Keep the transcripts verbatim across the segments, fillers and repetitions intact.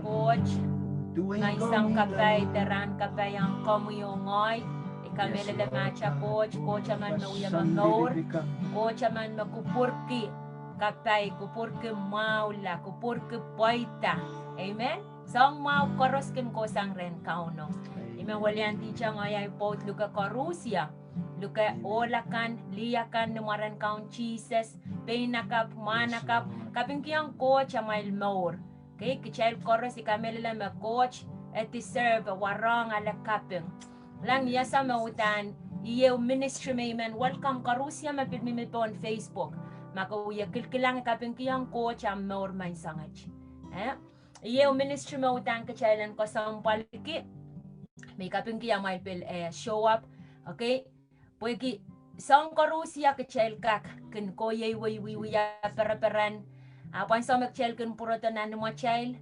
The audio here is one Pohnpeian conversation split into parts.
Koht, ngehi sang kapai de rahn kapai ong komwi oh ngehi. I kamehlele ma atail Koht, Koht emen me wia momour, Koht emen me kupwurki kapai, kupwurki mwahula, kupwurki pweida. Amen. Soahng mwahu koaros kin kohsang rehn Kauno. I men weliandi tang ahi pwoud luke koarusie. Luke ohl akan, lih akan, ni mwaren Kaun Sises, pein akapw, mwahnakapw, kapingkihong Koht amwail mour. Kei, kitail koaros I kamehlele me Koht, e deserve, e warohng ale kaping. Lang ia sa me uhdahn, ieu ministry me I men welcome koarusie me pil mihmi pohn Facebook. Ma ke wie kilkilang, kapingkihong Koht amw mour menseng et. Eh? Ieu ministry me uhdahn kitail en kesempwalki, me I kapingki amwail pil, eh, show up, okay? Pwehki soahng koarusie kitail kak kin kohieiwei wiewia pereperen. Ahpw ansou me kitail kin pwurodo nan imwatail,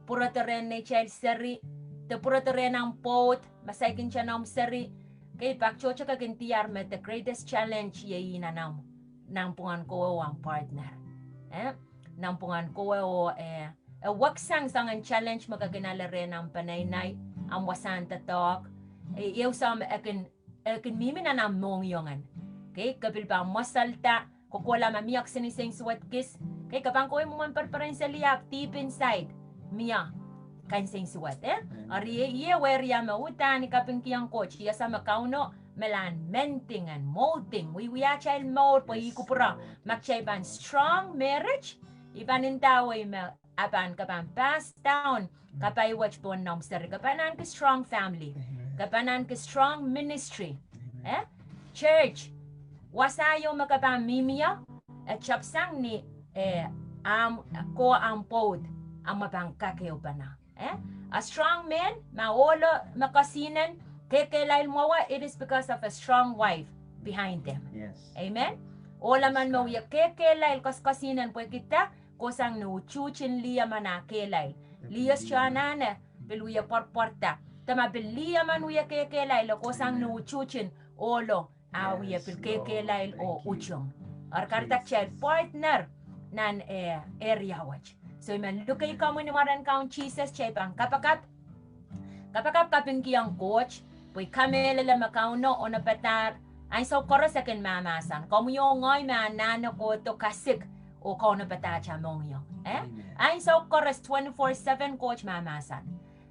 pwurodo rehn neitail seri, de pwurodo rehn omw pwoud, ma saikinte noumw seri, kei, pak tohto ke kin diar me the greatest challenge iei nan omw, nanpwungen kowe oh omw partner. Eh? Nanpwungen kowe oh, eh, e weksang soangen challenge me ke kin ale rehn omw peneinei, omw wasahn doadoahk. E, ehu soahng me e kin, e kin mihmi nan omw mohngiong en. Kei, ke pil pahn mweselda, kokohla ma mie kisin nsensuwed kis. Kei, ke pahn kohwei mwomwen pereperen seli ahpw deep inside, mie kansensuwed, eh? Eri iei, iei area me uhdahn I kapingkihong Koht, ia sa me Kauno, me lahn mending and molding, wiewia atail mour pwe ih kupwure, ma kitail pahn strong marriage, I pahn ndawei me a pahn, ke pahn pass down kapai wet pohn noumw seri. Ke pahn ahneki strong family. Ke pahn ahneki strong ministry. Eh? Church, wasa ieu me ke pahn mihmi ie, e tepsang ni, eh, omw, ko omw pwoud, omw me pahn kak ehupene. Eh? A strong man, ma ohlo me kesihnen, kekehlail mwowe, it is because of a strong wife behind them. Amen? Ohlo men me wie kekehlail kes, kesihnen pwehki dah, kohsang ni utuhtin lih emen a kehlail. Lih emen anahne pil wie pwarpwarda. De ma pil lih emen wie kekehlail, e kohsang ni utuhtin ohlo a wie pil kekehlail oh utung. Eri kahrehda kitail partner nan, eh, area wet. So I men lukei komwi ni mwaren Kaun Sises, kitail pahn kapakap, kapakap kapingkihong Koht, pwe I kamehlele me Kauno onopadahr, ansou koaros e kin mahmahsen. Komwi oh ngehi me anahne kohdo kasik oh kaunopada atail mohngiong. Eh? Ansou koaros twenty-four seven Koht mahmahsen.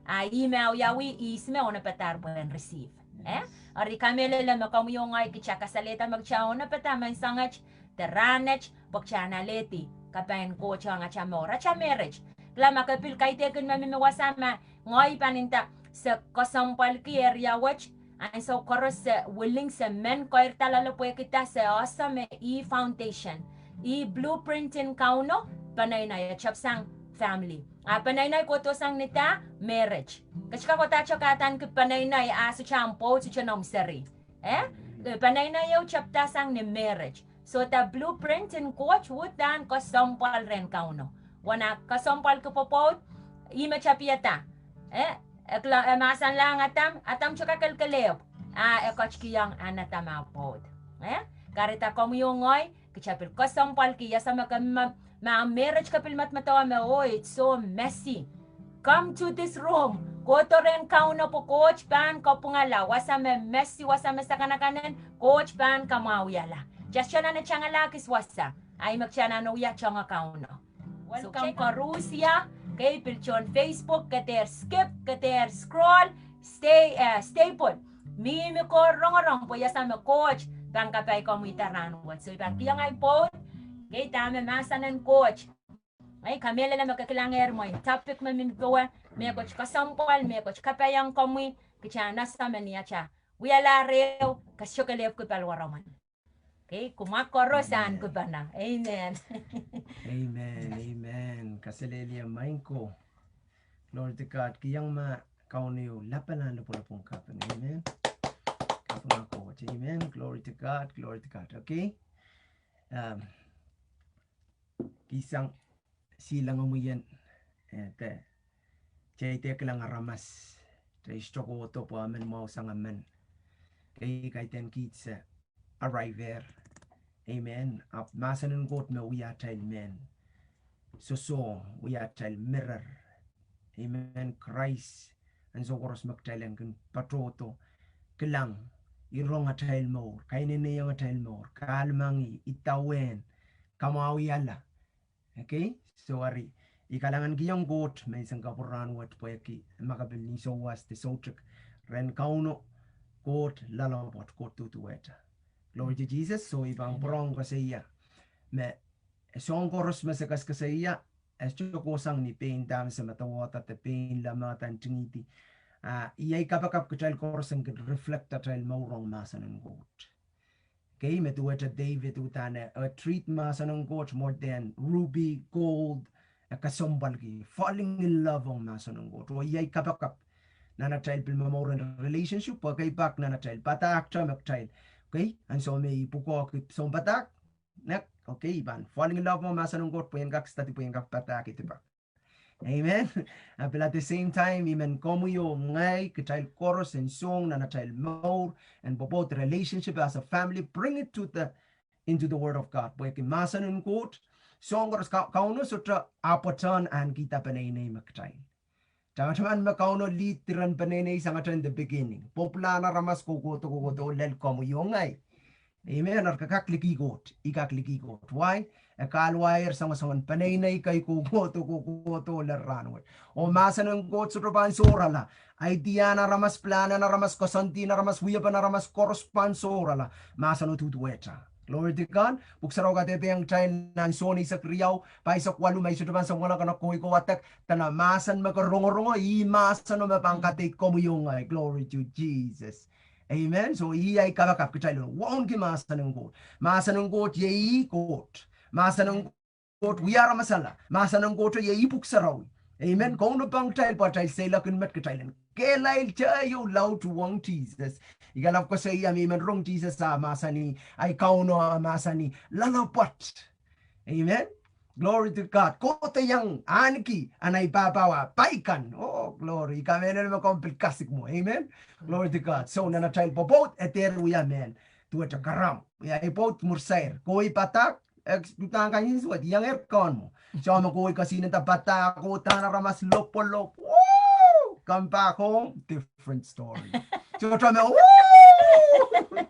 A ih me awiawi, ihs me onopadahr pwehn receive. Eh? Eri I kamehlele me komwi oh ngehi kitail kasalehda me kitail onopada menseng et, de rahn et, pwe kitail en alehdi kapai en Koht ong atail mour, atail marriage. Kilang ma ke pil kaidehkin me mihmi wasa ma ngehi pahn nda se kesempwalki area wet, ansou koaros se willing se men keirda loale pwehki dah se ese me ih foundation, ih blueprint en Kauno, peneinei e tepsang family. A peneinei kohdohsang ni dah, marriage. Ke sohte kak kohdo sohte kak adaneki peneinei a sohte omw pwoud, sohte noumw seri. Eh? Peneinei ehu tepdasang ni marriage. So the blueprint en Koht uhdahn kesempwal rehn Kauno. Wen a kesempwalki pwopwoud, ih me tapihada. Eh? E kilang, e mahsanlahng Adam, Adam sohte kak kelekelehpw. A e ketikihong Adam ah pwoud. Eh? Kahrehda komwi oh ngehi kitail pil kesempwalki, ia sa me ke, ma, ma marriage ke pil medemedewe me, oh, it's so messy. Come to this room. Kohdo rehn Kauno pwe Koht pahn kapwungala. Wasa me messy, wasa me sakanakane, Koht pahn kamwahwihala. Kitail sohte anahne tangala kis wasa. Ahi me kitail anahne wia tonge Kauno. Welcome koarusie, kei, pil tohn Facebook, ke dehr skip, ke dehr scroll, stay, eh, stay put. Mihmi kowe rongorong pwe ia sa me Koht pahn kapai komwi da rahn wet. So I pahn kihong ahi pwoud, kei, dahme mahsen en Koht. Ei, kamehlele me ke kilangehr mwein topic me mihmi powe, mehkot kesempwal, mehkot kapaiong komwi, kitail anahne ese me ni atail wialahr ehu, ke sohte kelehpw ki paliwaromwen. Kei, kumwa koaros ahneki pahna. Amen. Amen, amen. Kaselehlie maing ko. Glory to God. Kihong ma Kauno lapalahn lopwulopwung kaping. Amen. Kaping ah Koht. Amen. Glory to God. Glory to God. Okay. Um, kihsang silangamwien, eh, de, kitail dehr kilang aramas, kitail sohte kohdo pwe emen mwahusang emen. Kei, kaidehn kiht se arrive er. Amen. Ahpw mahsen en Koht me wia atail mehn sosohng, wia atail mirror. Amen. Krais, ansou koaros me kitail en kin patohdo, kilang, irong atail mour, kaineneiong atail mour, kahlemengih, idawehn, kamwahwihala. Okay? So eri, I kalahngankihong Koht menseng kapwurahn wet pwehki ma ke pil ni souwas de soutik rehn Kauno, Koht loalopwoat, Koht duduwehte. Glory to Jesus. So I pahn pwurehng koasoia me soahng koaros me se kaskasaiada, e sohte kohsang ni pein dahme se medewehda de pein lamadan tingidi. Ah, iei kapakap kitail koaros en kin reflect atail mour ong mahsen en Koht. Okay, me duwehte David uhdahn e, e treat mahsen en Koht more than ruby, gold, e kesempwalki, falling in love ong mahsen en Koht. Oh iei kapakap nan atail pil momour en relationship, pwe kei pak nan atail padahk te me kitail. Okay, ansou me I pwukoahki sounpadahk, nek, okay, I pahn falling in love ong mahsen en Koht, pwe en kak study, pwe en kak padahk ih pak. Amen. Ah pil at the same time, I men komwi oh ngehi, kitail koaros en song nan atail mour, en pwopwoud relationship as a family, bring it to the, into the word of God. Pwehki mahsen en Koht, soahng koaros Ka-, Kauno sohte ah patohwan ahnekihda peneinei me kitail. Tamataman me Kauno lead diren peneinei sang atail in the beginning. Pwupwulahn aramas kohkohdo, kohkohdo lel komwi oh ngehi. Amen. Eri ke kak likih Koht, I kak likih Koht. Why? E kahluwahier soangosoangen peneinei kei kohkohdo, kohkohdo lel rahnwet. Oh mahsen en Koht sohte pahn sohrala. Idea en aramas, plan en aramas, koasoandi en aramas, wiepen aramas koaros pahn sohrala. Mahsen o duduwehte. Glory to God. Pwuhk Sarawi kadehdehiong kitail nan Sohn eisek riau, pahisek waluh, ma I sohte pahn samwalahng kanakoiko wadek, dene mahsen me ke rongorongo, ih mahsen o me pahn kadeik komwi oh ngehi. Glory to Jesus. Amen. So iei kapakap kitail en wauneki mahsen en Koht. Mahsen en Koht iei Koht. Mahsen en Koht wia aramasala. Mahsen en Koht iei Pwuhk Sarawi. Amen. Kauno pahn kitail pwe atail seiloak en met kitail en kehlail teio laud uhwong Sises. I kalap koasoia me I men rong Sises ah mahsanih, ahi Kauno ah mahsanih, loalopwoat. Amen. Glory to God. Kohdo iang ahneki, ah ahi pahpa wa, pai kan. Oh, glory. I kamehlele me komw pil kasik mwo. Amen. Glory to God. So, nan atail pwopwoud, e dehr wia mehn duwehte karam. Wia e pwoud mwuhr sair. Kohwei padahk, e uhdahn kansensuwed, iangehr Kaun mwo. So, me kohwei kasihnenda padahk, oh, uhdahn aramas lopwolop. Woo! Come back home, different story. Sohte me, woo!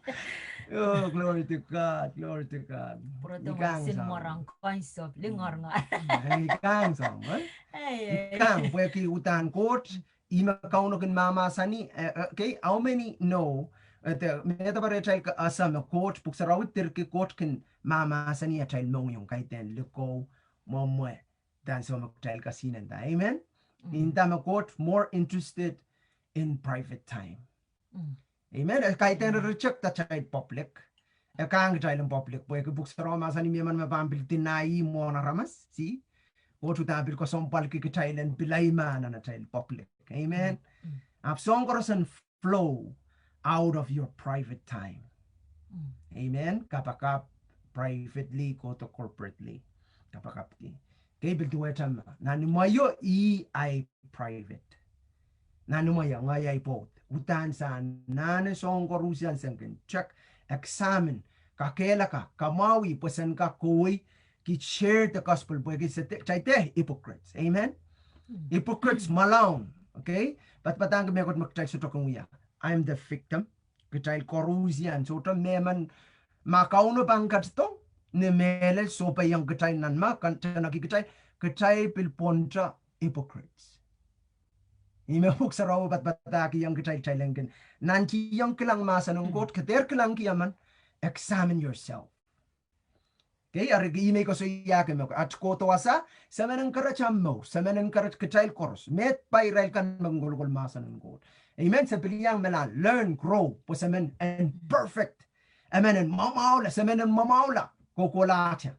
Oh, glory to God, glory to God. Pwurodo I kang wahsin soang. Mwarang kansop, lingeringar. Eh, I kang soang, eh? Eh, I eh. Kang, pwehki uhdahn Koht, ih me Kauno kin mahmahsanih, eh, eh, okay, how many know, eh, de, me de pahn retail ka asa me Koht, Pwuhk Sarawi dirki Koht kin mahmahsanih atail mohngiong, kaidehn likou, mwomwe, de ansou me kitail kasihnenda. Amen? Mm. Inda me Koht more interested in private time. Mm. Amen. E kaidehn reject atail public. E kang kitail en public. Pwehki Pwuhk Sarawi mahsanih mie emen me pahn pil deny ih mwohn aramas. See? Koht uhdahn pil kesempwalki kitail en pil ahi mahn nan atail public. Amen. Mm, mm. Ahpw soahng koaros en flow out of your private time. Mm. Amen. Kapakap privately, kohdo corporately. Kapakapki. Kei pil duwehte ma. Nan imwaio ih ahi private. Nan imwaio ngehi ahi pwoud. Uhdahn se anahne soahng koaruhsie en se kin check, examine, kakehlaka, kamwahwih pwe sen kak kohwei, ki share the gospel pwehki se de, kitail de hypocrites. Amen? Mm. Hypocrites, mm, mwahlaun. Okay? Padapadahngki mehkot me kitail sohte kin wia. I'm the victim. Kitail koaruhsie en sohte mehmen ma Kauno pahn ketido, ni mehlel sohpeiong kitail nan ma, kan teneki kitail, kitail pil pwonte hypocrites. Ih me Pwuhk Sarawi padapadahkihong kitail, kitail en kin nantihong kilang mahsen en Koht, ke dehr kilangki emen, examine yourself. Okay, eri ih me I koasoiahki me at kohdo wasa, se men encourage ahmw mour, se men encourage kitail koaros, me pai irail kan me kin kolokol mahsen en Koht. Amen, se pil iang melahr, learn, grow, pwe se men en perfect. Emen en mwamwahula, se men en mwamwahula, kohkohlahte.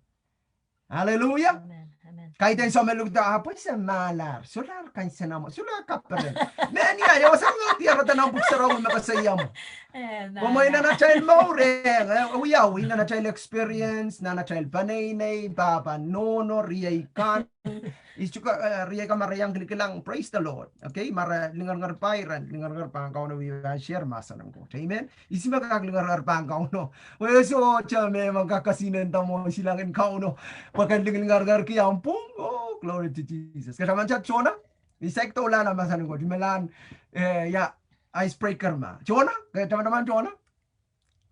Hallelujah. Amen, amen. Kaidehn soahng me lukda, ah, pwe se mahlahte, solahr kansenamwo, solahr kaperen. Mehnia, e wasa ngehi diarada nan Pwuhk Sarawi me koasoia mwo. Amen. Komwi nan atail mour, eh, eh, wia, wia nan atail experience, nan atail peneinei, pahpa nohno, riei kan. Ihs tuhke, eh, riei kan ma re iang kilikilang, praise the Lord. Okay, ma re lingeringerpahi, re lingeringer pahn Kauno wie pahn share mahsen en Koht. Amen. Ihs me kak lingeringer pahn Kauno. Wehwehki sohte mehmen kak kasihnenda mwo silangin Kauno. Pwe ke lingeringerki ahmw pwung. Oh, glory to Jesus. Ke tamanda Sona? I saik doulahng mahsanen Koht, I me lahn, eh, ia, icebreaker ma. Jona, ke tamataman Jona?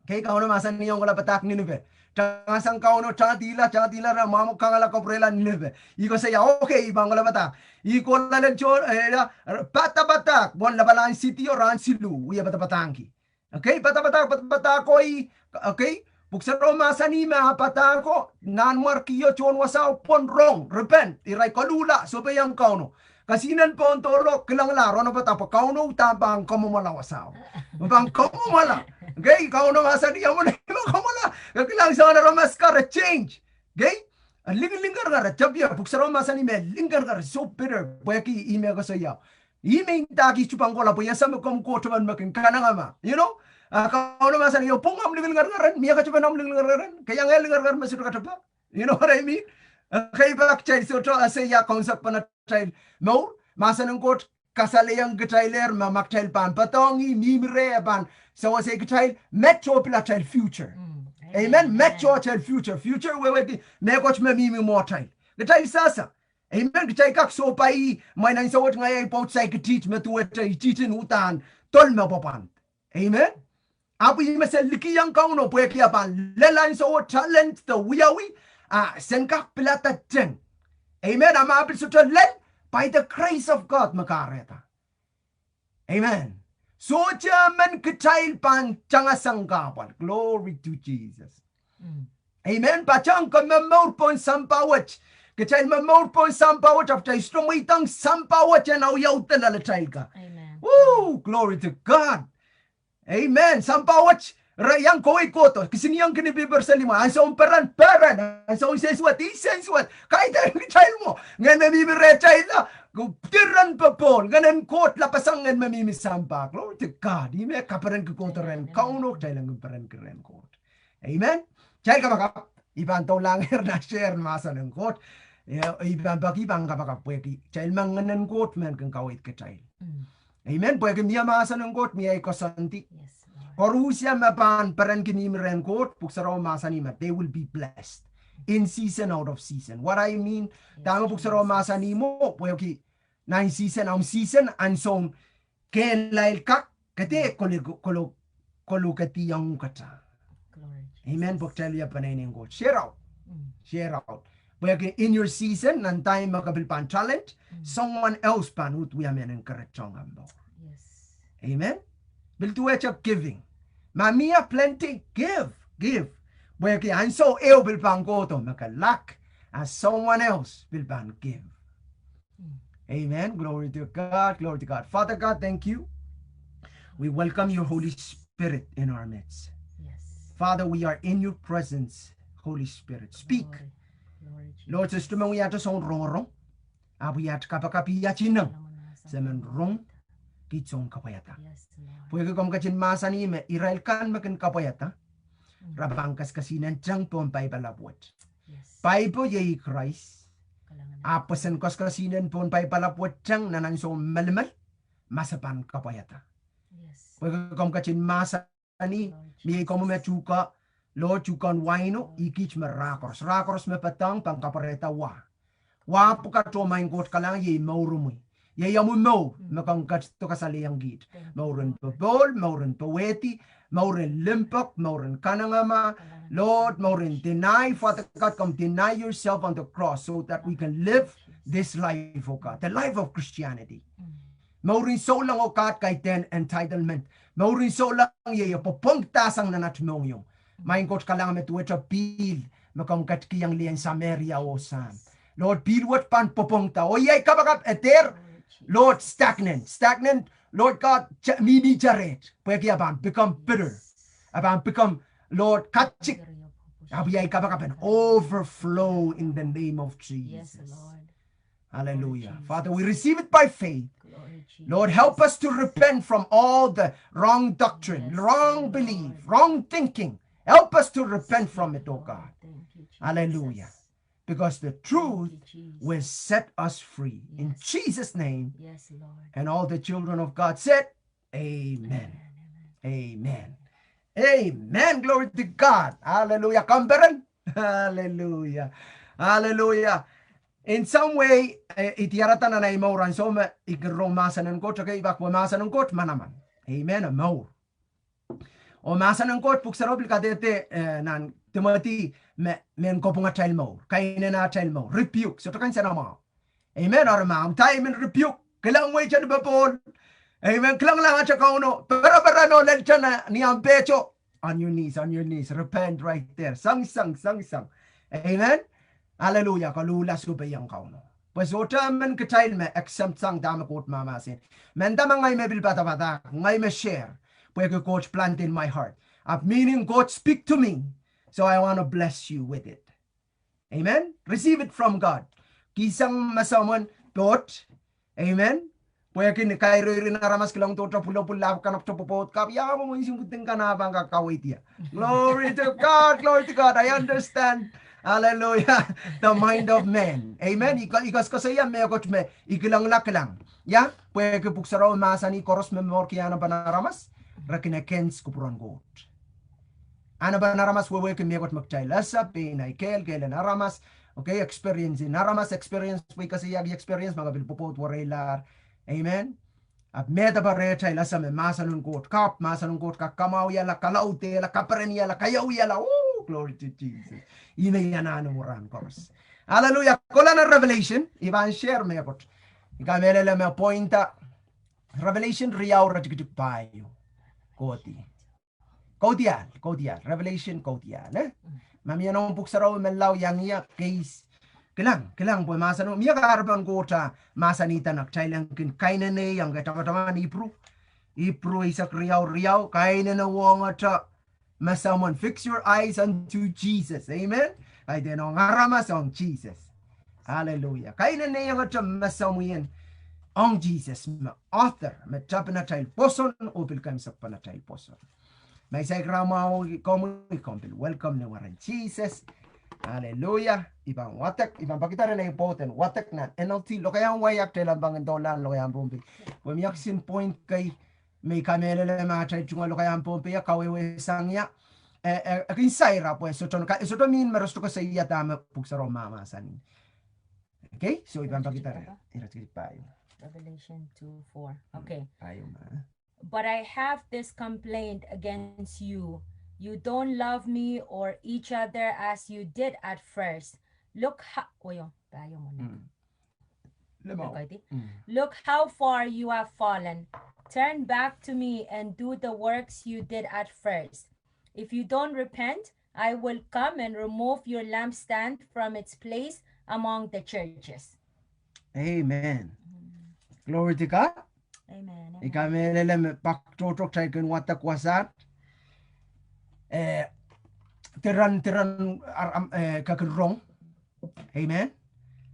Kei, Kauno mahsanihong kohla padahk Ninipe. Tangasang Kauno, tangdihla, tangdihla, re mwamw kangala kapwurehla Ninipe. I koasoia, okay, I pahn kohla padahk. I kohla lel Jona, eh, ia, padapadahk, pwon lapalahn sidi o rahn siluh, wia padapadahngki. Okay, padapadahk, padapadahko I, okay, pwuhk sarawio mahsanih me ah padahko, nanmwarkio tohn wasao pwon rong, repent, irail koluhla, sohpeiong Kauno. Kesihnen pohn dohlo, kilangala, ronopadahr pwe Kauno uhdahn pahn kamwomwala wasao. Pahn kamwomwala. Okay, Kauno mahsanih, ia mwomwen I men kamwomwala. Ke kilang soangen aramas kan re change. Okay? Linglingkar kan re tepia, pwuhk sarawio mahsanih me linglingkar kan re so bitter. Pwehki ih me koasoia. Ih me ndahki I sohte pahn kohla pwe I ese me komw Koht emen me kin kanengamah. You know? Ah, Kauno mahsanih, oh, pwung omw linglingkar kan, mie katepen omw linglingkar kan, ke iang linglingkar kan me sohte katepe. You know what I mean? Ah, kei pak kitail sohte ese ia kaunsekpen atail mour, mahsanen Koht kasalehiong kitailehr me ma kitail pahn poadohng ih, mihmi reh, e pahn sewese kitail, met oh pil atail future. Amen. Met oh atail future. Future wehwehki mehkot me mihmi mwohtail. Kitail sehse. Amen. Kitail kak sohpai, mwein ansou wet ngehi pwoud saikitiht me duwehte ititin uhdahn dol me pwopwand. Amen. Ahpw I me se likiong Kauno pwehki e pahn lel ansou wet talent de wiawi, a sen kak pilada teng. Amen. A ma pil sohte lel, by the grace of God me kahrehda. Amen. Sohte emen kitail pahn tangasang kahpwal. Glory to Jesus. Amen. Patehng ke momour pohn sampah wet. Kitail momour pohn sampah wet, ahpw kitail sohte mweidohng sampah wet en audaudla lel atail ka. Amen. Woo, glory to God. Amen. Sampah wet, re iang kohwei kohdo, kisinieng kinipiper seli mwo, ansoun peren, peren, ansoun sensuwed, ih sensuwed, kaidehn kitail mwo, ngehn me mihmi rehtail la, diren popohl, Ngehn en Koht lapasang ngehn me mihmi sampah. Glory to God. Ih me kaperenki kohdo rehn Kauno, kitail en kin perenki rehn Koht. Amen. Kitail kapakap, I pahn doulahngehr nan share mahsen en Koht. Eh, I pahn peki, I pahn kapakap pwehki kitail me Ngehn en Koht men kin kaweid kitail. Amen. Pwehki mie mahsen en Koht, mie ei koasoandi. Koaros me pahn perenki mihmi rehn Koht, pwuhk sarawio mahsanih me they will be blessed in season, out of season. What I mean, dahme pwuhk sarawio mahsanih mwo, pwehki nan season, omw season, ansoun kehlail kak, ke dehr kolo, kolo, kolokedihong uhk atail. Amen. Pwe kitail wia peneinei en Koht. Share out. Share out. Pwehki in your season, nan time me ke pil pahn talent, someone else pahn uhd wia mehn en keretohng omw mour. Amen. Pil duwehte giving. Ma mie plenty, give, give. Pwehki ansou ehu pil pahn kohdo me ke lack, a someone else pil pahn give. Amen. Glory to God. Glory to God. Father God, thank you. We welcome your Holy Spirit in our midst. Father, we are in your presence, Holy Spirit. Speak. Lord, se sohte men wiahte soun rongorong, ahpw wiahte kapakap, wiahte ineng. Se men rong, kiht soun kapwaiada. Pwehki komw ketin mahsanih me irail kan me kin kapwaiada, re pahn kaskasihnen teng pohn paipalap wet. Paipo iei Krais. Ahpw pwoson kaskasihnen pohn paipalap wet teng nan ansou melimel, ma se pahn kapwaiada. Pwehki komw ketin mahsanih, mie komwi me tuhke, Lord, tuhkehn waino, ih kiht me rah koaros. Rah koaros me poadohng pahn kapwarehda wa. Wa pwukat, oh Maing Koht kalahngan, iei mourimwi. Iei omwi mour me komw ketido kasalehiong kiht. Mouren popohl, mouren powehdi, mouren limpoak, mouren kanengamah. Lord, mouren deny, Father God, komw deny yourself on the cross so that we can live this life, oh God, the life of Christianity. Mouren souleng, oh God, kaidehn entitlement. Mouren souleng iei e pwopwongdasang nan at mohngiong. Maing Koht kalahngan, me duwehte pihl me komw ketikihong lien Sameria oh Sahm. Lord, pihl wet pahn pwopwongda. Oh iei kapakap, e dehr, Lord, stagnant. Stagnant, Lord God, mihmi cherehd. Pwehki e pahn become bitter. E pahn become, Lord, katik. Ahpw iei kapakap en overflow in the name of Jesus. Hallelujah. Father, we receive it by faith. Lord, help us to repent from all the wrong doctrine, wrong belief, wrong thinking. Help us to repent from it, oh God. Hallelujah. Because the truth will set us free. In Jesus' name. And all the children of God said, Amen. Amen. Amen. Glory to God. Hallelujah. Komw peren. Hallelujah. Hallelujah. In some way, eh, I diarada nan ei mour ansou me I kin rong mahsen en Koht, okay, I pak pwe mahsen en Koht manaman. Amen, e mour. Oh mahsen en Koht, pwuhk sarawi pil kadehde, eh, nan Timoty me, mehn kopwung atail mour, kainene atail mour, rebuke, sohte kansenamwahu. Amen, eri ma omw time en rebuke, kilang wehi tene popohl. Amen, kilang langete Kauno, pereperen oh lel tene ni omw pehto. On your knees, on your knees, repent right there. Sang, sang, sang, sang. Amen. Hallelujah, koluhla sohpeiong Kauno. Pwe sohte emen kitail me exempt sang dahme Koht mahmahsen. Mendahte ma ngehi me pil padapadahk, ngehi me share. Pwehki Koht plant in my heart. Ahpw meaning Koht speak to me. So I want to bless you with it. Amen. Receive it from God. Kihsang me soangen Koht. Amen. Pwehki ni kairoi rin aramas kilang tohto pwulopwul, ahpw kanapwte pwopwoud kapw, ia mwomwen isi pwuting kan ah pahn kak kaweid ie. Glory to God, glory to God. I understand. Hallelujah. The mind of man. Amen. I ko-, I koasoakoasoia mehkot me I kilangla kilang. Ia, pwehki pwuhk sarawi mahsanih koaros me mourki anahnepen aramas, re kin against kupwuren Koht. Anahnepen aramas wehwehki mehkot me kitail ese, pein ei kehl, kehlen aramas, okay, experience en aramas, experience, pwe I koasoiahki experience, ma ke pil pwopwoud wereilahr. Amen. Ahpw medewe rehtail ese me mahsen en Koht kapw, mahsen en Koht kak kamwahuiala, kalaudehla, kapereniala, kaiauiala. Oh, glory to Jesus. Ih me I anahne rahn koaros. Hallelujah. Kolahng nan Revelation, I pahn share mehkot. I kamehlele me point a Revelation riau iretikitik pahieu. Kohdi. Kaudiahl, kaudiahl, Revelation kaudiahl, eh? Ma mie nan pwuhk sarawi me lao iang ie, keis. Kilang, kilang pwe mahsen, mie kahrepen Koht ah mahsanihda nan kitail en kin kaineneiong, ke tamataman Ipru. Ipru eisek riau riau, kainene wongete me soangen, fix your eyes unto Jesus. Amen? Kaidehn ong aramas, ong Jesus. Hallelujah. Kaineneiongete me soangen ong Jesus, me author, me tapin atail pwoson, oh pil keimwsepen atail pwoson. Ma I saik rahnmwahu komwi, komw pil welcome ni mwaren Sises. Hallelujah. I pahn wadek, I pahn pekida rehn ei pwoud en wadek nan N L T, lokaiahn wai, ak telan pahn kin dohlahng lokaiahn Pohnpei. Pwe mie kisin point kei me I kamehlele ma atail tungoal lokaiahn Pohnpei ah kawehwe sang ie. E, e, e kin sair pwe sohte, sohte mihmi me re sohte koasoia dahme pwuhk sarawi mahmahsanih. Okay, so I pahn pekida reh. Revelation two four. Okay. Pahieu ma. But I have this complaint against you. You don't love me or each other as you did at first. Look how, oh, yo, pahieu ma. Look how far you have fallen. Turn back to me and do the works you did at first. If you don't repent, I will come and remove your lampstand from its place among the churches. Amen. Glory to God. Amen. I kamehlele me pak tohto kitail kin wadek wasaht. Eh, diren, diren, ar, am, eh, ke kin rong. Amen.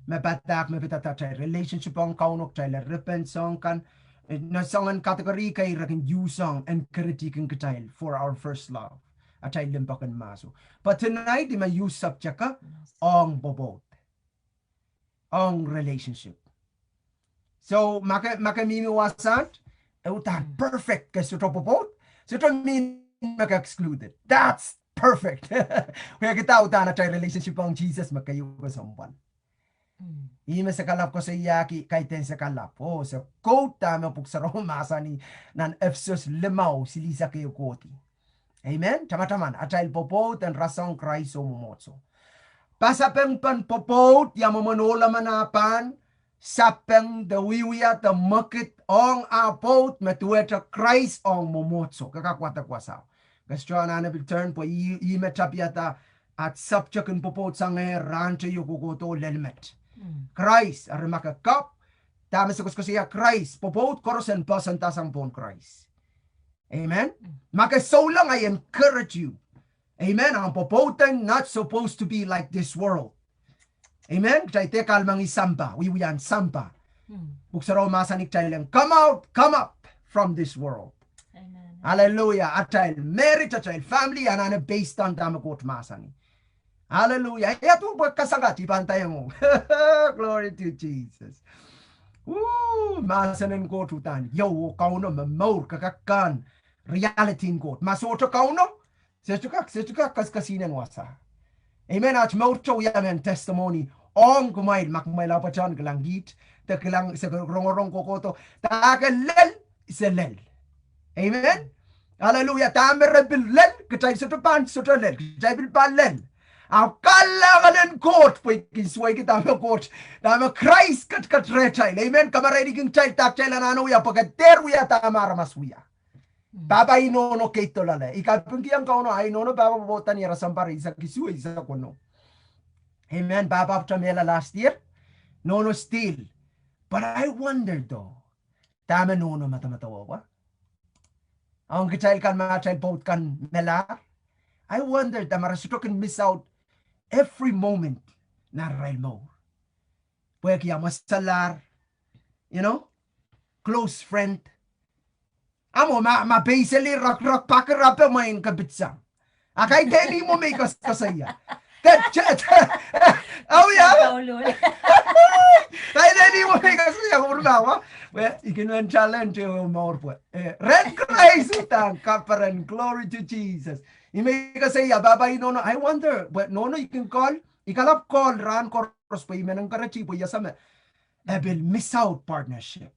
Me padahk me pidada atail relationship ong Kauno, kitail en repent soahng kan. Eh, nan soangen category kei re kin use ong en keredikin kitail for our first love. Atail limpoak en mahso. But tonight I men use subject ong pwopwoud. Ong relationship. So, ma ke, ma ke mihmi wasaht, e uhdahn perfect ke sohte pwopwoud, sohte mihmi me ke excluded. That's perfect. Pwehki dah? Uhdahn atail relationship ong Sises me keieu kesempwal. Ih me se kalap koasoiahki, kaidehn se kalap. Oh, se quote dahme pwuhk sarawi mahsanih nan Episos limau, silihsek ehu kohdi. Amen. Tamataman, atail pwopwoud en rasehng Krais oh mwomwohdiso. Pasapengpen pwopwoud, ia mwomwen ohl emen ah pahn sapeng de wiewia de mwekid ong ah pwoud me duwehte Krais ong mwomwohdiso. Ke kak wadek wasao. Ke sohte anahne pil turn pwe ih, ih me tapiada at subject en pwopwoud sang eh rahnteio kohkohdo lel met. Krais, eri ma ke kapw, dahme se koasoakoasoia Krais, pwopwoud koaros en poahsoanda sang pohn Krais. Amen. Ma ke souleng, I encourage you. Amen. Ahmw pwopwoud en not supposed to be like this world. Amen. Kitail dehr kahlemengih sampah, wiewia en sampah. Pwuhk Sarawi mahsanih kitail en come out, come up from this world. Hallelujah. Atail marriage, atail family anahne based on dahme Koht mahsanih. Hallelujah. Ia duwen pwe kasangat, I pahn ndaiong uhk. Glory to Jesus. Ooh, mahsen en Koht uhdahn ieu oh Kauno me mour, ke kak kak reality en Koht. Ma sohte Kauno, se sohte kak, se sohte kak kaskasinen wasa. Amen. Aht mour sohte wia mehn testimony ong kumwail, ma kumwail ahpw patohwan kilang kiht, de kilang se rongorong kohkohdo, dahke lel, se lel. Amen. Hallelujah. Dahme re pil lel, kitail sohte pahn sohte lel, kitail pil pahn lel. Ahpw kalohk elen Koht, pwe I kin suweiki dahme Koht, dahme Krais ketiket rehtail. Amen. Kamarainihkin kitail, dahktail anahne wia, pwe ke dehr wia dahme aramas wia. Pahpa inohno keid doh loale. I kapingkihong Kauno, ah inohno pahpa pwopwoud ni ara sampah eisek isuh, eisek weneu. Amen. Pahpa pahn mehla last year. Nohno still. But I wonder though, dahme nohno madamadau wa? Ong kitail kan me atail pwoud kan melahr. I wonder dahme re sohte kin miss out every moment nan arail mour. Pwehki amwa solahr, you know, close friend. Amo ma, ma peiseli rak, rak paki rape mwein kapitsang. A kaidehn ihmwo me I koasokoasoia. That, that, oh yeah. Kaidehn ihmwo me I koasokoasoia, kupwurma wa. Well, I kin men challenge ehu mour pwe. Eh, ren Krais uhdahn kaperen, glory to Jesus. I men koasoia, pahpa inohno, I wonder, pwe nohno I kin call, I kalap call rahn koaros pwe I men encourage pwe I ese me e pil miss out partnership.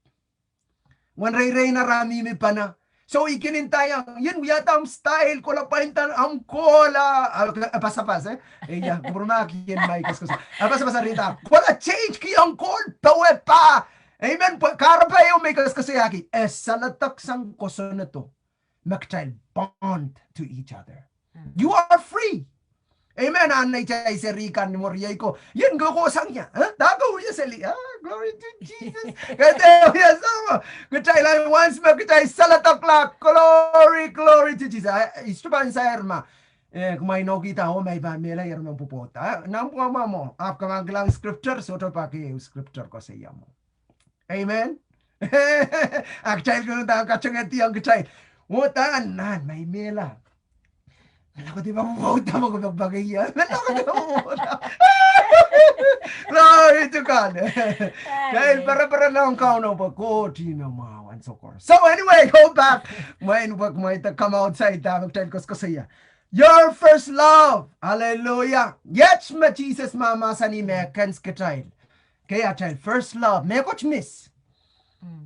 Wen reirein ara mihmi pana. So I kin ndaiong, ien wiahda ahmw style kohla, pwainda ahmw kohla, ah, pasapas, eh? Eh, ia, kupwurma kien ma I koasokoasoia. Ah, pasapas rida. Kohla change kihong kohl powe pa. Amen. Pwe kahrepe ehu me I koasokoasoiahki, e saledek sang kosonnedo me kitail bond to each other. You are free. Amen. Ahn neitail seri kan ni mwo riei ko, ien kohkohsang ia, eh? Dahke wia seli, ah, glory to Jesus. Kede wia soangen. Kitail ahi once me kitail saledekla, glory, glory to Jesus. Ah, I sohte pahn sair ma, eh, kumwail inoukihda oh ma I pahn mehla iermen pwopwoud. Ah, nan pwamwa mwo, ahpw ke pahn kilang scripture, sohte pak ehu scripture koasoia mwo. Amen. A kitail kin uhdahn katengehdiong kitail. Uhdahn nan, ma I mehla. Mehla kodi ma uhdahn ma kodi ma kodi ia. Mehla kodi ma uhdahn. Glory to God. Kitail pereperenlahng Kauno pwe Koht me mwahu ansou koaros. So anyway, go back. Mwein wek mwein de come outside dahme kitail koasokoasoia. Your first love. Hallelujah. Iet me Sises mahmahsanih me against kitail. Kei atail first love. Mehkot miss.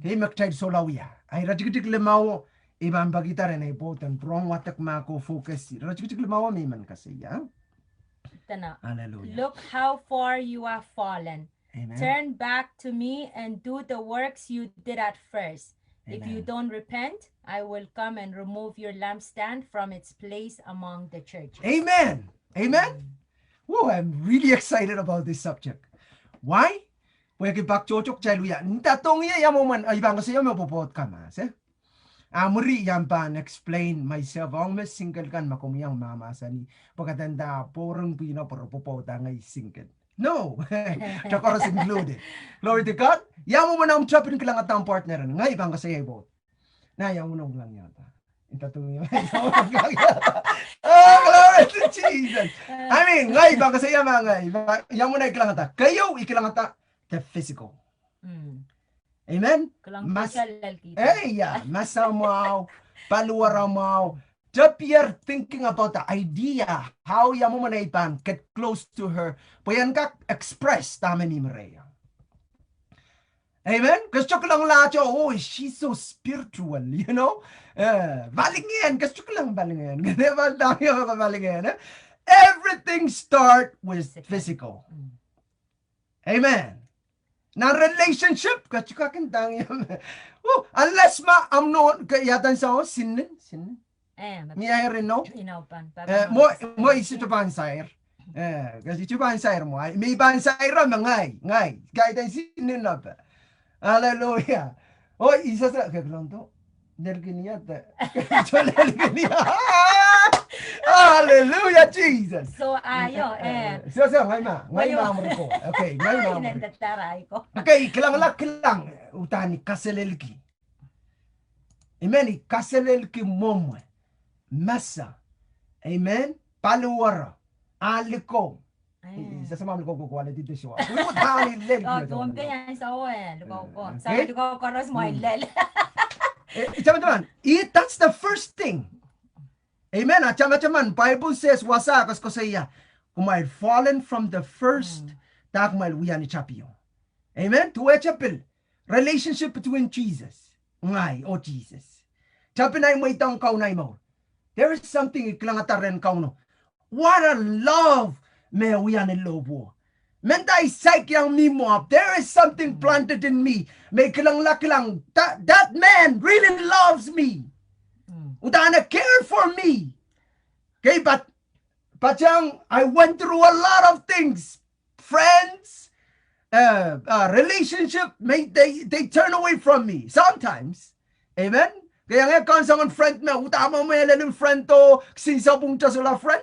Kei me kitail sohla wia. Ahi iretikitik limau, I pahn pekihda ren ei pwoud en pwurehng wadek mahko focus. Iretikitik limau me I men koasoia. Dene. Hallelujah. Look how far you have fallen. Amen. Turn back to me and do the works you did at first. If you don't repent, I will come and remove your lampstand from its place among the churches. Amen. Amen. Oh, I'm really excited about this subject. Why? Pwehki pak tohto kitail wia. Nda dong ie ia mwomwen, I pahn koasoia me pwopwoud kamas, eh? A mwuri I ahpw pahn explain myself ong me single kan ma komw iang mahmahsanih. Pwe kahrehda boring pwihno pwe re pwopwoud a ngehi single. No. Tohkoaros included. Glory to God. Ia mwomwen omw tepin kilangada omw partner en. Ngehi pahn koasoia pwoud. Nah, ia mwomwen omw kilang iahda. Nda dong ie. Oh, glory to Jesus. I mean, ngehi pahn koasoia ma ngehi. Ia mwomwen ei kilangada. Keieu I kilangada the physical. Amen. Kilang mas-, eh, ia, masa mwahu, paliwara mwahu. Tepier thinking about the idea how ia mwomwen ei pahn get close to her. Pwe I en kak express dahme mihmi rehia. Amen. Ke sohte kilang lahte, oh, she's so spiritual, you know. Eh, palingehn, ke sohte kilang palingehn. Ke dehr pahn dahme ia palingehn, eh? Everything start with physical. Amen. Nan relationship, ke sohte kak ndahng ia. Oh, unless ma omw nohn, ke iahden soangen sinin, sinin. Eh, me mie iren no? Ino pahn, pahn, eh, mwo, mwo I sohte pahn sair. Eh, ke sohte pahn sair mwo. Ai, me I pahn sair me ngehi, ngehi. Kaidehn sinin ape. Hallelujah. Oh, I sehse, ke kilang do. Lelkin ia de. Lelkin ia. Hallelujah, Jesus. So, ah, io, eh. So, so, ngehi ma, ngehi ma murko. Okay, ngehi ma murko. Okay, kilangala kilang, uhdahn I kaselelki. Amen, I kaselelki mwomwe. Masa. Amen. Paliwara. Aliko. Eh. I sehse ma liko kohkohla di de soh. Uhdahn I lel. Oh, dong ke ia soh, eh, liko ko. Sa liko koaros mwo I lel. Eh, I tamataman. It, that's the first thing. Amen. A tamataman, Bible says, wasa koasokoasoia, kumwail fallen from the first dahkot me wia ni tapio. Amen. Duwehte pil relationship between Jesus, ngehi oh Jesus. Tapin ahi mweidohng Kauno ahi mour. There is something I kilangada rehn Kauno. What a love me wia ni lohpwuo. Mendahte I saik iang mih mwo ahpw, there is something planted in me. Me I kilangla kilang, that, that man really loves me. Udahn e care for me. Okay, but, but iang, I went through a lot of things. Friends, uh, uh, relationship, may, they, they turn away from me sometimes. Amen. Ke iang e kansengen friend me, uhdahn me, me lel friend oh, kisin sapwung de sohla friend.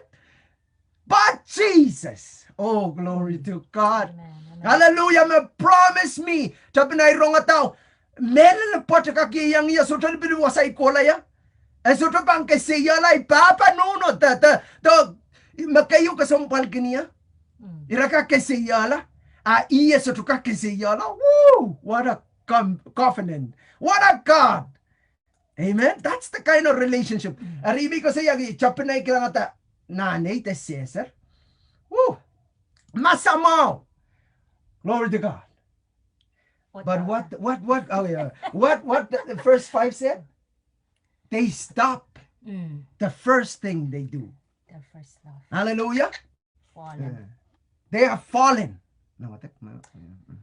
But Jesus. Oh, glory to God. Amen, amen. Hallelujah. Me promise me. Tapin ahi rongada, mehlel pwoatekak iang ie sohte pil wasa I kohla ie. E sohte pahn keseiehla, I pahpa nohno, de, de, de, me keieu kesempwalkin ie. Ira kak keseiehla. A ih e sohte kak keseiehla. Woo! What a com-, covenant. What a God. Amen. That's the kind of relationship. Eri me I koasoiahki tapin ahi kilangada nahnei de sehser. Woo! Masamwahu. Glory to God. But what, what, what, oh yeah. What, what the, the first five said? They stop the first thing they do. Their first love. Hallelujah. Fallen. Eh. They are fallen. No, what the, no, yeah, mhm.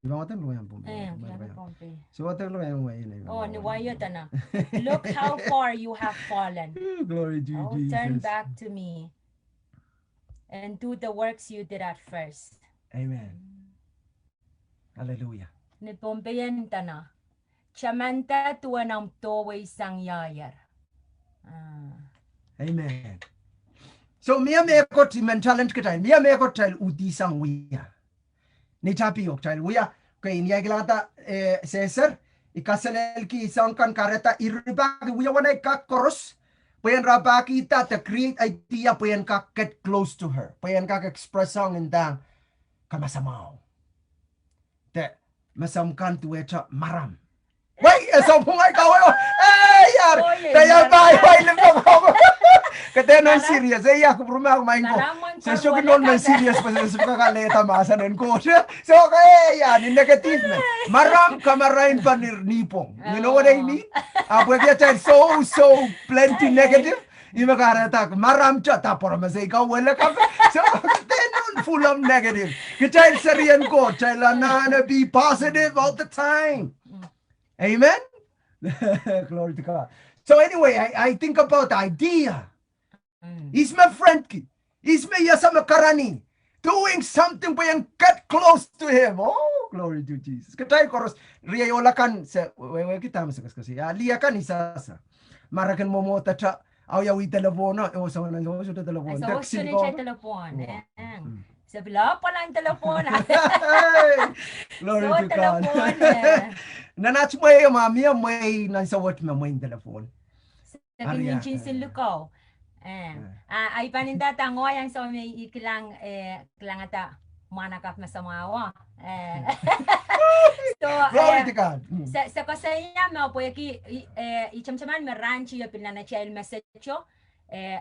Iba, what the, lo yang pumpe. Eh, lo yang pumpe. So, what the, lo yang wai, oh, ni wai, yeah, dana. Look how far you have fallen. Ooh, glory to Jesus. Oh, turn back to me and do the works you did at first. Amen. Hallelujah. Ni pumpe ien dana. Tamanda duwen omw dohwei sang ieier. Ah. Amen. So, mie mehkot I men challenge kitail. Mie mehkot kitail uhdisang wia. Ni tapio kitail wia. Okay, ni ahi kilangada, eh, sehser. I kaselelki soahng kan kahrehda ira pahki wia wen ahi kak koaros. Pwe en rapahkihda the great idea pwe en kak get close to her. Pwe en kak express sang inda kamasamwahu. De, me soahng kan duwehte maram. Wei, e sohpwung ahi kawewe. Eh, iar. Oh, yeah, de, iar, maram. Pai, pai, limpoak. Kede non serious. Eh, iar, kupwurmahk maing ko. Maram, se sohte non men serious, pwe se sohte kak alehda mahsen en Koht. So, eh, iar, ni negative me. Maram, kamarain pahn ir nipwong. You know what I mean? Ahpw we get so, so plenty negative. Ih me kahrehda maram, ta pwurmahsei ka wele ka. So, de non full of negative. Kitail serien Koht, kitail anahne be positive all the time. Amen? Glory to God. So anyway, I, I think about the idea. Ihs me friend ki. Ihs me iasa me karani. Doing something pwe en get close to him. Oh, glory to Jesus. Kitail koaros, riei ohla kan se, we, we, kita me se kas, kas, ia, lih akan I sasa. Ma re kin mwomwohdahte, ahi wia telephone, oh, soangen, oh, sohte telephone. Sohte telephone, eh. Se pil apwal en telephone. Glory to God. Nan aht mwehi, ma mie mwehi nan Sawot me mwein telephone. Se kin ntingsin likou. Eh. Ah, I pahn ndahda ngehi ansou me I kilang, eh, kilangada mwahnakapw me soumwahu. Eh. So, glory to God. Se, se koasoia me pwehki, eh, I tamataman me rahn teio pil nan atail message o, eh,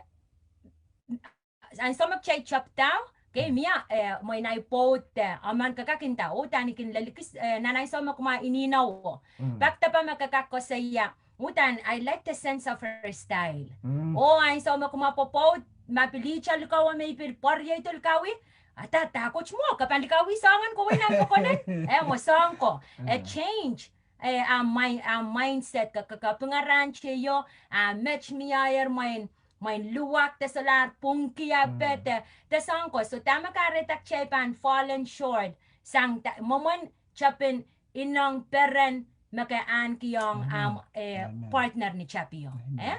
ansou me kitail tapida, okay, mie, eh, mwein ahi pwoud, eh, emen kak nda, oh, dahme I kin lel kis, eh, nan ansou me kumwa inihno o. Pak depe me kak koasoia, oh, dahme I like the sense of her style. Oh, ansou me kumwa pwopwoud, ma pil ihte likou me I pil pwariedo likawih, a da, da koht mwo, ke pahn likawih soangen ko wei nan pokolen, eh, mwo soang ko, a change. Eh, a mind, a mindset, ke, ke, ke pingarahnte io, a met mieier mwein, mwein luwak de solahr pwungki ape de, de soang ko. So dahme kahrehda kitail pahn fallen short sang da, mwomwen tepin ineng peren me ke ahneki ong ahmw, eh, partner ni tapio. Eh?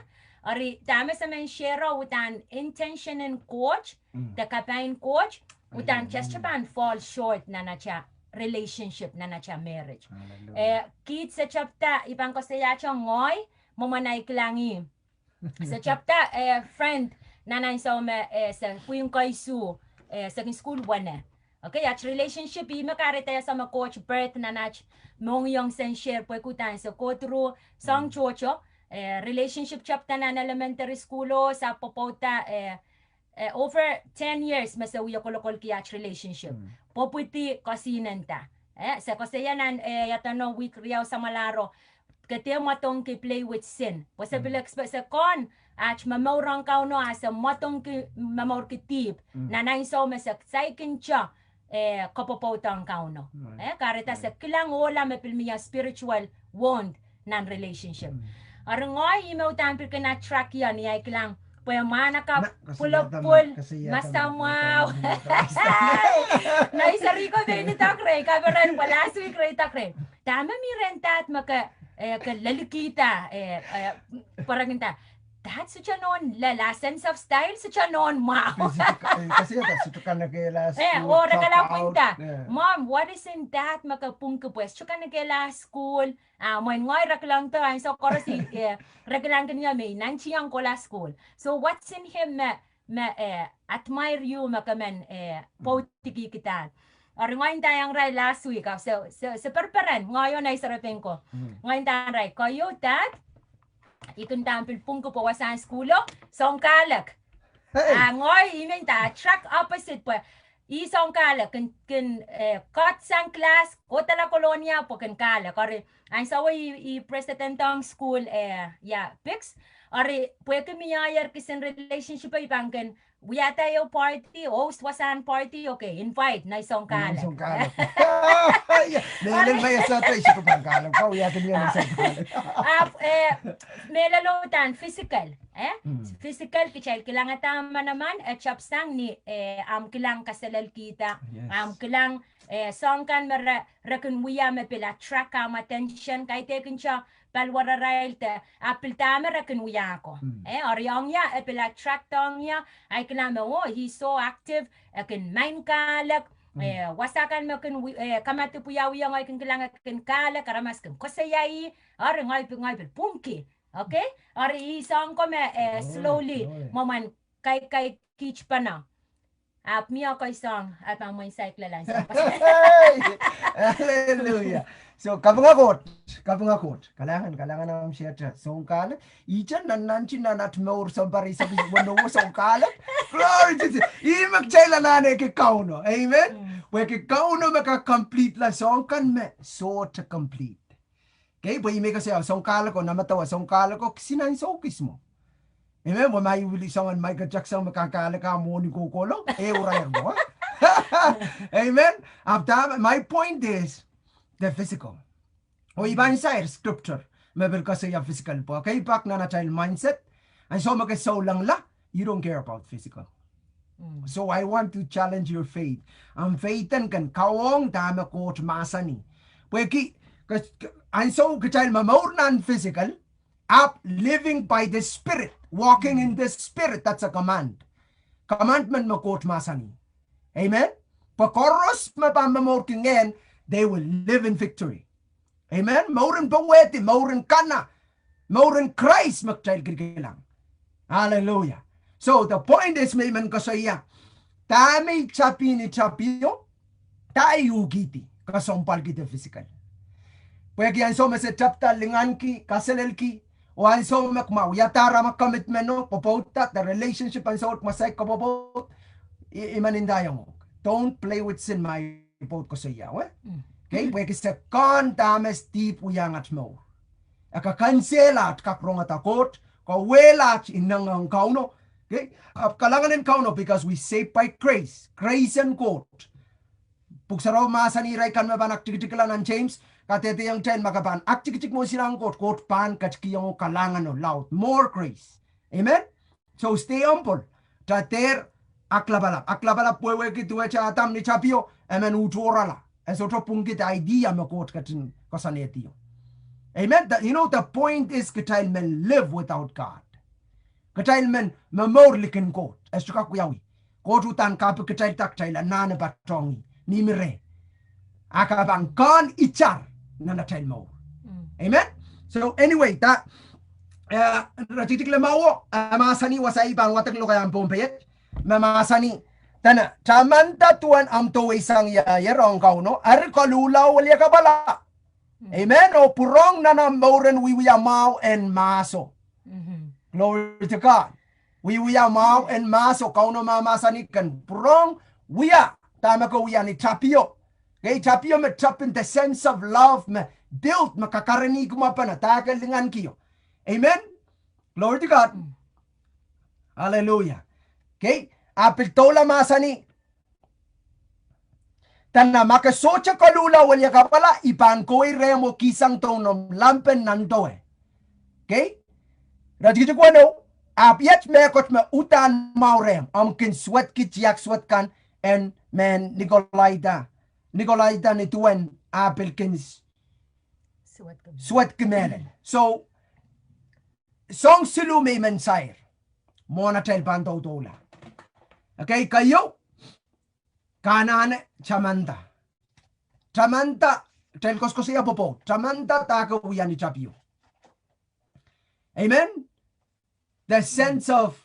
Eri dahme se men share o, udahn intention en Koht, de kapai en Koht, udahn kitail pahn fall short nan atail relationship, nan atail marriage. Eh, kiht se tapida, I pahn koasoiahte ngehi, mwomwen ahi kilang ih. Se tapida, eh, friend, nan ansou me, eh, se pwihn koasoia, eh, se kin sukuhl wene. Okay, aht relationship, ih me kahrehda iasa me Koht birth nan aht mohngiong sehse pwehki udahn se go through soang tohto, eh, relationship tapida nan elementary school o, se pwopwouda, eh, eh, over ten years me se wie kolokolki aht relationship. pwopwidi kesihnenda. Eh, se koasoia nan, eh, ia duwen wihk riau samwalahro, ke dehr mwadangki play with sin. Pwe se pil expect, se kohn, aht momour ong Kauno, a se mwadangki momourki dihp. Nan ansou me se saikinte, eh, kopwopwoud ong Kauno. Eh, kahrehda se kilang ohla me pil mie spiritual wound nan relationship. Eri ngehi ih me uhdahn pil kin attract ie ni ahi kilang, pwe mwahnakapw, pwulopwul, masamwahu. Ngehi serihko me I nda ire, kaperen pwe last week re ire. Dahme mi rehn dad me ke, eh, ke lelikihda, eh, eh, pwarekihda. Dad sohte nohn lel, a sense of style sohte nohn mwahu. Eh, oh, re kala pwinda. Mom, what is in dad me ke pwungki pwe sohte kanekehla sukuhl. Ah, mwein ngehi re kilang de ansou koaros, eh, re kilang kin ie me I nantihong kohla sukuhl. So what's in him me, me, eh, admire you me ke men, eh, pwoudikihkihda. Eri ngehi ndaiong irail last week, ah, se, se, se perperen, ngehi oh ngehi serepein ko. Ngehi ndaiong irail, keieu dad, I kin uhdahn pil pwungki pwe wasahn sukuhlo, soun kahlek. Ah, ngehi I men nda track opposite pwe, I soun kahlek, kin, kin, eh, cut sang class, kodala Kolonia pwe kin kahlek. Eri, ansowo I, I president ong sukuhl, eh, ia, Piks. Eri, pwehki mie ier kisin relationship, I pahn kin wiahda ehu party, host wasahn party, okay, invite, ngehi soun kahlek. Ahpw, eh, mehlel uhdahn physical, eh? Physical, kitail kilangada manaman, eh, tapsang ni, eh, ahmw kilang kaselelkihda, ahmw kilang, eh, soahng kan me re, re kin wia me pil attract ahmw attention, kaidehkin soh, paliwararail de, ahpw pil dahme re kin wia ko. Eh, eri ong ie, e pil attract ong ie, ahi kilang me, oh, he's so active, e kin maing kahlek, eh, wasa kan me kin wi-, eh, kamadipw wiawi ong, e kin kilang e kin kahlek, aramas kin koasoia ih, eri ngehi pil, ngehi pil pwungki. Okay? Eri ih soahng ko me, eh, slowly, mwomwen kaikaikihpene. Ahpw mie ekei soahng, ahpw mwein saikinte lel ansou. Hallelujah. So, kapinga Koht, kapinga Koht. Kalahngan, kalahngan ahmw share te soun kahlek. Ihte nannanti nan aht mour sounpar eisek weneu soun kahlek. Glory to Jesus. Ih me kitail anahne ki Kauno. Amen. Pwehki Kauno me kak complete la soahng kan me sohte complete. Okay, pwe ih me I koasoia, soun kahlek o, nan medewe soun kahlek o, kisin ansou kis mwo. Amen, pwe ma I wili soangen Michael Jackson me kak kahlek ah mwohni kohkohlong, e urair mwo. Amen. Ahpw dahme, my point is the physical. Oh, I pahn sair scripture me pil koasoia physical. Pwe, okay, pak nan atail mindset. Ansou me ke souleng la, you don't care about physical. So I want to challenge your faith. Ahmw faith en kin kawohng dahme Koht mahsanih. Pwehki, ke, ke, ansou kitail momour nan physical, ahpw living by the Spirit, walking in the Spirit, that's a command. Commandment me Koht mahsanih. Amen? Pwe koaros me pahn momourki ngehn, they will live in victory. Amen. Mouren powehdi, mouren kana, mouren Krais me kitail kilikilang. Hallelujah. So the point is me I men koasoia, dahme I tapihni tapio, dahme I uhkihdi, kesempwalki the physical. Pwehki ansou me se tapda linganki, kaselelki, oh ansou me kumwa wiahda ara commitment o, pwopwoudda, the relationship ansou kumwa saik kopwopwoud, I, I men ndaiong uhk. Don't play with sin, my pwoud koasoia, eh? Okay, pwehki se kohn dahme dihp wiahiong aht mour. E kak cancel aht kak rongada Koht, kawehla aht ineng ong Kauno. Okay, ahpw kalahngan en Kauno because we saved by grace. Grace en Koht. Pwuhk Sarawi mahsanih irail kan me pahn aktikitikla nan James, kadehdehiong kitail ma ke pahn aktikitik mwohn silangin Koht, Koht pahn ketikihong uhk kalahngan o laud. More grace. Amen? So stay humble. Kitail dehr aklapalap. Aklapalap wehwehki duwehte Adam ni tapio, e men uhd oarala. E sohte pwungki the idea me Koht ketin koasoanehdi o. Amen? The, you know, the point is kitail men live without God. Kitail men momour likin Koht. E sohte kak wiawi. Koht uhdahn kapikitailda kitail anahne patohng ih. Mihmi reh. A ke pahn kohn itar nan atail mour. Amen? So anyway, da, eh, iretikitik limau o, eh, mahsanih wasa I pahn wadek lokaiahn Pohnpei et. Me mahsanih, dene, tamanda duwen ahmw dowehsang iahier ong Kauno, eri koluhla oh wiliakapwala. Amen. Oh pwurehng nan ahmw mour en wiewia mwahu en mahso. Glory to God. Wiewia mwahu en mahso, Kauno mahmahsanih ken pwurehng wia dahme ke wia ni tapio. Kei tapio me tapin the sense of love me build me kakaranihki mwahu pahn dahke lingankio. Amen. Glory to God. Hallelujah. Kei, a pil doula mahsanih. Dene ma ke sohte koluhla oh weliakapwala, I pahn kohwei rehmw oh kihsang dohng noumw lampen nan dowe. Kei? Iretikitik weneu, ahpw iet mehkot me uhdahn mwahu rehmw, omw kin suwedki tiahk suwed kan en mehn Nikolaita. Nikolaita ni duwen a pil kin suwedki mehlel. So, soahng siluh me I men sair. Mwohn atail pahn doudoula. Okay, keieu. Ke anahne tamanda. Tamanda, kitail koasokoasoia pwopwoud. Tamanda dahke wia ni tapio. Amen? The sense of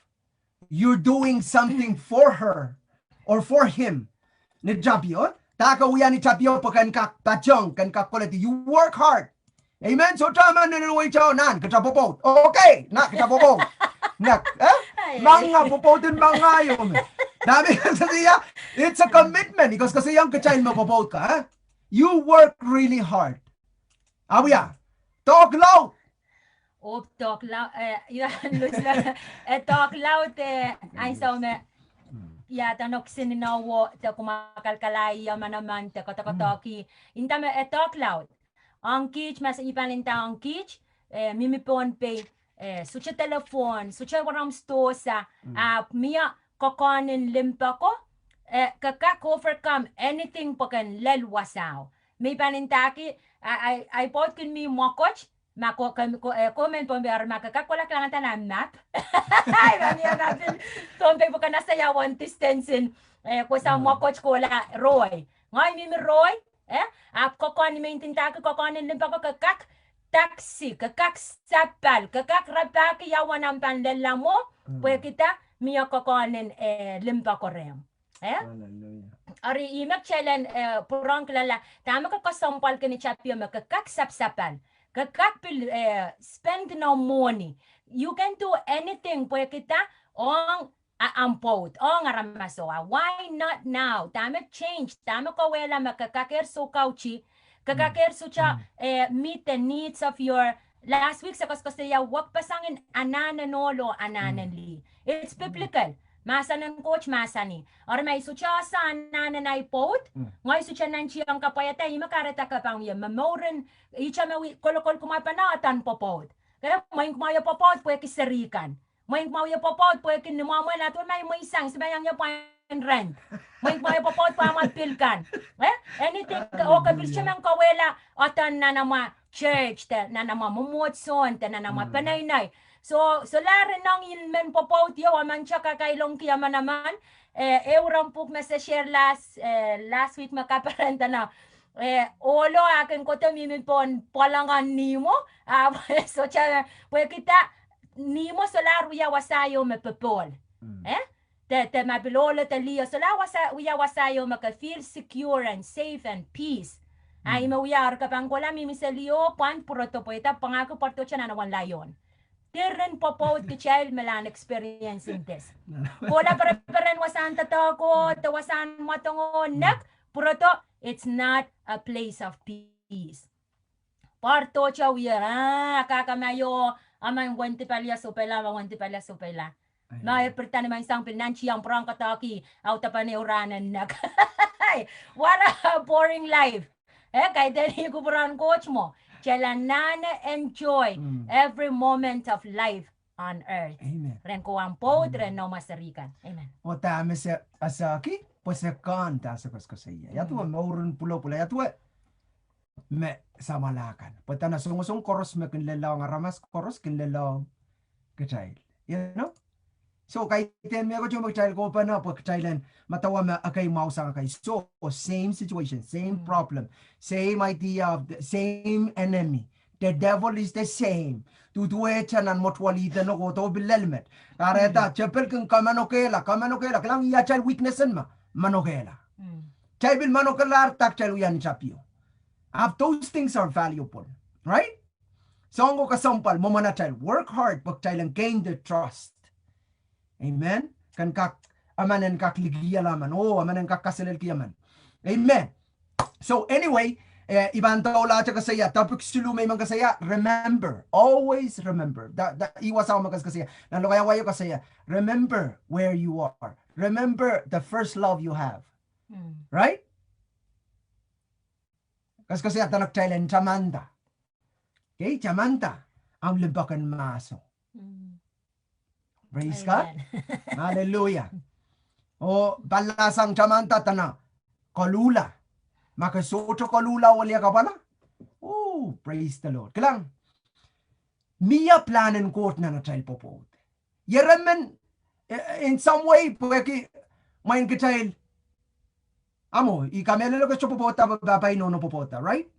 you're doing something for her or for him. Ni tapio, dahke wia ni tapio pwe ken kak patehng, ken kak koledi. You work hard. Amen. So taman en weitao nan, kita pwopwoud. Okay, nan, kita pwopwoud. Nan, eh? Manga pwopwoud en manga ieu me. Dahme I koasoia, it's a commitment. I koasokoasoiong kitail me pwopwoud ka, eh? You work really hard. Awia. Doadoahk laud. Oh, doadoahk laud, eh, ia, Lucy, eh, doadoahk laud, eh, ansou me, ia, dene kisin inowo, de kumwail kalkalahi, ia, manaman, de koadokoadoahki. Inda me, eh, doadoahk laud. Ong kiht, ma se I pahn inda ong kiht, eh, mihmi Pohnpei, eh, sohte telephone, sohte wahnpoaron sidohsa, ah, mie koakoahn en limpoako, eh, ke kak overcome anything pwe ken lel wasao. Me I pahn indaki, a, a, ahi pwoud kin mih mwekid, ma ko, ke, ko, eh, komen Pohnpei, eri ma ke kak kohla kilangada nan map. Ahi, ma mie map en Pohnpei pwe ken ese ia uwen distance en, eh, kohsang mwekid kohla Roy. Ngehi mihmi Roy, eh, ahpw koakoahn, I men indaki koakoahn en limpoako ke kak taksi, ke kak sapal, ke kak rapahki ia uwen omw pahn lella mwo, pwehki dah, mie koakoahn en, eh, limpoako rehmw. Eh? Hallelujah. Eri ihme kitail en, eh, pwurehng kilala, dahme ke kesempwalki ni tapio me ke kak sapsapal, ke kak pil, eh, spend noumw mwohni. You can do anything pwehki dah, ong, a, omw pwoud, ong aramaso. Why not now? Dahme change, dahme kawehla me ke kakehr soukauti, ke kakehr sohte, eh, meet the needs of your, last week se koasokoasoia wekpeseng en anahn en ohl oh anahn en lih. It's biblical. Mahsen en Koht mahsanih. Eri ma I sohte ese anahn en ahi pwoud, ngehi sohte nantihong kapwaiada, ihme kahrehda ke pahn wia, me mouren, ihte me wia kolokol kumwail pahn ahdahn pwopwoud. Ke, mwein kumwail wie pwopwoud pwehki seri kan. Mwein kumwail wie pwopwoud pwehki ni mwomwen aduwen ma I mweisang, se pahn iang ie pwain rent. Mwein kumwail wie pwopwoud pwe amwail pil kan. Eh? Anything, oh ke pil sohte men kawehla, ahdahn nan amwail church, de nan amwail mwomwohdiso, de nan amwail peneinei. So, solahr ineng I men pwopwoud, ia, oh I men kak kailongki ia manaman. Eh, ehu ren pwuhk me se share last, eh, last week me kaperen dene, eh, ohlo ah kin kohdo mihmi pohn pwolong en nihmwo, ah, sohte, pwehki dah, nihmwo solahr wia wasa ieu me popohl. Eh? De, de ma pil ohlo de liho, solahr wasa, wia wasa ieu me ke feel secure and safe and peace. Ah, ihme wia eri ke pahn kohla mihmi seli oh pwand pwurodo pwe dah pangahki pwurodo nan wen laion. Diren pwopwoud kitail me lahn experiencing this. Kohla pereperen wasahn doadoahk oh, de wasahn mwadong oh, nek, pwurodo, it's not a place of peace. Pwurodo wia, ah, kak ma io, amen wendi pali ah sohpeila, amen wendi pali ah sohpeila. Ma e pirida ni menseng pil nantihong pwurehng koadoahki, audepen ehu rahnen nek. What a boring life. Eh, kaidehn kupwuren Koht mwo. Kitail anahne enjoy every moment of life on earth. Amen. Ren kowaun pwoud, ren noumw seri kan. Amen. Oh dahme se esehki, pwe se kanda se koasokoasoia. Ia duwe mouren pwulopwula, ia duwe me samwala kan. Pwe dene songosong koaros me kin lelohng aramas koaros kin lelohng kitail. You know? So, kaidehn mehkot me kitail kohpene, pwe kitail en medewe me ekei mwahusang ekei. So, same situation, same problem, same idea of the same enemy. The devil is the same. Duduwehte nan mwoatwalihdi en kohdo pil lel met. Kahrehda, kitail pil kin kamanokehla, kamanokehla, kilang ia atail weakness en ma, manokehla. Kitail pil manokehla, dah kitail wia ni tapio. Ahpw those things are valuable, right? Soahng ko kesempwal, mwomwen atail work hard, pwe kitail en gain the trust. Amen. Ken kak emen en kak likihala emen, oh, emen en kak kaselelki emen. Amen. So anyway, eh, I pahn doulahte koasoia, topic siluh me I men koasoia, remember, always remember. Dah, dah, I wasa me koaskoasoia, nan lokaia wai koasoia, remember where you are. Remember the first love you have. Right? Koaskoasoia dene kitail en tamanda. Kei tamanda ahmw limpoak en mahso. Praise God. Hallelujah. Oh, pallahsang tamanda dene koluhla. Ma ke sohte koluhla oh weliakapwala. Oh, praise the Lord. Kilang. Mie pilahn en Koht nan atail pwopwoud. Ieremen, eh, in some way, pwehki mwein kitail. Ahmw, I kamehlele ke sohte pwopwoudda pwe pahpa inohno pwopwoudda, right?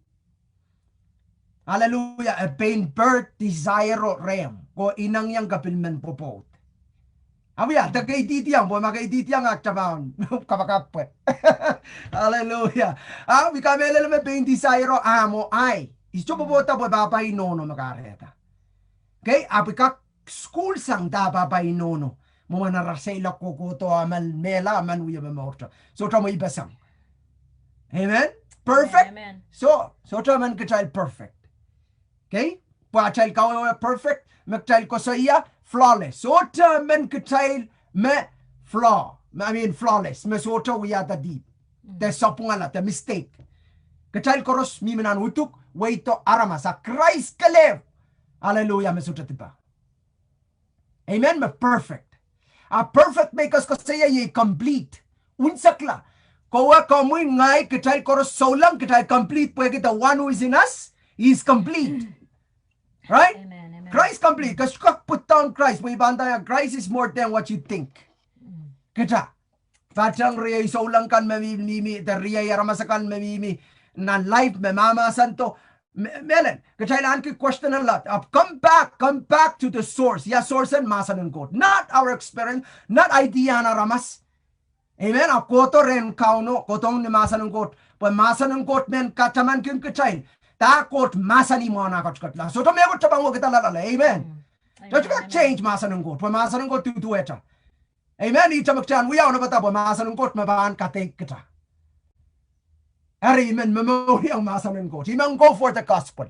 Hallelujah. E pein birth desire o rehmw, ko inengieng ke pil men pwopwoud. Ahpw ia, de ke idihdiong, pwe ma ke idihdiong ahk tapan kapakap pwe. Hallelujah. Ahpw I kamehlele me pein desire o ahmw, ahi. I sohte pwopwoudda pwe pahpa inohno me kahrehda. Kei, ahpw I kak sukuhlsang dah pahpa inohno. Mwomwen ara seiloak kohkohdo, emen mehla, emen wia momourda. Sohte mweipeseng. Amen. Perfect. So, sohte emen kitail perfect. Kei, pwe atail kawehwe perfect, me kitail koasoia flawless. Sohte emen kitail me flaw, I mean flawless, me sohte wiahda dihp, de sapwungala, de mistake. Kitail koaros mihmi nan uduk, wehdo aramas, a Krais kelehpw. Hallelujah, me sohte dipa. Amen, me perfect. A perfect me I koaskoasoia iei complete. Unsekla. Kowe, komwi, ngehi, kitail koaros souleng, kitail complete, pwehki the one who is in us, he is complete. Right? Krais complete. Ke sohte kak put down Krais, pwe I pahn nda ia, Christ is more than what you think. Kita. Patehng riei souleng kan me mihmi, de riei aramas akan me mihmi nan life me mahmahsendo, mehlel, kitail ahneki question a lot. Ahpw come back, come back to the source. Ia source en mahsen en Koht. Not our experience, not idea en aramas. Amen. Ahpw kohdo rehn Kauno, kohdohng ni mahsen en Koht. Pwe mahsen en Koht men katamankin kitail dah Koht mahsanih mwohn ah ketiket lahng. Sohte mehkot te pahn wekidala loale. Amen. Sohte kak change mahsen en Koht, pwe mahsen en Koht duduwehte. Amen. Ihte me kitail en wia onopada pwe mahsen en Koht me pahn kadeik kita. Eri I men momouriong mahsen en Koht. I men go for the gospel.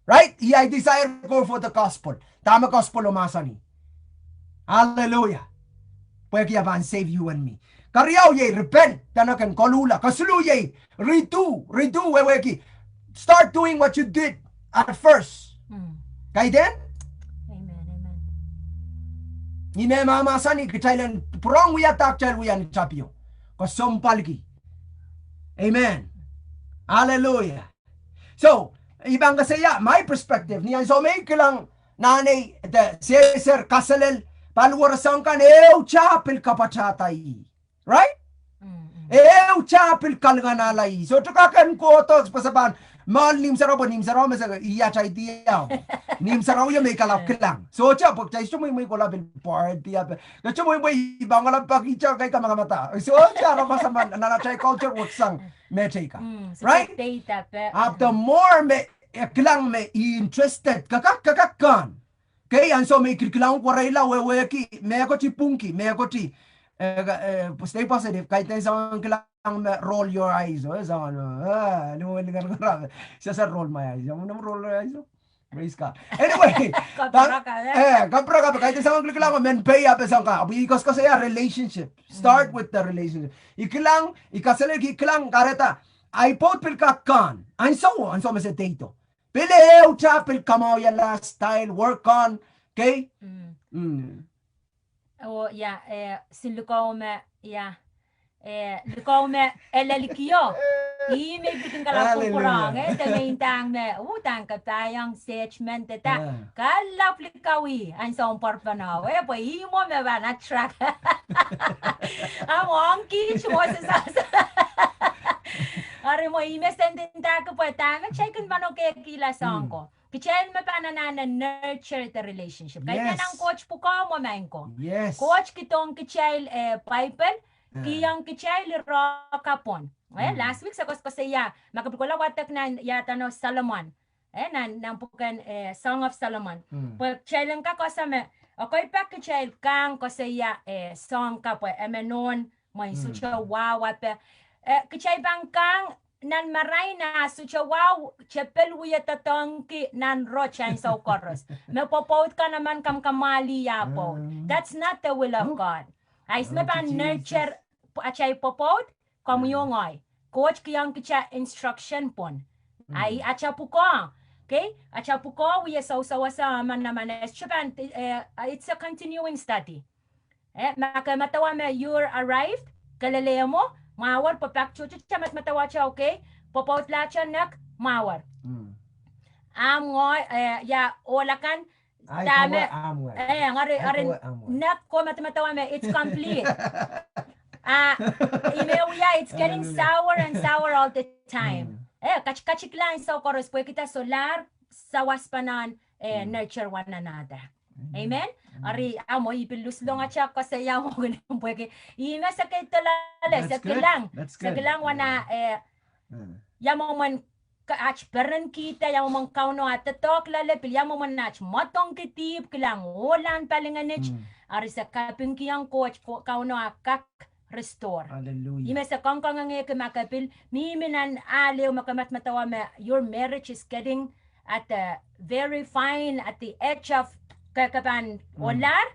Right? I desire go for the gospel. Dahme gospel o mahsanih. Hallelujah. Pwehki e pahn save you and me. Keriau iei repent, dene ken koluhla. Kesiluh iei redo, redo wehwehki. Start doing what you did at first. Kaidehn? Amen, amen. Ih me mahmahsanih kitail en pwurehng wia dah kitail wia ni tapio. Kesempwalki. Amen. Hallelujah. So, I pahn koasoia my perspective. Ni ansou me I kilang nan ei de sehse kaselel, paliwere soahng kan ehute pil kapwatahda ih. Right? Ehute pil kalinganahla ih. Sohte kak en kohdo pwe se pahn moal nimsarawi pwe nimsarawi me se iatail diau. Nimsarawi me I kalap kilang. Sohte pwe kitail sohte mwomwe kohla pil party ape. Kitail sohte mwomwe I pahn kalap pak ita kai kamakamada. Sohte aramas emen nan atail culture weksang me teika. Right? Ahpw the more me e kilang me I interested, kak, kak, kak kan. Kei ansou me I kilkilang kwereila wehwehki, mehkot I pwungki, mehkot I, eh, eh, stay positive, kaidehn soangen kilang me roll your eyes, oh, soangen, eh, lingel, lingel, lingel, sehse roll my eyes, soangen roll your eyes, oh. Praise God. Anyway, kapwurek ape, kaidehn soangen kilkilang men pei ape soangen ka, ahpw I koaskoasoia relationship. Start with the relationship. I kilang, I kaselel, I kilang kahrehda, ahi pwoud pil kak kan. Ansou, ansou me se deido. Pil ehute pil kamwahwihala style, work on, okay? Oh, ia, eh, sin likou me, ia, eh, likou me e lelkio. Ih me I pil kin kalap kupwurong, eh, de me I ndahng me, uh, dahng kapaiong, sehd men de dah. Kalap likawih, ansou pwarpano, eh, pwe ih mwo me pahn attract. Ahmw ong kiht mwo sehse. Eri mwo ih me se ndahki pwe dahme kitail kin manokehkihla soahng ko. Kitail me pahn anahne nurture the relationship. Kaidehn nan Koht pwukoa mwo maing ko. Koht kihdohng kitail, eh, Bible, kihong kitail irokapwon. Eh, last week se koaskoasoia, ma ke pil kohla wadek nan iadano Solomon. Eh, nan, nan pwuken, eh, Song of Solomon. Pwe kitail en kak koasoia me, Ekei pak kitail kang koasoia, eh, soang kapw, eh, emen nohn mwein sohte wahu ape. Eh, kitail pahn kang nan marain ah sohte wahu, tepil wie doadoahngki nan roht ansou koaros. Me pwopwoud kan emen kamwakamwahli ah pwoud. That's not the will of God. Ais me pahn nurture atail pwopwoud, komwi oh ngehi. Koht kihong kita instruction pwon. Ai, ata pwukoa. Okay? Ata pwukoa wie sousouwasa emen emen. It's, eh, it's a continuing study. Eh, ma ke medewe me you're arrived, ke lel mwo, mwahuer pwe pak tohto, ta medemedewe ata, okay? Pwopwoudlahte nek, mwahuer. Ahmw ngehi, eh, ia ohl akan, dahme, eh, ngari, ngari, nek ko medemedewe me, it's complete. Ah, ih me wia, it's getting sour and sour all the time. Eh, kat, katikla ansou koaros pwehki dah solahr sawas pahn, eh, nurture one another. Amen. Eri, ah, mwo I pil luslong ata koasoia mwo pwehki ih me se kei doula lel, se kilang, se kilang wana, eh, ia mwomwen aht perenkihda, ia mwomwen Kauno ah doadoahk loale, pil ia mwomwen aht mwadangki dihp, kilang ohlahn palingehnit. Eri se kapingkihong Koht, Kauno ah kak restore. Ih me se kongkongehki ma ke pil mihmi nan ahl ehu me ke medemedewe me your marriage is getting at the very fine, at the edge of, ke, ke pahn ohlahr,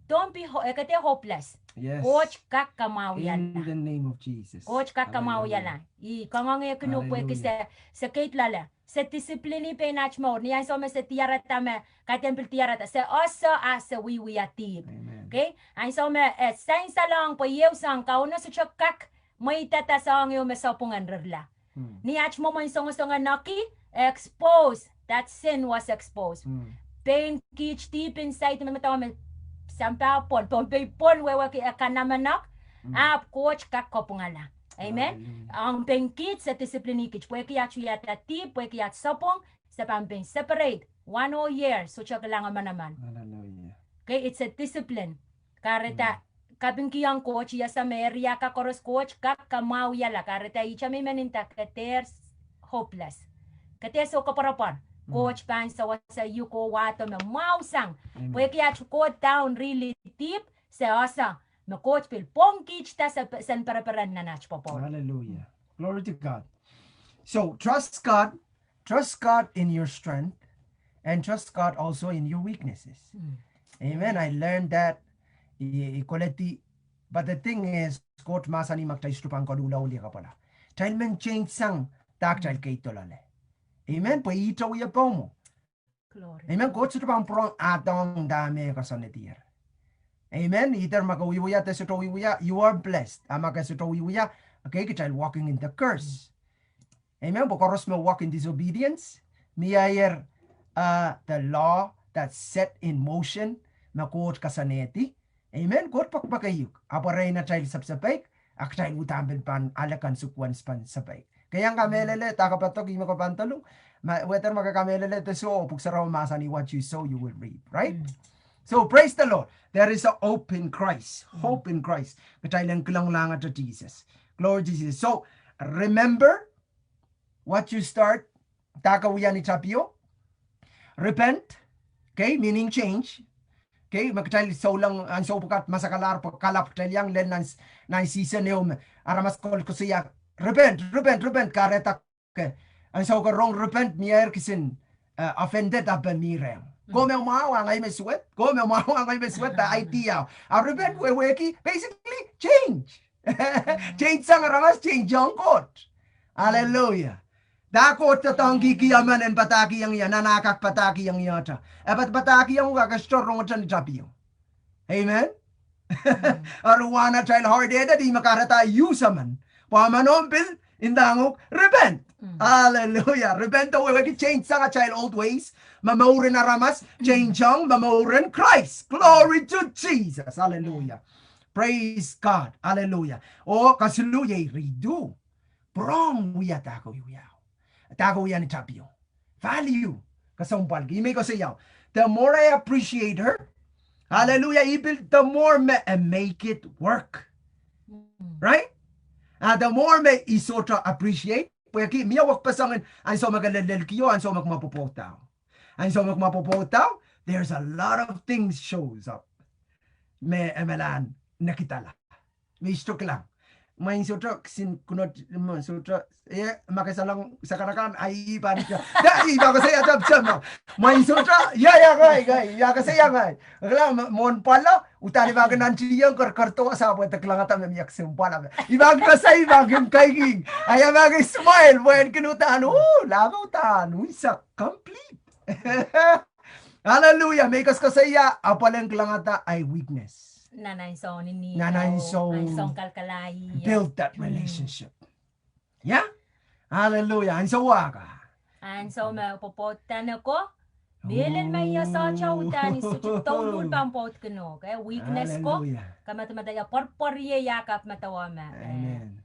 don't be ho-, eh, ke dehr hopeless. Koht kak kamwahuiala. Koht kak kamwahuiala. I kongkongehki uhk pwehki se, se kei doula lel. Se discipline pein aht mour. Ni ansou me se diarada me, kaidehn pil diarada, se oahso ah se wiewia dihp. Okay? Ansou me, eh, sansal ong pwe ieu soang Kauno sohte kak mweidada soang ehu me sapwung en rirla. Ni aht mwomwen songosong en oki, expose, that sin was exposed. Pein kiht deep inside me medewe me sampah pwon, pwon pei pwon wehwehki e kanamenek, ahpw Koht kak kapwungala. Amen. Ong pein kiht se discipline kiht, pwehki aht wiahda dihp, pwehki aht sapwung, se pahn pein separate, one whole year, sohte kilang emen emen. Okay, it's a discipline. Kahrehda kapingkihong Koht, I ese me area kan koaros Koht kak kamwahuiala, kahrehda ihte me I men inda ke dehr hopeless. Ke dehr soukoapworopwor. Koht pahn sewese uhk oh wahdo me mwahusang. Pwehki aht go down really deep, se oahso me Koht pil pwongkiht dah se, sen pereperen nan aht pwopwoud. Hallelujah. Glory to God. So, trust God. Trust God in your strength and trust God also in your weaknesses. Amen. I learned that. I, I koledi, but the thing is, Koht mahsanih ma kitail sohte pahn koluhla oh liakapwala, kitail men change sang dah kitail kei doula lel. Amen. Pwe ihte wie pahn mwo. Amen. Koht sohte pahn pwurehng adohng dahme koasoanedier. Amen. Either ma ke wiewia de sohte wiewia, you are blessed. A ma ke sohte wiewia, okay, kitail walking in the curse. Amen. Pwe koaros me walk in disobedience, mie, uh, the law that set in motion me Koht koasoanedi. Amen. Koht pekpekeiuk, ahpw erein atail sapasapaik, a kitail uhdahn pil pahn ale consequence pahn sapaik. Ke iang kamehlele, dah ke padok, ih me ke pahn dolung. Ma, whether ma ke kamehlele de soh, pwuhk sarawi mahsanih, what you sow, you will reap, right? So, praise the Lord. There is a hope in Christ. Hope in Christ. Kitail en kilang langete Sises. Glory to Jesus. So, remember what you start. Dah ke wia ni tapio. Repent. Okay, meaning change. Okay, me kitail souleng ansou pwukat masakalahr pwe kalapw kitail iang lel nan, nan season ehu me aramas koaros koasoia, repent, repent, repent, kahrehda ke, ansou ke rong repent, mie kisin, uh, offended ape mi rehmw. Ko me mwahu a ngehi me suwed, ko me mwahu a ngehi me suwed, the idea. A repent wehwehki, basically, change. Change sang aramas, change sang Koht. Hallelujah. Dah Koht doadoahngkihki emen en padahkihong ie, nan ah kak padahkihong iehte. E pad padahkihong uhk a ke sohte rongete ni tapio. Amen. Eri wahn atail hard-headed, ih me kahrehda use emen. Pwe emen omw pil, indahng uhk, repent. Hallelujah. Repent oh wehwehki change sang atail old ways. Me mouren aramas, change sang me mouren Christ. Glory to Jesus. Hallelujah. Praise God. Hallelujah. Oh, kesiluh iei redo. Pwurehng wia dah ke wiewia. Dah ke wia ni tapio. Value. Kesempwalki. Ih me I koasoia. The more I appreciate her, hallelujah, I pil, the more me I make it work. Right? Ah, the more me I sohte appreciate, pwehki mie wekpeseng en ansou me ke lellelkio, ansou me kumwa pwopwoudao. Ansou me kumwa pwopwoudao, There's a lot of things shows up. Me e malahn nekidala. Me I sohte kilang. Mwein sohte kisin kunot, mwein sohte, eh, ma ke salong sakanakan, ai I pahn, da, I pahn koasoia tepsem. Mwein sohte, ia, ia, ngehi, ngehi, ia koasoia ngehi. Kilang, mwohn pwalo, uhdahn I pahn kin nantihong ker, kerdohsa pwe de kilangada me mie kisin pwalo me I pahn koasoi, I pahn kin kaikihong. Ai I pahn kin smile, mwein kin uhdahn, oh, lame uhdahn, unsek, complete. Hallelujah. Me I koasokoasoia, apwal en kilangada ahi weakness. Nan ahi soun nin, nan ahi soun, ahi soun kalkalahi. Build that relationship. Yeah? Hallelujah. Ansou wahka. Ansou me pwopwoud dene ko. Mehlel me I sohte uhdahn, I sohte douluhl pahn pwoud kinohk, eh, weakness ko. Hallelujah. Kamadamada ia pwarpwariei ia kapw madawa me, eh. Amen.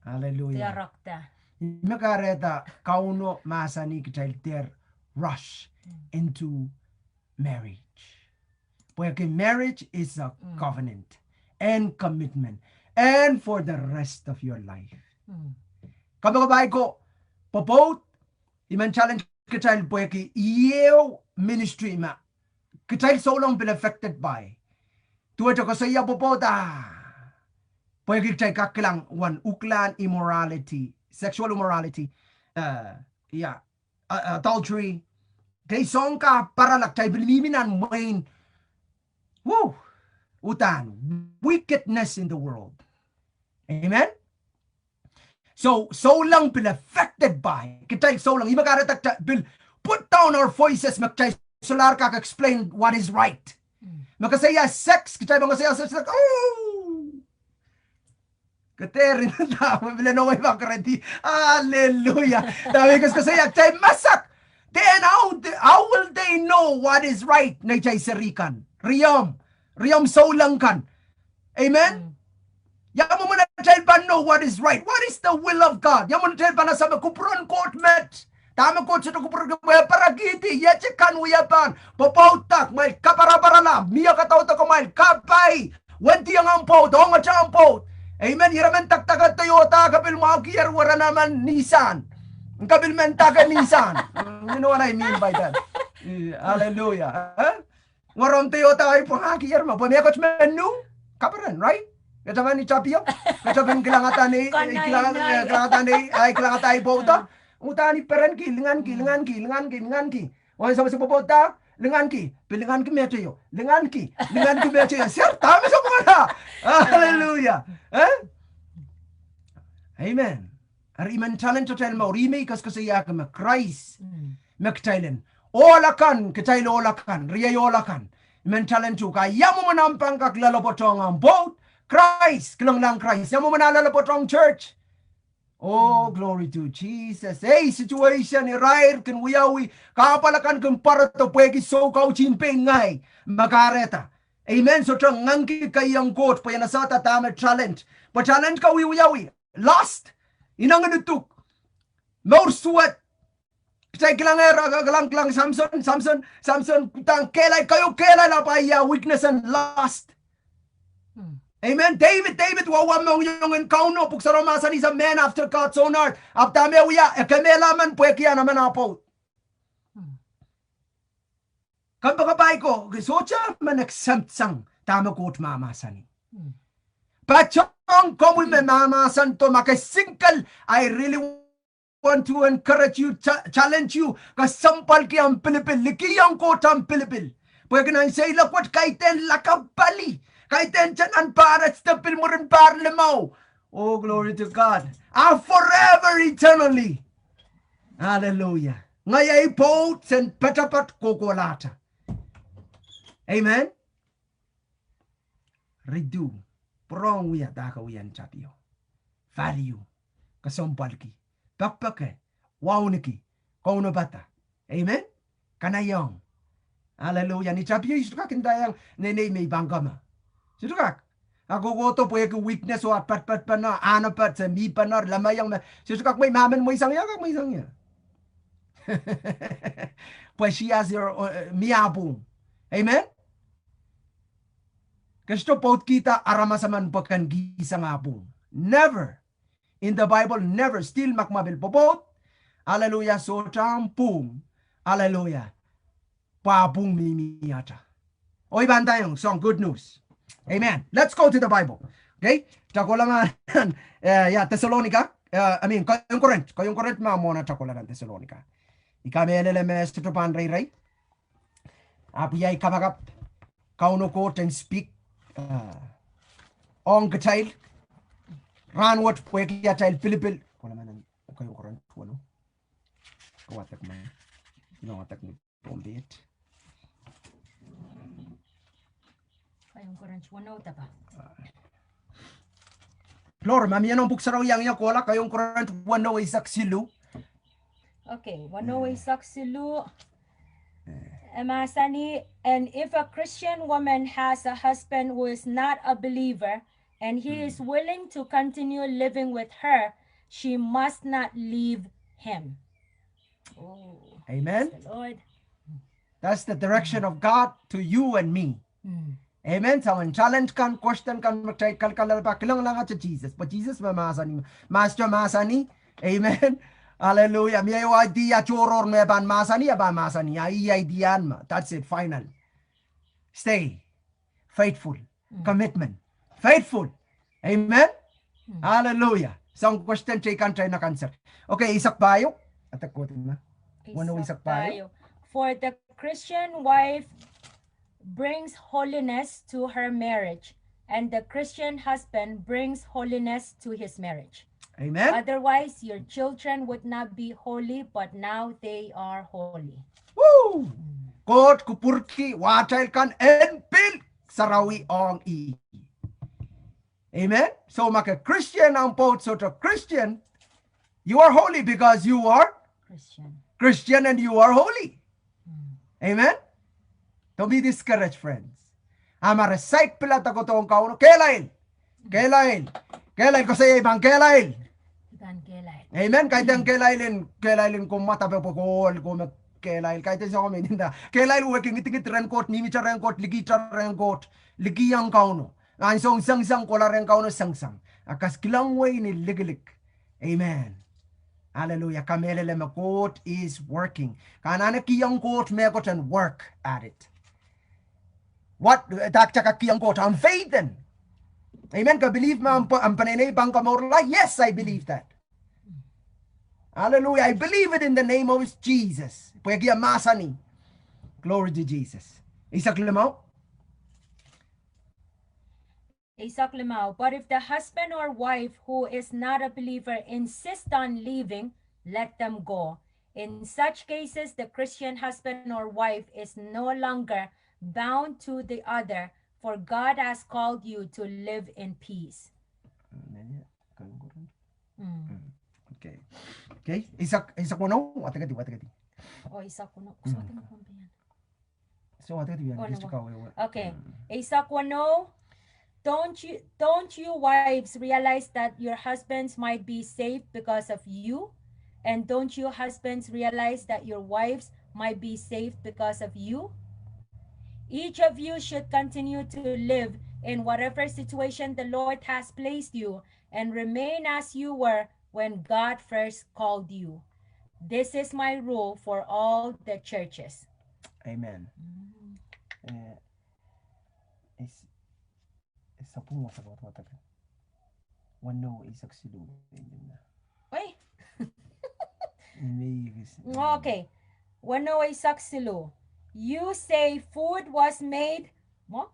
Hallelujah. Dehr rekda. Me kahrehda Kauno mahsanih kitail dehr rush into marriage. Pwehki marriage is a covenant and commitment and for the rest of your life. Kapakapai ko, pwopwoud, I men challenge kitail pwehki ieu ministry me kitail souleng pil affected by. Duwehte koasoia pwopwoud ah. Pwehki kitail kak kilang wen uklahn immorality, sexual immorality, uh, yeah, uh, adultery. Kei soang ka parala kitail pil mihmi nan mwein. Woo! Uhdahn wickedness in the world. Amen? So, souleng pil affected by. Kitail souleng, I me kahrehda kitail pil put down our voices me kitail solahr kak explain what is right. Me koasoia sex, kitail pahn koasoia sex, like, oh. Kitail rin da, me pil inowo I pahn kerehdi. Hallelujah. Da me koasokoasoia kitail masak. Then how, the, how will they know what is right? Neitail serihkan. Riomw, riomw souleng kan. Amen? Ia mwomwen atail pahn know what is right? What is the will of God? Ia mwomwen atail pahn ese me kupwuren Koht met? Dahme Koht sohte kupwurki, pwe e parakihdi, iet kan wia pahn pwopwoudda, kumwail kaparaparala, mie kadaudok, kumwail kapai, wendiong ahmw pwoud, ongete ahmw pwoud. Amen. Ira men dakdake Toyota, ke pil mwahukier weren emen Nissan. Ke pil men dake Nissan. You know what I mean by that? Eh, hallelujah. Eh? Ngoarom Toyota ahi pwangahkier ma, pwe mehkot men nu, kaperen, right? Kete men tapio, kete men kilangada nei, kilangada nei, ahi kilangada ahi pwoudo. Uhdahn I perenki, linganki, linganki, linganki, linganki. Wen sohte pwopwoudda, linganki, pil linganki meteio, linganki, linganki meteio. Ser, dahme sohte pwungala. Hallelujah. Eh? Amen. Eri I men challenge atail mour, I me I koasokoasoiahki me Krais me kitail en ohl akan, kitail ohl akan, riei ohl akan. I men challenge uhk, ia mwomwen ahmw pahn kak loalopwoatohng ahmw pwoud? Krais, kilenglahng Krais. Ia mwomwen ah loalopwoatohng church? Oh, glory to Jesus. Ei, situation irair kin wiawi, kahpwal akan kin pwarodo pwehki soukautihn pein ngehi me kahrehda. Amen. Sohte ngangki keiong Koht pwe I en esehda dahme talent. Pwe talent ko wiewiawi. Lost. Ineng en uduk. Mour suwed. Kitail kilang, eh, kilang, kilang Samson, Samson, Samson, kudahng kehlail, keieu kehlail ahpw ia weakness en lust. Amen. David, David, wahwa mohngiong en Kauno, pwuhk sarawio mahsanih is a man after God's own heart. Ahpw dahme wia, e kemehla emen pwehki ahn emen ah pwoud. Kompoakepahi ko, ke sohte men exempt sang dahme Koht mahmahsanih. Patohng komwi me mahmahsanihdo ma ke single, I really want to encourage you, cha-, challenge you, kesempwalki ahmw pilipil, likih ong Koht ahmw pilipil. Pwehki nan seiloak wet kaidehn lakapw pali, kaidehn tenen pahr et de pil mwurin pahr limau. Oh, glory to God. Ah, forever, eternally. Hallelujah. Ngehi ei pwoud sen poatopoat kohkohlahte. Amen. Ridu, pwurehng wia dahke wia ni tapio. Value, kesempwalki, pekipeki, wauneki, kaunopada. Amen. Kanaiehng. Hallelujah. Ni tapio I sohte kak ndaiong neinei me I pahn kama. Sohte kak. Ah kohkohdo pwehki weakness oh ah patpatpene, ahnepe, se mih pene, lemeiong me. Sohte kak mwein ma men mweisang ie, kak mweisang ie. Pwe she has her, uh, mie ah pwung. Amen. Ke sohte pwoudkihda aramas emen pwe ken kihsang ah pwung. Never. In the Bible, never. Still ma kumwail pil pwopwoud. Hallelujah, sohte ahmw pwung. Hallelujah. pwe pwung mihmi ata. Oh, I pahn ndaiong soang good news. Amen. Let's go to the Bible. Okay? Kitail kohla nan, eh, yeah, Thessalonica, eh, I mean, Kohiong Korint, Kohiong Korint me mwohn atail kohla nan Thessalonica. I kamehlele me sohte pahn reirei. Ahpw I kapakap Kauno Koht en speak, eh, ong kitail rahnwet pwehki atail pilipil. Kohla nan Kohiong Korint weneu. Ke wadek me, ino wadek ni Pohnpei. Kohiong Korint weneu dapa. Lori, ma mie nan Pwuhk Sarawi iang ie kohla, Kohiong Korint weneu eisek siluh. Okay, weneu eisek siluh. E mahsanih, and if a Christian woman has a husband who is not a believer, and he is willing to continue living with her, she must not leave him. Oh, amen. Praise the Lord. That's the direction of God to you and me. Amen. Soangen challenge kan, question kan me kitail kalkalelpah, kilang langete Sises. Pwe Sises me mahsanih, Master mahsanih. Amen. Hallelujah. Mie idea tohrohr me pahn mahsanih, e pahn mahsanih. Ia idea me. That's it, final. Stay faithful. Commitment. Faithful. Amen. Hallelujah. Soang question teikan tai na cancer. Okay, eisek pahieu. Ata kote ma. Weneu eisek pahieu. For the Christian wife brings holiness to her marriage, and the Christian husband brings holiness to his marriage. Amen. Otherwise, your children would not be holy, but now they are holy. Woo! Koht kupwurki wahtail kan en pil sarawi ong ih. Amen. So ma ke Christian, ahmw pwoud sohte Christian, you are holy because you are Christian. Christian and you are holy. Amen. Don't be discouraged, friends. Ahmw re saik pilada kohdohng Kauno, kehlail. Kehlail. Kehlail, koasoia I pahn kehlail. I pahn kehlail. Amen. Kaidehn kehlail en, kehlail en komw madape pwe kohl, komw kehlail. Kaidehn soangen me I nda. Kehlail wehwehki ngidingid rehn Koht, mihmihte rehn Koht, likihte rehn Koht, likiong Kauno. Ansoun sengseng kohla rehn Kauno sengseng. A kas kilang wei ni likilik. Amen. Hallelujah. Kamehlele me Koht is working. Ke anahne kihong Koht mehkot en work at it. What, dah kitail kak kihong Koht? Ahmw faith en. Amen. Ke believe me ahmw, ahmw peneinei pahn komourla? Yes, I believe that. Hallelujah. I believe it in the name of Jesus. Pwehki e mahsanih. Glory to Jesus. Eisek limau. Eisek limau. But if the husband or wife who is not a believer insist on leaving, let them go. In such cases, the Christian husband or wife is no longer bound to the other, for God has called you to live in peace. Okay. Okay. Eisek, eisek weneu, wadekedi, wadekedi. Oh, eisek weneu. So, wadekedi, wadekedi. Okay. Eisek weneu. Don't you, don't you wives realize that your husbands might be saved because of you? And don't you husbands realize that your wives might be saved because of you? Each of you should continue to live in whatever situation the Lord has placed you and remain as you were when God first called you. This is my rule for all the churches. Amen. Eh, is, is sapun wasa wat wat aka. Weneu eisek siluh. Oi. Okay. Weneu eisek siluh. You say food was made, mo?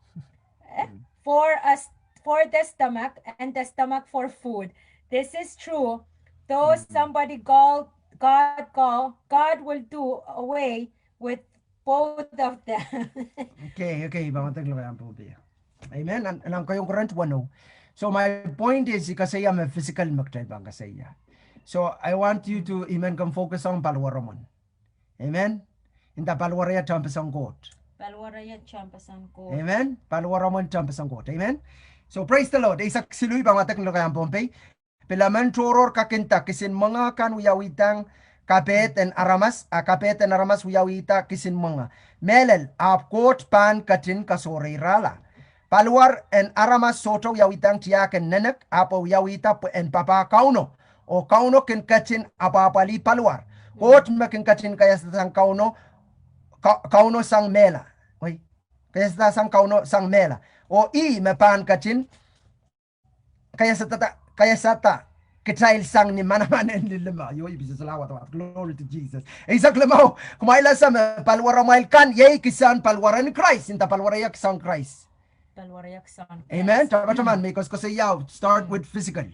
Eh? For us, for the stomach, and the stomach for food. This is true. Though somebody called, God call, God will do away with both of them. Okay, okay, I pahn wadek lokaia pohn pei. Amen. And, and I am going to rant one oh. So my point is, I koasoia me physical me kitail pahn koasoia. So I want you to, amen, come focus on paliwaromwen. Amen. Nda paliwar ia tehnpasen Koht. Paliwar ia tehnpasen Koht. Amen. Paliwaromwen tehnpasen Koht. Amen. So praise the Lord. Eisek siluh, I pahn wadek lokaia pohn pei. Pil emen tohrohr kak nda, kisin mwenge kan wiawidahng kapehd en aramas, a kapehd en aramas wiawihda kisin mwenge. Mehlel, ahpw Koht pahn ketin kasohreirahla. Paliwar en aramas sohte wiawidahng tiahk en nenek, ahpw e wiawihda pwe en papah Kauno. Oh Kauno kin ketin apwahpwalih paliwar. Koht me kin ketin kaiasada sang Kauno, Ka-, Kauno sang mehla. Oi. Kaiasada sang Kauno sang mehla. Oh ih me pahn ketin kaiasada, kaiasada kitail sang ni manaman en lilimau. Io, I pil solahr wadawad. Glory to Jesus. Eisek limau, kumwail ese me paliwaramwail kan iei kisehn paliwaren Krais, nda paliwar iei kisehn Krais. Paliwar iei kisehn Krais. Amen. Tepataman me koasoakoasoia, start with physical.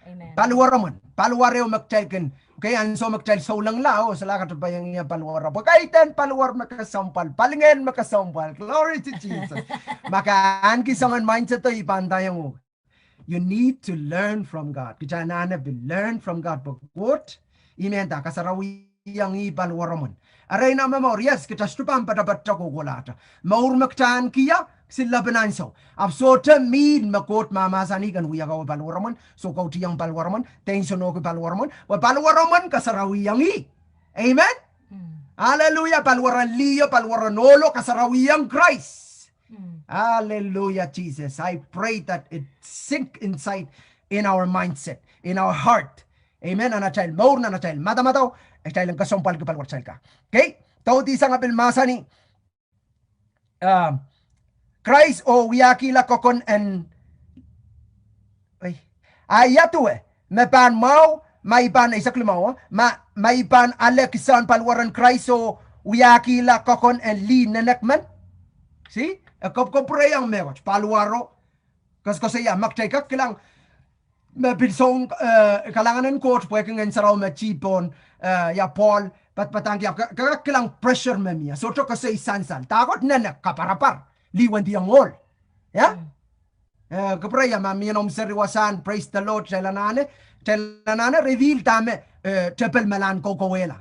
Amen. Paliwaramwail, paliwar ehu me kitail kin, okay, ansou me kitail souleng la, oh, solahr katapieng ie paliwar. Pwe kaidehn paliwar me kesempwal, palingehn me kesempwal. Glory to Jesus. Ma ke ahneki soangen mindset o, I pahn ndaiong uhk. You need to learn from God. Kitail anahne pil learn from God pwe Koht, I men nda kasarawiong ih paliwaramwail. Eri nan mour, yes, kitail sohte pahn patapat kohkohlahte. Mour me kitail ahnekiong, silepen ansou. Ahpw sohte mih me Koht mahmahsanih ken wia kawe paliwaramwail, soukohtiong paliwaramwail, dein soangen paliwaramwail, pwe paliwaramwail kasarawiong ih. Amen? Hallelujah, paliwaren lih o, paliwaren ohl o kasarawiong Krais. Hallelujah, Jesus. I pray that it sink inside in our mindset, in our heart. Amen. Nan atail mour, nan atail madamadau, kitail en kesempwalki paliwaratail kan. Okay? Dohdi sang e pil mahsanih, ah, Krais oh wiahkihla kokon en, ei, a ia duwe me pahn mwahu, ma I pahn, eisek limau, ma, ma I pahn ale kisehn paliwaren Krais oh wiahkihla kokon en lih nenek men. See? E kop, kopwureiong mehkot, paliwaro. Koasoakoasoia, ma kitail kak kilang me pil soun, eh, kalahngan en Koht pwehki Ngehn Sarawi me dihp pohn, eh, ia Pohl padapadahngki, ahpw ke, ke kak kilang pressure me mie. Sohte koasoi sansal. Dahkot nenek? Kaparapar. Lih wendiong ohl. Ia? Eh, kopwureiong ma mie noumw seri wasahn, praise the Lord, kitail anahne, kitail anahne reveal dahme, eh, tepel me lahn koukouwehla.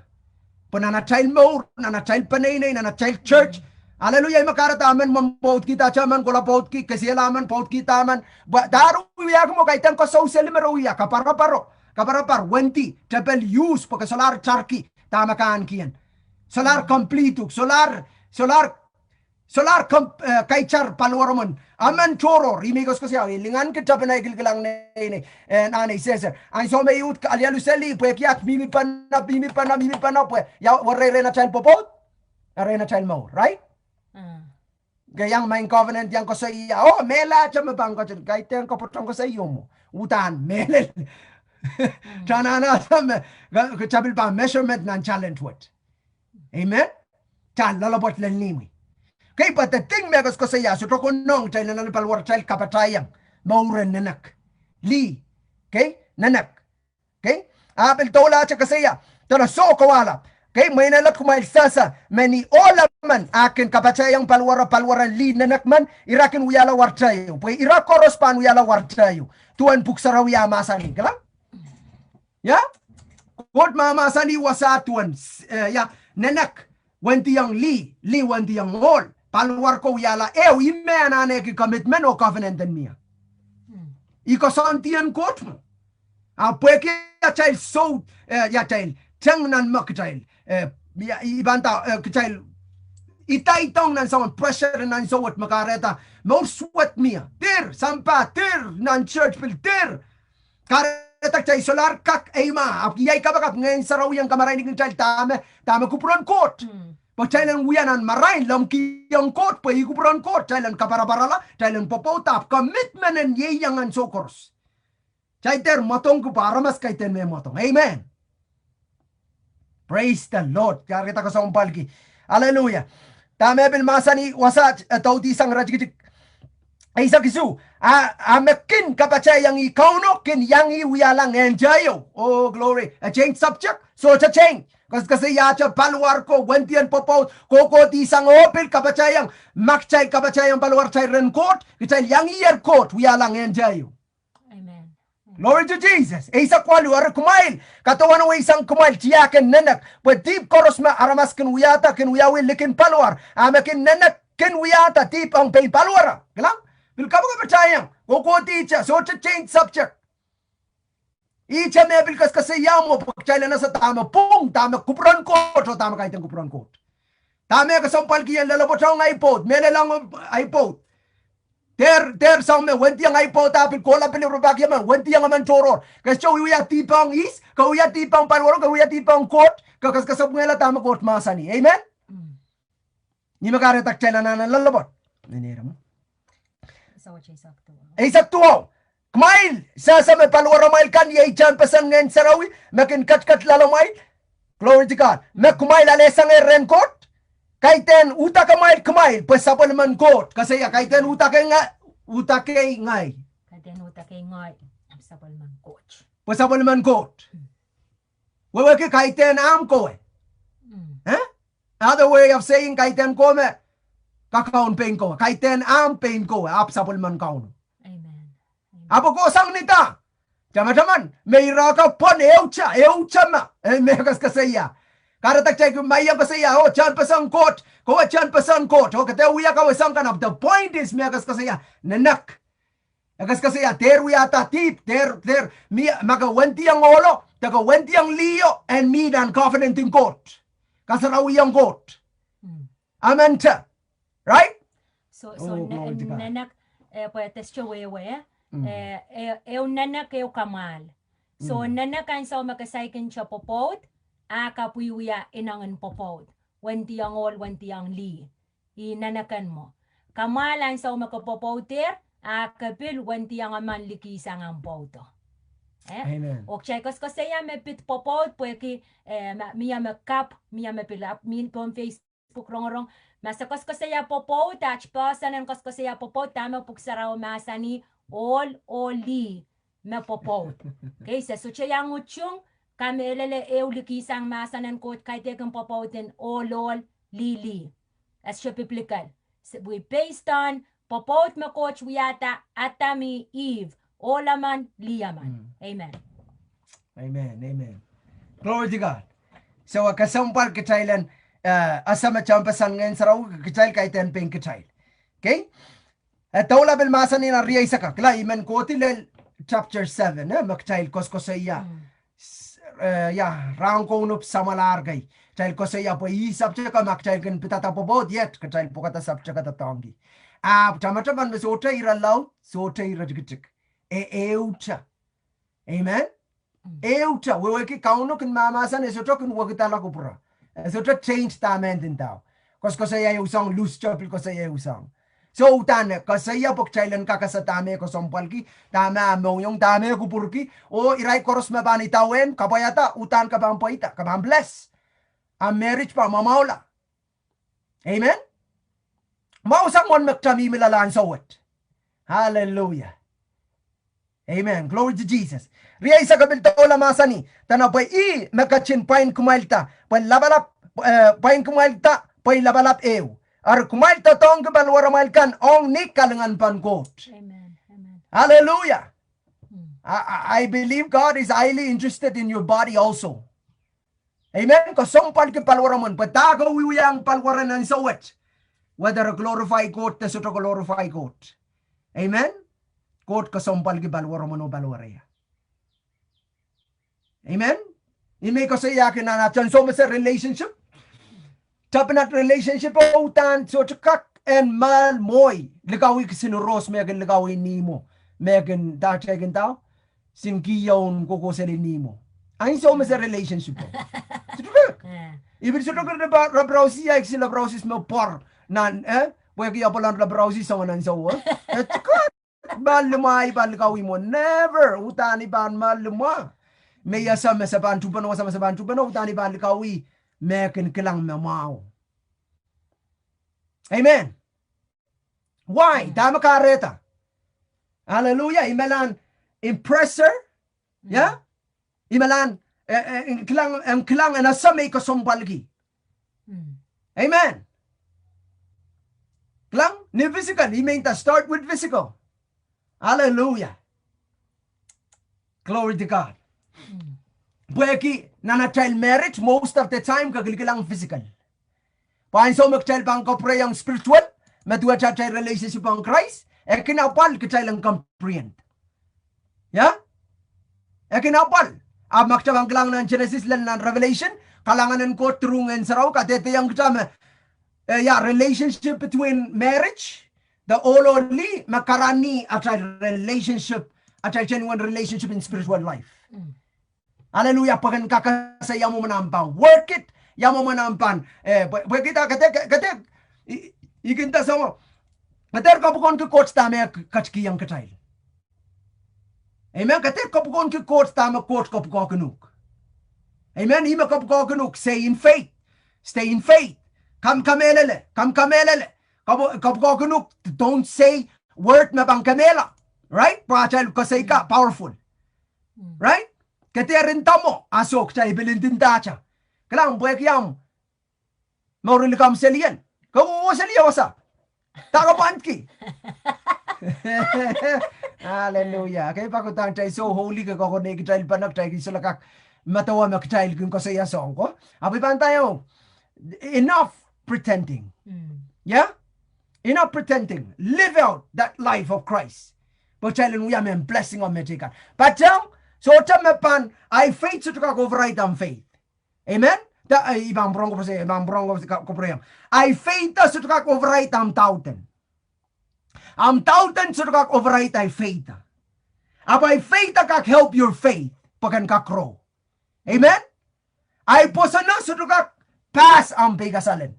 Pwe nan atail mour, nan atail peneinei, nan atail church. Hallelujah, ih me kahrehda emen mwein pwoudkihda, emen kohla pwoudki, kesehla emen pwoudkihda emen. Pwe dahme re wiahki mwo, kaidehn koasoi seli me re wia, kaparaparo, kaparapar, wendi, tepel use, pwe ke solahr tarki dahme ke ahnekien. Solahr complete uhk, solahr, solahr solahr kom, eh, kaitar paliwaramwail. Emen tohrohr, ih me I koasoakoasoia, I linganki tepin ei kilkilang nei, nei, eh, nan ei sehse. Ansou me I uhd alialu seli, pwehki at mihmi pahn, mihmi pahn, mihmi pahn, pwe ia, were rehn atail pwopwoud, rehn atail mour, right? Ke iang maing covenant iang koasoia, oh, mehlahte me pahn ketin, kaidehn ke pwoton koasoio mwo. Uhdahn mehlel. Tanana me, ke, ke tapil pahn measurement nan talent wet. Amen. Kitail loalopwoat lel mihmi. Okay, but the thing me koasoakoasoia, sohte konehng kitail anahne paliwaratail kapatahiong mour en nenek. Lih. Okay, nenek. Okay. A pil doulahte koasoia, dene soh kawala. Okay, mwein ale kumwail sehse me ni ohl emen a kin kapatahiong paliwaro, paliwaren lih nenek men, ira kin wiahla waratail ehu. Pwe ira koaros pahn wiahla waratail ehu. Duwen Pwuhk Sarawi ah mahsanih, kilang? Ia? Koht mahmahsanih wasa duwen, eh, ia, nenek wendiong lih, lih wendiong ohl. Paliwar ko wiahla ehu, ih me anahneki commitment oh covenant en mie. Ih koasoandi en Koht mwo. A pwehki atail sou, eh, ia atail teng nan me kitail, eh, ia, I pahn nda, eh, kitail idaidohng nan soangen pressure nan ansou wet me kahrehda mour suwed mie. Dir, sampah, dir, nan church pil dir. Kahrehda kitail solahr kak eimah, ahpw iei kapakap Ngehn Sarawi en kamarainihki kitail dahme, dahme kupwuren Koht. Pwe kitail en wia nan marain, lemmwihong Koht, pwe ih kupwuren Koht, kitail en kaparaparala, kitail en pwopwoud, ahpw commitment en ieiang ansou koaros. Kitail dehr mwadangki pwe aramas kaidehn me mwadang. Amen. Praise the Lord. Kahrehda kesempwalki. Hallelujah. Dahme pil mahsanih wasa, eh, Dohdi sang iretikitik eisek isuh. A, a me kin kapatahiong ih Kauno kin iang ih wiahla ngehn teio. Oh, glory. A change subject. Sohte change. Koasoakoasoiahte paliwar ko, wendien pwopwoud, kohkohdi sang oh pil kapatahiong. Ma kitail kapatahiong paliwaratail rehn Koht, kitail iang ier Koht wiahla ngehn teio. Amen. Glory to Jesus. Eisek waluh, eri kumwail, kadohwan wehsang kumwail tiahk en nenek, pwe dihp koaros me aramas kin wiahda, kin wiawi likin paliwar. A me kin nenek kin wiahda dihp ong pein paliwar. Kilang? Pil kapakapatahiong, kohkohdihte, sohte change subject. Ihte me pil koasoakoasoia mwo, pwe kitail en ese dahme pwung, dahme kupwuren Koht, oh dahme kaidehn kupwuren Koht. Dahme kesempwalki en loalopwoatohng ahi pwoud, mehlelong ahi pwoud. Dehr, dehr sang me wendiong ahi pwoud, a pil kohla pil rapahki emen, wendiong emen tohrohr. Ke sohte wia dihp ong ihs, ke wia dihp ong paliwar, ke wia dihp ong Koht, ke kes, kesempwal dahme Koht mahsanih. Amen? Ni me kahrehda kitail anahne loalopwoat. Eisek duwau. Kumwail, sehse me paliwaramwail kan iei tehnpasen Ngehn Sarawi me kin ketiket loalamwail. Glory to God. Me kumwail alehsangehr rehn Koht. Kaidehn uhdakemwail kumwail pwe sapwellimen Koht. Koasoia, kaidehn uhdakei ngehi, uhdakei ngehi. Kaidehn uhdakei ngehi, ahpw sapwellimen Koht. Pwe sapwellimen Koht. Wehwehki kaidehn ahmw kowe. Eh? Other way of saying, kaidehn kowe me kakaun pein kowe. Kaidehn ahmw pein kowe, ahpw sapwellimen Kauno. Ahpw kohsang nda, tamataman, me ira ka pwon ehute, ehute ma, eh, me koasokoasoia. Kahrehda kitail kin maing koasoia, oh, tehnpasen Koht, kowe tehnpasen Koht, oh, ke dehr wia kaweseng kan, ahpw the point is, me koasokoasoia, nenek. E koasokoasoia, dehr wiahda dihp, dehr, dehr, mie, ma ke wendiong ohlo, de ke wendiong liho, en mie nan covenant en Koht. Kasarawihong Koht. Amen te. Right? So, so nenek, eh, pwe e testo wehwe, eh, ehu nenek ehu kamwahl. So nenek ansou me ke saikinte pwopwoud, a kapw wiewia inengen pwopwoud. Wendiong ohl, wendiong lih. Ih neneken mwo. Kamwahl ansou me ke pwopwoudehr, a ke pil wendiong emen likihsang ahmw pwoudo. Eh? Oh kitail koasokoasoia me pid pwopwoud pwehki, eh, mie me kapw, mie me pil ahpw mie pohn Facebook rongorong. Ma se koasokoasoia pwopwoud, at person en koasokoasoia pwopwoud, dahme Pwuhk Sarawi mahsanih, ohl oh lih me pwopwoud. Okay, se sohte iang utung, kamehlele ehu likihsang mahsen en Koht kaidehkin pwopwoud en ohl ohl, lih lih. E sohte biblical. We based on pwopwoud me Koht wiahda Adam, Eve, ohl emen, lih emen. Amen. Amen, amen. Glory to God. So, e kesempwal kitail en, eh, ese me tehnpasen Ngehn Sarawi, kitail kaidehn pein kitail. Okay? E doula pil mahsanih nan rieisek, kila I men kohdi lel chapter seven, eh, me kitail koasokoasoia. Eh, ia, rahn kounop samwalahr kei. Kitail koasoia pwe ih subject ka ma kitail kin pidada pwopwoud iet, kitail pwukada subject ka doadoahngki. Ahpw tamataman me sohte ire laud, sohte ire tikitik. E, ehute. Amen? Ehute, wehwehki Kauno kin mahmahsen, e sohte kin wekidala kupwure. E sohte change dahme e ndinda. Koasokoasoia ehu soahng, luhs te pil koasoia ehu soahng. So uhdahn e koasoia pwe kitail en kak ese dahme e kesempwalki, dahme e mohngiong, dahme e kupwurki, oh irail koaros me pahn idawehn, kapwaiada, uhdahn ke pahn pweida, ke pahn bless. Ahmw marriage pahn mwamwahula. Amen? Mwahu sang mwohn me kita mihmi loale ansou wet. Hallelujah. Amen. Glory to Jesus. Rieisek e pil doula mahsanih, dene pwe ih me ketin pwain kumwailda, pwe lapalap, eh, pwain kumwailda, pwe lapalap ehu. Eri kumwail doadoahngki paliwaramwail kan ong ni kalinganpen Koht. Amen. Amen. Hallelujah. I, I, I believe God is highly interested in your body also. Amen. Kesempwalki paliwaromwen, pwe dah ke wiewia ong paliwar en ansou wet. Whether e glorify Koht de sohte glorify Koht. Amen. Koht kesempwalki paliwaromwen oh paliwareia. Amen. I men koasoiahki nan atail ansou me se relationship. Tapin at relationship o uhdahn sohte kak en mahl mwohi. Likawih kisin rohs me kin likawih nihmwo. Me kin dahte kin dau. Sin kihong kohkohseli nihmwo. Ansou me se relationship o. Sohte kak. I pil sohte kak rep, rep rausi, ia kisin rep rausi me pwar. Nan, eh? Pwehki apwal en rep rausi soangen ansou, eh? Sohte kak. Mahl limwah I pahn likawih mwo. Never. Uhdahn I pahn mahl limwah. Me I ese me se pahn tuhpeno, ese me se pahn tuhpeno, uhdahn I pahn likawih me kin kilang me mwahu. Amen. Why? Dahme kahrehda? Hallelujah. I melahn impress her. Ia? I melahn, eh, eh, en kilang, en kilang en ese me I kesempwalki. Amen. Kilang, ni physical, I men da start with physical. Hallelujah. Glory to God. Pwehki nan atail marriage, most of the time, ke kilikilang physical. Pwe ansou me kitail pahn kapwureiong spiritual, me duwehte atail relationship ong Krais, e kin apwal kitail en comprehend. Ia? E kin apwal. Ahpw ma kitail pahn kilang nan Genesis lel nan Revelation, kalahngan en Koht through Ngehn Sarawi, kadehdehiong kita me, eh, ia, relationship between marriage, de ohl oh lih, me karanih atail relationship, atail genuine relationship in spiritual life. Hallelujah, pwe ken kak ese ia mwomwen omw pahn work it, ia mwomwen omw pahn, eh, pwe, pwe kita, kede, kede, I, I kin nda soangen, ke dehr kapwukoahnki Koht dahme e ketikihong kitail. Amen. Ke dehr kapwukoahnki Koht dahme Koht kapwukoahkin uhk. Amen. Ihme kapwukoahkin uhk, stay in faith. Stay in faith. Kam kamehlele, kam kamehlele. Kapw-, kapwukoahkin uhk, don't say word me pahn kemehla. Right? Pwe atail koasoi ka powerful. Right? Ke dehr nda mwo, a soh, kitail pil ndindahte. Kilang, pwehki ahmw mour likamw seli en. Ke kohkohseli e wasa. Dahme pwandki. Hallelujah. Ke pak uhdahn kitail so holy ke kokohne kitail pahn kitail kin solahr kak medewe me kitail kin koasoia soang ko. Ahpw I pahn nda ieu, enough pretending. Yeah? Enough pretending. Live out that life of Christ. Pwe kitail en wia mehn blessing ong mehte kan. But, um, sohte me pahn, ahi faith sohte kak override ahmw faith. Amen? Da, eh, I pahn pwurehng koasoia, I pahn pwurehng koasoia, ka-, koasoia. Ahi faith sohte kak override ahmw doubten. Ahmw doubten sohte kak override ahi faith. Ahpw ahi faith kak help your faith, pwe ken kak grow. Amen? Ahi pwoson sohte kak pass ahmw peikasalen.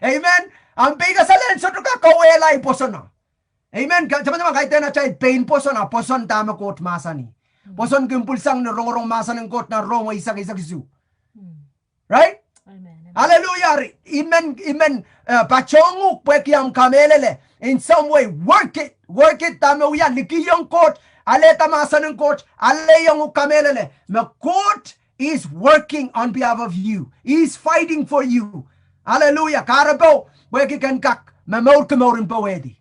Amen? Ahmw peikasalen sohte kak kawehla ahi pwoson. Amen. Ka-, taman kaidehn atail pein pwoson, a pwoson dahme Koht mahsanih. Pwoson kin pwilsang ni rongorong mahsen en Koht nan Rom eisek, eisek isuh. Right? Hallelujah. Eri, I men, I men, eh, patohng uhk pwehki ahmw kamehlele. In some way, work it, work it, dahme wia, likih ong Koht, alehda mahsen en Koht, alehiong uhk kamehlele. Me Koht is working on behalf of you. He is fighting for you. Hallelujah. Kahrepe, pwehki ken kak momourki mouren powehdi.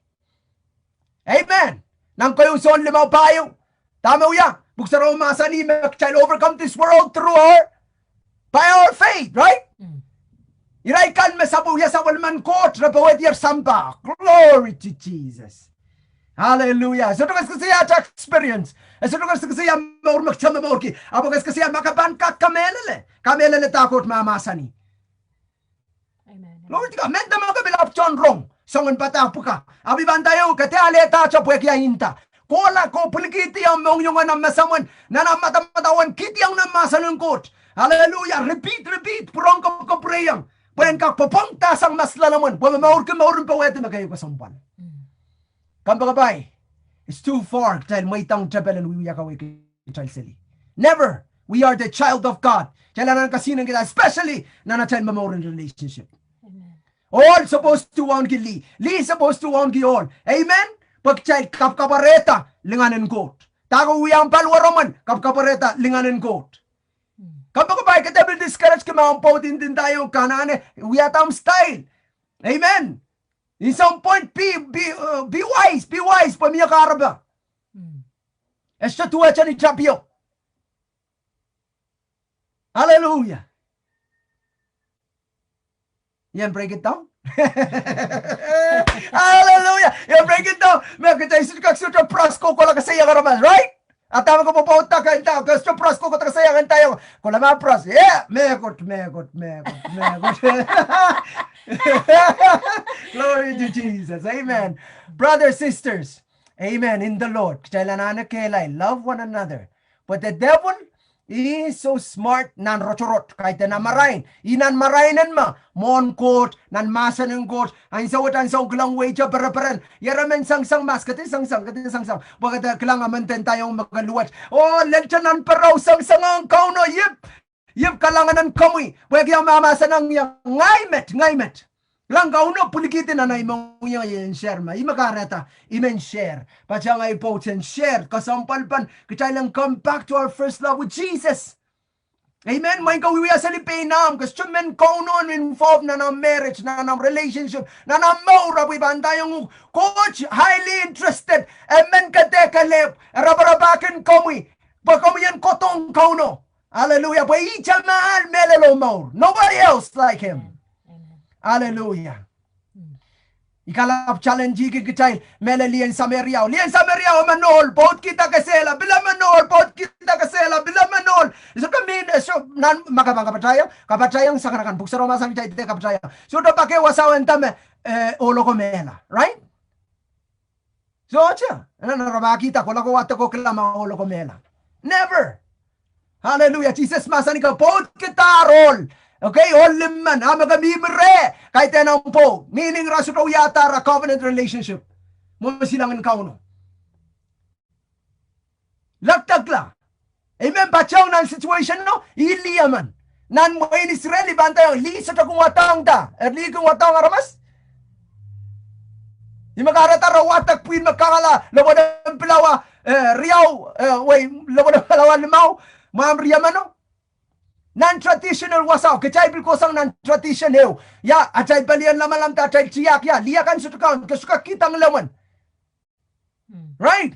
Amen. Nan keieun Sohn limau pahieu. Dahme wia, Pwuhk Sarawi mahsanih me kitail overcome this world through our, by our faith, right? Irail kan me sapwellime, sapwellimen Koht, re powehdier sampah. Glory to Jesus. Hallelujah. Sohte keskesei atail experience. E sohte keskesei mour me kitail momourki. Ahpw keskesei ma ke pahn kak kamehlele. Kamehlele dahme Koht mahsanih. Amen. Lord, ka men dahme ke pil ahpw tohn rong. Soangen padahk pwukat. Ahpw I pahn nda ieu, ke dehr alehdahte pwehki ahi nda. Kohla, ke pwilikihdi ahmw mohngiong en ahmw mesamwen, nan ahmw madamadau en kihdiong nan mahsen en Koht. Hallelujah. Repeat, repeat. Pwurehng kapwkapwurehiong. Pwe en kak pwopwongdahsang mahs loalomw en. Pwe momourki mouren powehdi me keieu kesempwal. Kompoakepahi. It's too far. Kitail mweidohng tepel en wiewia kaweid kitail seli. Never. We are the child of God. Kitail anahne kesihnenki, especially nan atail momour en relationship. Amen. Ohl supposed to wauneki lih. Lih supposed to wauneki ohl. Amen? Pwe kitail kapwkapwarehda lingan en Koht. Dahkot wia ahmw paliwaromwen, kapwkapwarehda lingan en Koht. Kompoakepahi, ke dehr pil discourage-ki ma ahmw pwoud ndinda ieu, ke anahne wiahda ahmw style. Amen. In some point, be, be, uh, be wise, be wise, pwe mie kahrepe. E sohte duwehte ni tapio. Hallelujah. Ien break it down. Hallelujah. Ien break it down. Me kitail sohte kak sohte brush kohkohla koasoiong aramas, right? A dahme ke pwopwoudda, ke nda, ke sohte brush kohkohla koasoiong nda ieu. Kohla ma brush. Yeah, mehkot, mehkot, mehkot, mehkot. Glory to Jesus. Amen. Brothers, sisters. Amen. In the Lord. Kitail anahne kehlail. Love one another. But the devil, he is so smart nan rotorot. Kaidehn nan marain. Ih nan marain en me mwohn Koht, nan mahsen en Koht. Ansou wet ansou kilang wehi te pereperen. Ih eremen sengiseng mahs, ke dehr sengiseng, ke dehr sengiseng. Pwe ke dehr kilang emen te ndaiong me ke luwet. Oh, lel te nan perou sengiseng ong Kauno, ip. Ip kalahngan en komwi. Pwehki e mahmahsanihong ie, ngehi met, ngehi met. Kilang, Kauno pwilikihdi nan ahi mohngiong, I en share ma. Ih me kahrehda I men share. Patohwan ahi pwoud en share. Kesempwalpen kitail en come back to our first love with Jesus. Amen. Mwein ke wiewia seli pein ahmw, ke sohte men Kauno involve nan ahmw marriage, nan ahmw relationship, nan ahmw mour, ahpw I pahn ndaiong uhk, Koht highly interested. Emen ke dehr kelehpw, e raparapahkin komwi. Pwe komwi en kohdohng Kauno. Hallelujah. Pwe ihte me ahl mehlel oh mour. Nobody else like him. Amen. Hallelujah. I kalap challenge-ki kitail, mehlel lih en Sameria. Lih en Sameria, emen ohl, pwoudkihda kesehla, pil emen ohl, pwoudkihda kesehla, pil emen ohl. Sohte mean, eh, soh, nan, ma ke pahn kapatahiong, kapatahiong sang akan, Pwuhk Sarawi mahsanih kitail dehr kapatahiong. Sohte pak wasa wenda me, eh, ohl oko mehla, right? Sohte, nan rapahkihda, kohla ko wadek ko kilang ma ohl oko mehla. Never. Hallelujah. Sises mahsanih ke pwoudkidahr ohl. Okay, ohl limmen, a me ke mihmi reh, kaidehn omw pwoud. Meaning, re sohte wiahda ara covenant relationship mwohn silangin Kauno. Lekdekla. Amen. Patohng nan situation no, ih lih emen. Nan mwein Israel, I pahn nda, lih sohte kin wadohng da. Eri lih kin wadohng aramas. Ih me kahrehda re wadek pwihn me kangala, lopwolopw pilawa, eh, riau, eh, wei, lopwolopw pilawa limau, mwahmw riemeno. Nan traditional wasa, kitail pil kohsang nan tradition ehu. Ia, atail pelien lamalam de atail tiahk, ia, lih akan sohte kaun, ke sohte kak kihda ngilemwen. Right?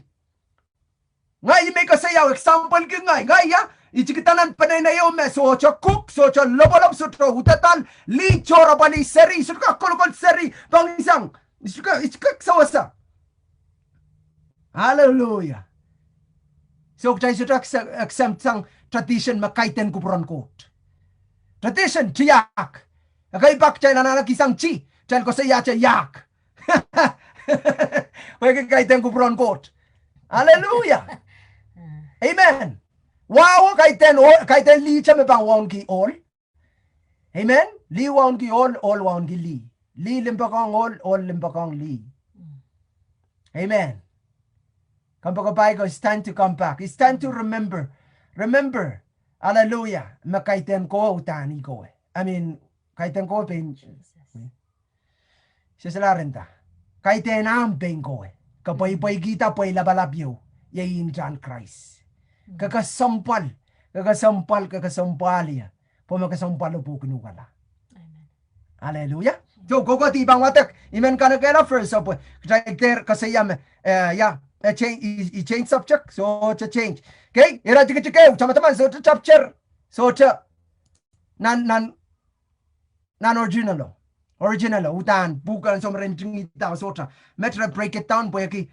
Ngehi I men koasoia example ki ngehi, ngehi ia, I tikida nan peneinei ehu me sohte kuk, sohte lopwolopw, sohte udadal, lih tohroapwal, lih seri, sohte kak kolokol seri, pahn sang, sohte kak, sohte kak sewese. Hallelujah. So kitail sohte accept sang tradition me kaidehn kupwuren Koht. Tradition, tiahk. Ekei pak kitail anahne kihsang ti, kitail koasoiahte iahk. Pwehki kaidehn kupwuren Koht. Hallelujah. Amen. Wahu kaidehn, kaidehn lih te me pahn wauneki ohl. Amen. Lih wauneki ohl, ohl wauneki lih. Lih limpoakohng ohl, ohl limpoakohng lih. Amen. Kompoakepahi ko, it's time to come back. It's time to remember. Remember. Hallelujah. Me kaidehn kowe uhdahn kowe. I mean, kaidehn kowe pein Sesla renta. Kaidehn ahmw pein kowe. Ke pweipweikihda pweilapalap ieu, iei ntahn Krais. Ke kesempwal, ke kesempwal, ke kesempwal ie. Pwe me kesempwal oh pwuken uhkala. Hallelujah. So kohkohdi I pahn wadek, I men kanekehla verse pwe kitail dehr koasoia me, eh, ia, I change subject, sohte change. Okay, ire tikitik ehu, tamataman sohte chapter, sohte nan, nan nan original o, original o, uhdahn pwuhk en Sohmwen ren ntingihda sohte. Met re break it down pwehki,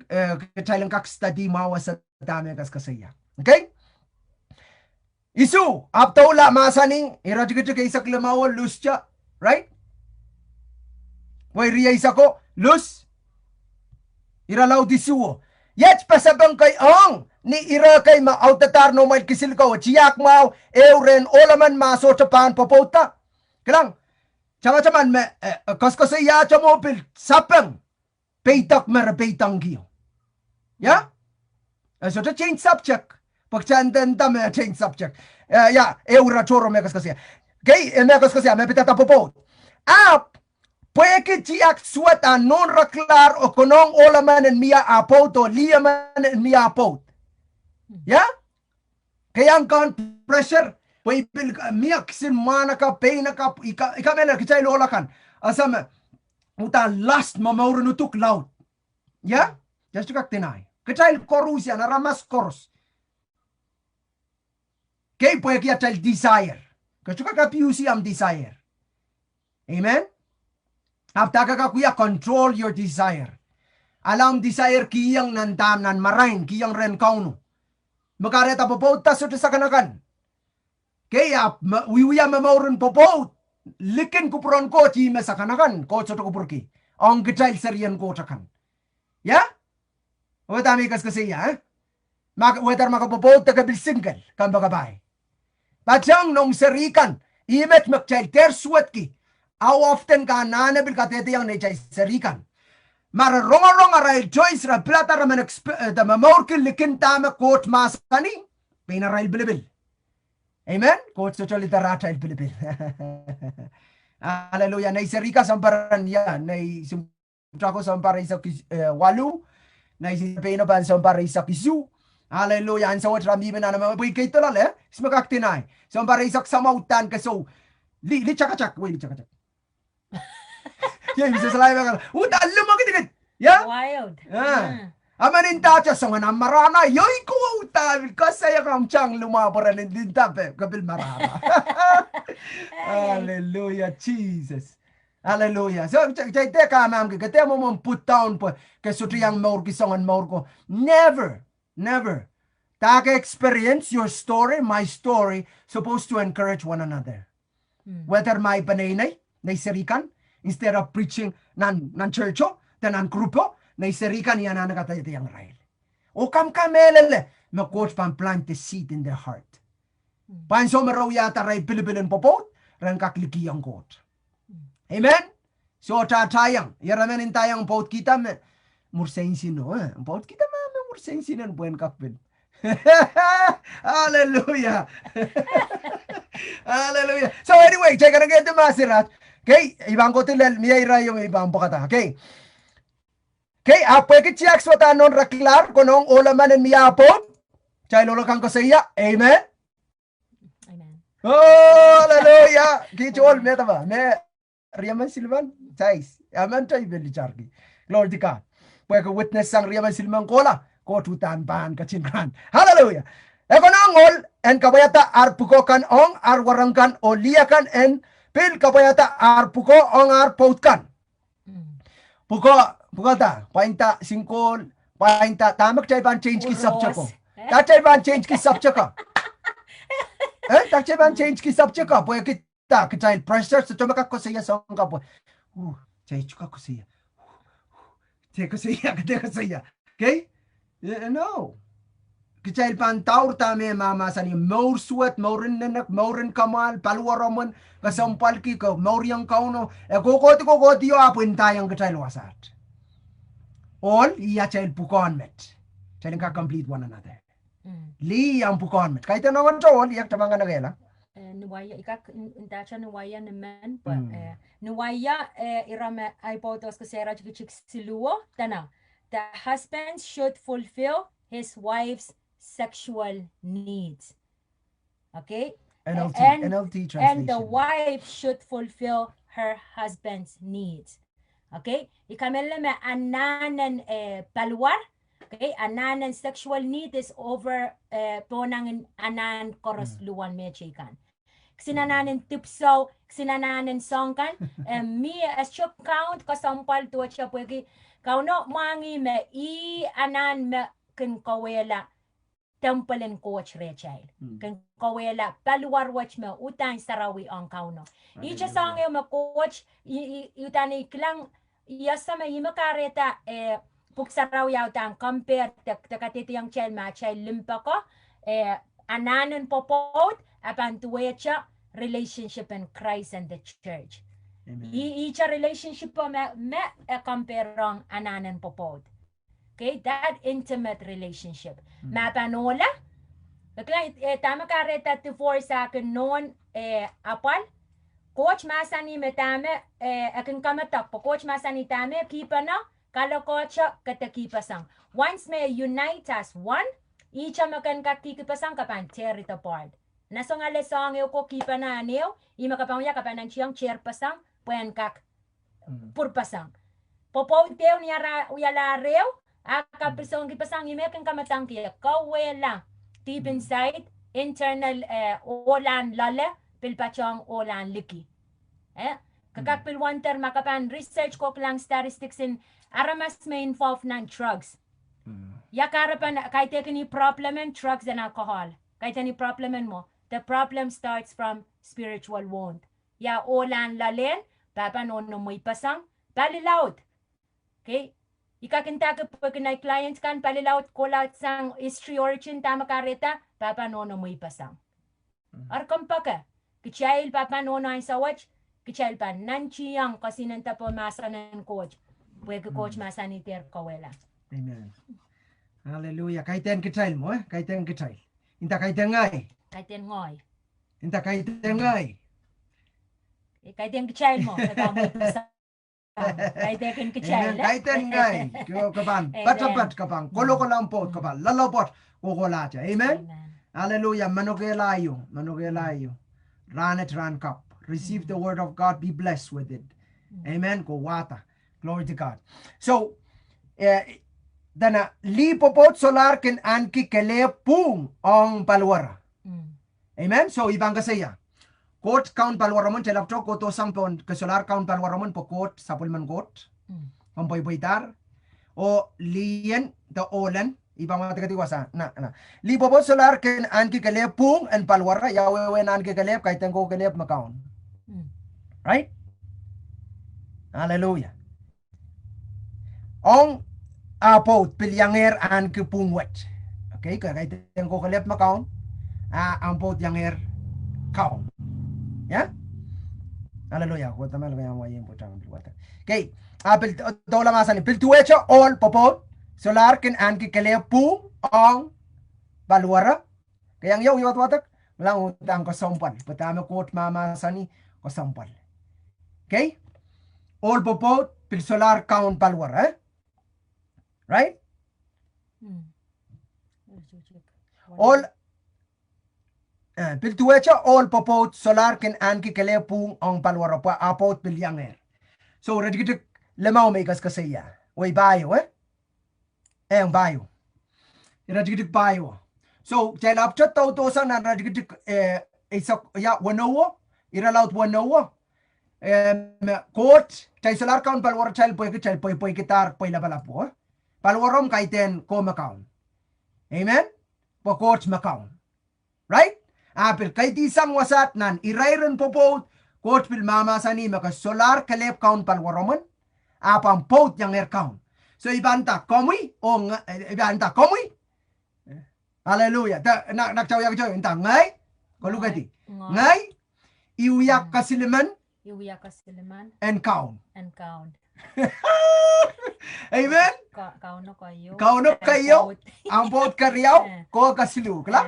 eh, kitail en kak study mwahu ese dahme e koaskoasoia. Okay? Isuh, ahpw doula mahsanih, ire tikitik eisek limau o, Lus te, right? Wei, rieisek o, Lus. Ire laud isuh o. Iet pasapeng kei ong ni ire kei me audehdahr noumwail kisinlikou, tiahk mwahu ehu rehn ohl emen ma sohte pahn pwopwoudda. Kilang, tamataman me, eh, koaskoasoiahte mwo pil sapeng peidek me re peidohngkio. Ia? E sohte change subject. Pwe kitail nda me change subject. Eh, ia, ehu ire tohrohr me koaskoasoia. Okay, eh, me koaskoasoia, me pidada pwopwoud. Ahpw pwehki tiahk suwed a nohn reklahr oh konehng ohl emen en mie ah pwoud oh lih emen en mie ah pwoud. Ia? Ke iang kahn pressure, pwe I pil mie kisin mwahnakapw, peinakapw, I ka, I kamehlele kitail ohl akan. Ese me, uhdahn lust, momourin uduk laud. Ia? Just kak deny. Kitail koaros, ia, aramas koaros. Okay, pwehki atail desire. Ke sohte kak abuse ahmw desire. Amen? Ahpw dahke kak wia, control your desire. Ahla omw desire kihong nan dahmw, nan marain, kihong rehn Kauno. Me kahrehda pwopwoudda sohte sakanakan. Okay, ahpw me, wiewia momourin pwopwoud likin kupwuren Koht, ih me sakanakan, Koht sohte kupwurki. Ong kitail serien Koht akan. Ia? Wehda me I koaskoasoia, eh? Ma, wehda ma ke pwopwoud de ke pil single, kompoakepahi. Patohng noumw seri kan, ih met me kitail dehr suwedki. How often ke anahne pil kadehdehiong neitail seri kan. Ma re rongorong arail choice, re pilada re men exp-, eh, de momourki likin dahme Koht mahsanih, pein arail pilipil. Amen? Koht sohte lidar atail pilipil. Hallelujah. Nei Serika sounpar en, ia, nei Sim- Pwutako sounpar eisek is-, eh, waluh. Nei Sipeno pahn sounpar eisek isuh. Hallelujah. Ansou wet re mihmi nan omw, pwe I kei doula leh, I sohte me kak deny. Sounpar eisek samwa uhdahn kesou. Lih, lih takatak, wei lih takatak. Ia, I sohte salai me kala. Uhdahn limwekidkid. Ia? Wild. Ah. Mm. A men ndahte soangen ahmw marahna, iei kowe uhdahn, koasoia komw tang limwahpweren ndinda pwe ke pil marahna. Hallelujah, Jesus. Hallelujah. So, kitail, kitail dehr kamamki, ke dehr mwomwen put down pwe ke sohte iang mourki soangen mour ko. Never, never. Dahke experience, your story, my story, supposed to encourage one another. Mm. Whether ma I peneinei, nei seri kan, instead of preaching nan, nan church o, de nan group o, nei seri kan I anahne kadehdehiong irail. Oh komw kamehlele, me Koht pahn plant the seed in their heart. Mm. Pwe ansou me re wiahda arail pilipil en pwopwoud, ren kak likih ong Koht. Amen. So, ta, ta iang, ira men ndaiong pwoud kihda me mwur seinsin o, eh. Pwoud kihda me, me mwur seinsin en pwehn kak pil. Hallelujah. Hallelujah. So anyway, kitail kanengehdi mahs irat. Okay, I pahn kohdi lel, mie ira ieu me I pahn pwekada. Okay. Okay, ahpw pwehki tiahk suwed en nohn reklar, konehng ohl emen en mie ah pwoud. Kitail ohl akan koasoia, amen. Amen. Oh, hallelujah. Kiht ohl me dahme, me riemen silimen, tais. Amen, tai pil itarki. Glory to God. Pwehki witness sang riemen silimen kohla, Koht uhdahn pahn ketin rahn. Hallelujah. E konehng ohl en kapwaiada ar pwukoa kan ong ar wahnpoaron kan oh lih akan en pil kapwaiada ar pwukoa ong ar pwoud kan. Pwukoa, pwukoa da, pwainda single, pwainda, dahme kitail pahn change ki subject ko. Dah kitail pahn change ki subject ko. Eh, dah kitail pahn change ki subject ko. Pwehki dah kitail pressure, sohte me kak koasoia soang ko pwe. Uh, kitail sohte kak koasoia. Kitail koasoia, kitail koasoia. Okay? Eh, no. Kitail pahn daur dahme mahmahsanih, mour suwed, mour en nenek, mour en kamwahl, paliwaromwen, kesempwalki, ke mour iang Kauno, e kohkohdi, kohkohdi o ahpw ndaiong kitail wasaht. Ohl, ih atail pwukoa met. Kitail en kak complete one another. Lih, ih ahmw pwukoa met. Kaidehn ong tohn ohl, ih ahmw tamang kan ekehla. Eh, ni wai, I kak, n-, ndahte ni wai ni men, but, eh, ni wai, eh, ira me ahi pwoudo koasoia tikitik siluh o, dene, the husband should fulfill his wife's sexual needs. Okay? N L T, and, N L T translation. And the wife should fulfill her husband's needs. Okay? I kamehlele me anahnen, eh, paliwar. Okay? Anahnen sexual need is over, eh, pohn anahn koaros luwet me teikan. Kisin anahnen dipwisou, kisin anahnen soahng kan, eh, mie e sohte count kesempwal duwehte pwehki Kauno mwahngih me ih anahn me kin kauwehla temple en Koht rehtail. Kin kauwehla paliwar wet me uhdahn sarawi ong Kauno. Ihte soahng ehu me Koht, i, i, uhdahn I kilang, I ese me ihme kahrehda, eh, Pwuhk Sarawi e uhdahn compare de, de kadehdehiong kitail me atail limpoak o, eh, anahnen pwopwoud, e pahn duwehte relationship en Christ and the church. Amen. I, ihte relationship o me, me e compare ong anahnen pwopwoud. Okay, that intimate relationship. Ma pahn ohla, e kila, eh, dahme kahrehda divorce e kin nohn, eh, apwal. Koht mahsanih me dahme, eh, e kin kamedek, pwe Koht mahsanih dahme kihpene, kalokohte ke de kihpeseng. Once me unite as one, ihte me ken kak kihkihpeseng ke pahn tear it apart. Nasongale soahng ehu ko kihpene nan ehu, ih me ke pahn wia ke pahn nantihong tear peseng, pwehn kak pwurpeseng. Pwopwoud ehu ni ara wialahr ehu, a kak pil song kihpeseng, ih me kin kamadangki e kauwehla deep inside, internal, eh, ohlahn loale, pil patohng ohlahn liki. Eh, ke kak pil wonder ma ke pahn research ko kilang statistics en aramas me involve nan drugs. Ia kahrepen kaidehkin ih problem en drugs and alcohol. Kaidehn ih problem en mwo. The problem starts from spiritual wound. Ia ohlahn loalen, pahpa nohno mweipeseng, palilaud. Okay. I kak ndahki pwehki nei client kan palilaud kohla sang history origin dahme kahrehda, pahpa nohno mweipeseng. Ar kompoake, kitail pahpa nohno ansou wet, kitail pahn nantihong kosinen depe mahsen en Koht, pwehki Koht mahsanih dehr kauwehla. Amen. Hallelujah. Kaidehn kitail mwo, eh? Kaidehn kitail. Nda kaidehn ngehi. Kaidehn ngehi. Nda kaidehn ngehi. Eh, kaidehn kitail mwo, eh, pahn mweipeseng. Kaidehkin kitail, eh? Amen. Kaidehn ngehi. Ke, ke pahn patapat, ke pahn kolokol ahmw pwoud, ke pahn loalopwoat, kohkohlahte. Amen. Amen. Hallelujah. Manokehla ieu, manokehla ieu. Rahnwet rahn kapw. Receive the word of God. Be blessed with it. Amen. Kohwada. Glory to God. So, eh, dene lih pwopwoud solahr kin ahneki kelehpw pwung ong paliwere. Amen. So, I pahn koasoia. Koht kaun paliwaromwen, kitail ahpwtehn kohdo sang pohn ke solahr kaun paliwaromwen pwe Koht sapwellimen Koht. Komw pweipweidahr. Oh lih en de ohlen, I pahn wadekedi wasa. Na, na. Lih pwopwoud solahr kin ahneki kelehpw pwung en paliwere, ia wehwehn ahneki kelehpw, kaidehn ko kelehpw me kaun. Right? Hallelujah. Ong ah pwoud pil iangehr ahneki pwung wet. Okay, ke, kaidehn ko kelehpw me kaun. Ah, ahmw pwoud iangehr kaun. Ia? Hallelujah. Kohdo taman kaiang wai en pwe tang pil wata. Okay. A pil doula mahsanih, pil duwehte ohl pwopwoud solahr kin ahneki kelehpw pwung ong paliwere. Kaiang ieu ieu wadwadek, lang udahn kesempwal. Pwe dahme Koht mahmahsanih kesempwal. Okay? Ohl pwopwoud pil solahr kaun paliwere, eh? Right? Ohl, eh, pil duwehte ohl pwopwoud solahr kin ahneki kelehpw pwung ong paliwere pwe ah pwoud pil iangehr. So, iretikitik limau me I koasoakoasoia. Wei pahieu, eh? Eng pahieu. Iretikitik pahieu. So, kitail ahpwtehdohdo sang nan iretikitik, eh, eisek, ia, weneu, irelaud weneu. Em, Koht, kitail solahr kaun paliwere kitail pwehki kitail pweipweikidahr pwehi lapalap, eh? Paliweromw kaidehn kowe me kaun. Amen? Pwe Koht me kaun. Right? A pil kaidehn sang wasaht nan irairen pwopwoud, Koht pil mahmahsanih me ke solahr kelehpw kaun paliweromwen, a pahn pwoud iangehr kaun. So I pahn nda komwi, oh, I pahn nda komwi. Hallelujah. Nda, nda kitail wia kitail, nda ngehi, kolukedi. Ngehi, I wia kasilimen en kaun. Amen. Kauno keieu, ahpw pwoud keriau, kowe kesiluh, kla.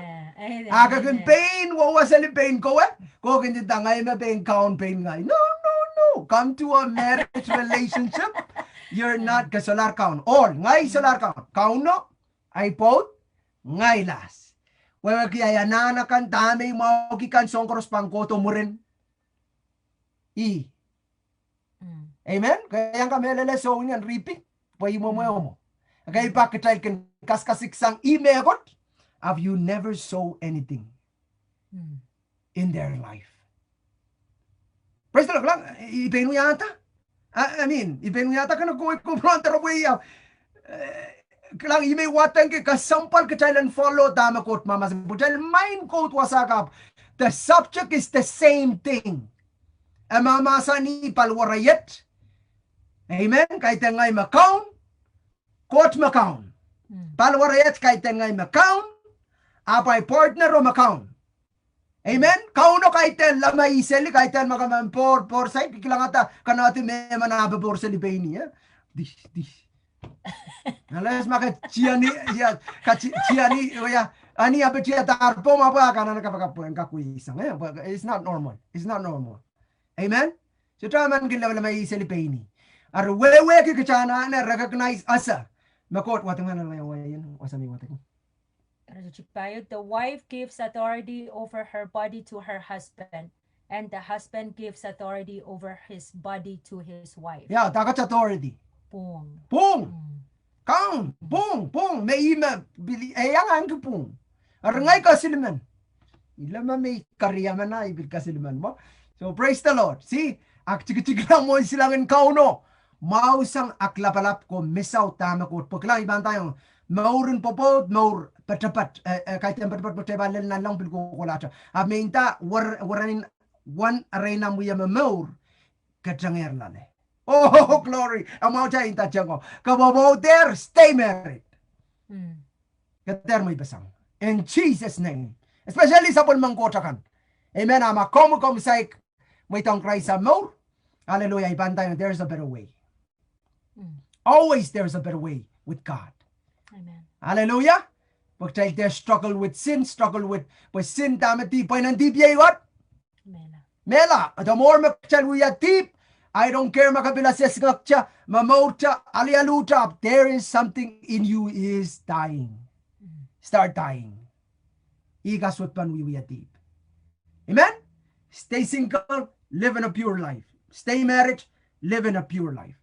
A ke kin pein weweseli pein kowe, kowe kin nda ngehi me pein kaun pein ngehi. No, no, no. Come to a marriage relationship. You're not ke solahr kaun. Ohl, ngehi solahr kaun. Kauno, ahi pwoud, ngehi lahs. Wehwehki ahi anahn akan, dahme I mwahuki kan, soahng koaros pahn kohdo mwurin ih. Amen. Keiang kamehlele soangen ripi, pwe I mwomwe omwo. Okay, pak kitail kin kaskasik sang ih mehkot, have you never sow anything in their life? Praise the Lord. Kilang, I pein wiahda. I, I mean, I pein wiahda kene kowe kupwuren doaropwe ia. Eh, kilang, I men wadengki kesempwal kitail en follow dahme Koht mahmahsanih. Pwe kitail mind Koht wasa kapw. The subject is the same thing. E mahmahsanih paliwere iet. Amen. Kaidehn ngehi me kaun. Koht me kaun. Paliwere iet kaidehn ngehi me kaun. Ahpw ahi partner o me kaun. Amen. Kauno kaidehn lamaiseli, kaidehn ma ke men pohr, pohr saik, kilangada, kanada me men ah popohrseli pein ih, eh? Dih, dih. Unless ma ke tiahni, ia, ka ti-, tiahni, ia, ani ah piti ah darpo ma pwe ah kanahn kapakap pwe en kak wia sang, eh? But it's not normal. It's not normal. Amen. Sohte men kin lamaiseli pein ih. Eri wehwehki kitail anahne recognize ese me Koht wadek, men wasa me wadek. The wife gives authority over her body to her husband, and the husband gives authority over his body to his wife. Ia, dahkot authority? Pwung. Pwung. Kaun, pwung, pwung, me ih me pil, e iang ahneki pwung. Eri ngehi kasilimen. Ile ma me I kariaman ah I pil kasilimen mwo. So praise the Lord. See, ak tikitik la mwohn silangin Kauno. Mwahu sang ak lapalap ko misahu dahme Koht pwe kilang I pahn ndaiong. Mouren pwopwoud, mour poatopoat, eh, eh, kaidehn poatopoat pwe kitail pahn lel nanleng pil kohkohlahte. Ahpw me I nda wer-, werein wen erein ahmw wia me mour, ke tengehr loale. Oh, glory. Ahmw audaudkin tengo. Ke pwopwoudehr, stay married. Ke dehr mweipeseng. In Jesus' name. Especially sapwellimen Koht akan. Amen. A ma komw, komw saik mweidohng Krais ahmw mour. Hallelujah. I pahn ndaiong, there is a better way. Always there is a better way with God. Amen. Hallelujah. Pwe kitail dehr struggle with sin, struggle with, pwe sin dahme dihp, pwe nan dihp iei what? Mehla. Mehla, the more me kitail wia dihp, I don't care ma ke pil esehsingekte, ma mourte, alialuhte, there is something in you is dying. Start dying. Ih kasuwed pahn wiewia dihp. Amen? Stay single, live in a pure life. Stay married, live in a pure life.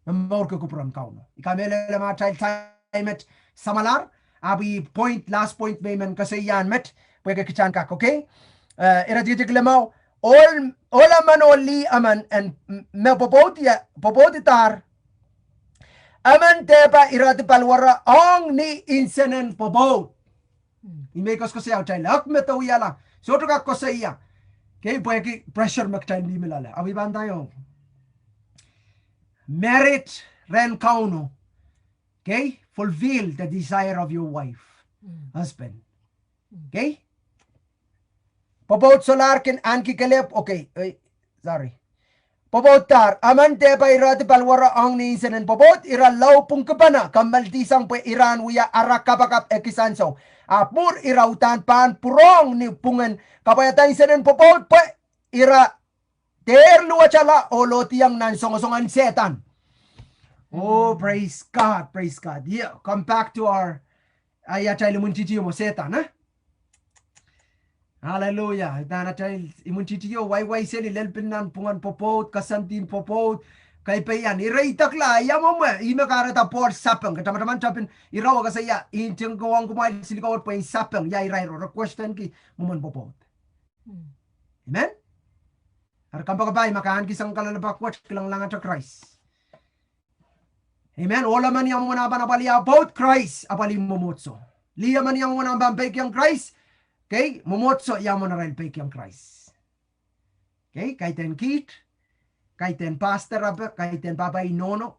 Me mour ke kupwuren Kauno. I kamehlele ma atail time et samwalahr, ahpw ih point, last point me I men koasoia met, pwehki kitail en kak, okay? Eh, iretikitik limau, ohl, ohl emen oh lih emen en m-, me pwopwoud ia, pwopwoudidahr. Emen dehpa irehdi paliwere ong ni nsenen pwopwoud. I men koasokoasoia atail, ahpw me doh wiahla. Sohte kak koasoia. Okay, pwehki pressure me kitail mihmi loale. Ahpw I pahn ndaiong. Married rehn Kauno. Okay? Fulfill the desire of your wife, husband. Okay? Pwopwoud solahr kin ahneki kelehpw, okay, eh, sorry. pwopwouddahr. Emen dehpa ire di paliwaromwi ni insengen pwopwoud, ira lao pwungkipene, kommoaldihsang pwe ira en wia ara kapakap ekis ansou. Ahpw mwuhr ira uhdahn pahn pwurehng ni pwungen kapwaiada insengen pwopwoud pwe ira dehr luwetala oh lohdiong nan songosong en Sehdan. Oh, praise God, praise God. Yeah, come back to our, ah, ia atail imwintihti mwo Sehdan, eh? Hallelujah. Nan atail imwintihti, waiwai seli lel pil nan pwungen pwopwoud, koasoandi en pwopwoud, kaipeian. Ire idekla, ia mwomwe, ih me kahrehda Pohl sapeng, ke tamataman tapin, ire wehwehki ia, I ntingdi ong kumwail silikawot pwe I sapeng, ia irairo, re question ki mwomwen pwopwoud. Amen? Eri kompoakepahi ma ke ahneki sang kalelapak wet, kilenglahngete Krais. Amen. Ohl emen ia mwomwen ahpw pahn apwalih ah pwoud, Krais apwalih mwomwohdiso. Lih emen ia mwomwen ahpw pahn peikiong Krais, okay, mwomwohdiso ia mwomwen arail peikiong Krais. Okay, kaidehn kiht, kaidehn pastor ape, kaidehn pahpa oh nohno.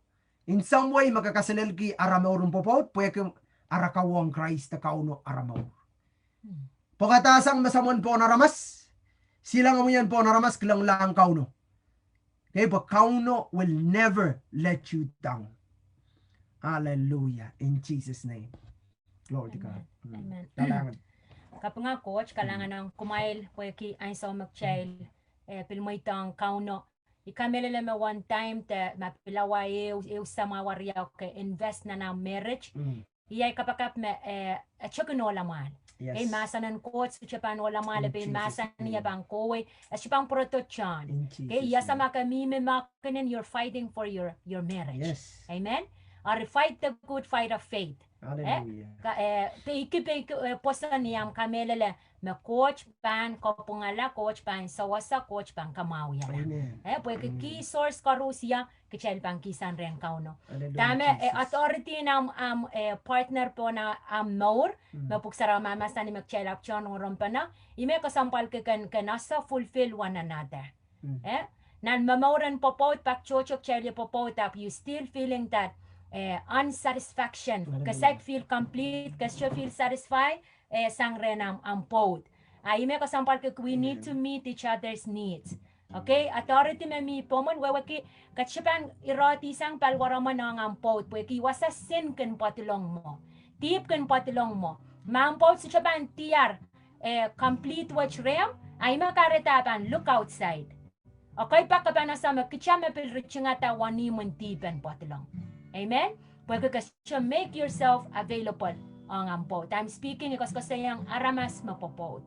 In some way me ke kaselelki ara mour en pwopwoud, pwehki ara kawohng Krais de Kauno ara mour. Pwekadahsang me soangen pohn aramas, silangomw ien pohn aramas, kilenglahng Kauno. Okay, but Kauno will never let you down. Hallelujah. In Jesus' name. Glory to God. Amen. Kalahngan. Kapinga Koht, kalahngan ong kumwail pwehki ansou me kitail, eh, pil mweidohng Kauno. I kamehlele me one time de ma pil awa ehu, ehu samwa wari ah ke invest nan ah marriage. Iei kapakap me, eh, e sohte kin ohla mwahl. Ei, mahsen en Koht sohte pahn ohla mwahl, e pein mahsen, e pahn kohwei, e sohte pahn pwurodo John. Ei, ia samwa ke mihmi me kenen, you're fighting for your, your marriage. Amen. Eri fight the good fight of faith. Hallelujah. Peiki, peiki, eh, pwoson ni ahmw kamehlele me Koht pahn kapwungala, Koht pahn sewese, Koht pahn kamwahwihala. Eh, pwehki key source koaros ia, kitail pahn kihsang rehn Kauno. Dahme, eh, authority en ahmw, ahmw, eh, partner pohn ahmw mour, me Pwuhk Sarawi mahsanih me kitail ahpw tohn rongorong pene, ih me kesempwalki ken, ken ese fulfill one another. Eh, nan momour en pwopwoud, pak tohto kitail wie pwopwoud ahpw you still feeling that, eh, unsatisfaction. Ke saik feel complete, ke sohte feel satisfy, eh, sang rehn ahmw, ahmw pwoud. Ah, ih me kesempwalki we need to meet each other's needs. Okay, authority me mi pohmwen wehwehki ke sohte pahn irohdihsang paliwaromwen ong ahmw pwoud, pwehki wasa sin kin pwadilong mwo. Dihp kin pwadilong mwo. Ma ahmw pwoud sohte pahn diar, eh, complete wet rehmw, ah ih me kahrehda pahn look outside. Okay, pak ke pahn ese me kitail me pil ritingada wenihmw en dihp en pwadilong. Amen. Pwehki ke sohte make yourself available ong ahmw pwoud. I'm speaking, I koasoakoasoiong aramas me pwopwoud.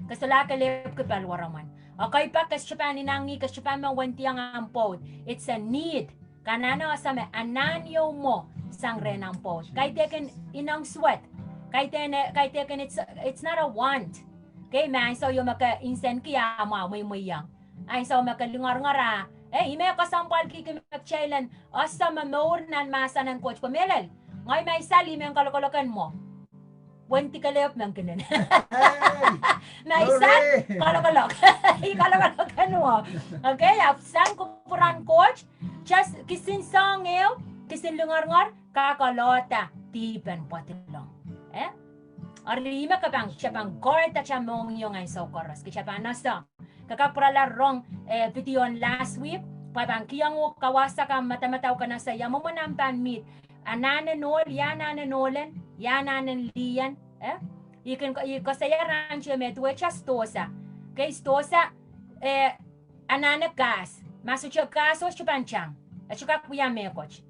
Ke solahr kelehpw ki paliwaromwen. Okay, pak ke sohte pahn inangih, ke sohte pahn me wendiong ahmw pwoud. It's a need. Ke anahne ese me anahn ieu mwo sang rehn ahmw pwoud. Kaidehkin ineng suwed. Kaidehn, eh, kaidehkin it's, it's not a want. Okay, me ansou ieu me ke insenki ah mwahu, mweimweiong. Ansou me ke lingeringer ah, eh, ih me kesempwalki me kitail en ese me mour nan mahsen en Koht. Pwe mehlel, ngehi me I sal, ih me kalokolok en mwo. Wendi kelehpw me kinen. Me I sal, kalokolok. Ih kalokolok en mwo. Okay, ahpw sang kupwuren Koht, just kisin soahng ehu, kisin lingeringer, kak kolahda dihp en pwadilong. Eh? Eri ih me ke pahn, ke pahn guard atail mohngiong ansou koaros. Kitail pahn ese. Ke kak pwurala rong, eh, video en last week, pwe pahn kihong uhk kawasa kan madamadau, ke ese ia mwomwen ahmw pahn meet. Anahn en ohl, ia anahn en ohlen, ia anahn en lien, eh? I kin, I koasoia rahn te me duwehte sidohsa. Okay, sidohsa, eh, anahne kahs. Ma sohte kahs, sohte pahn tang. E sohte kak wia mehkot.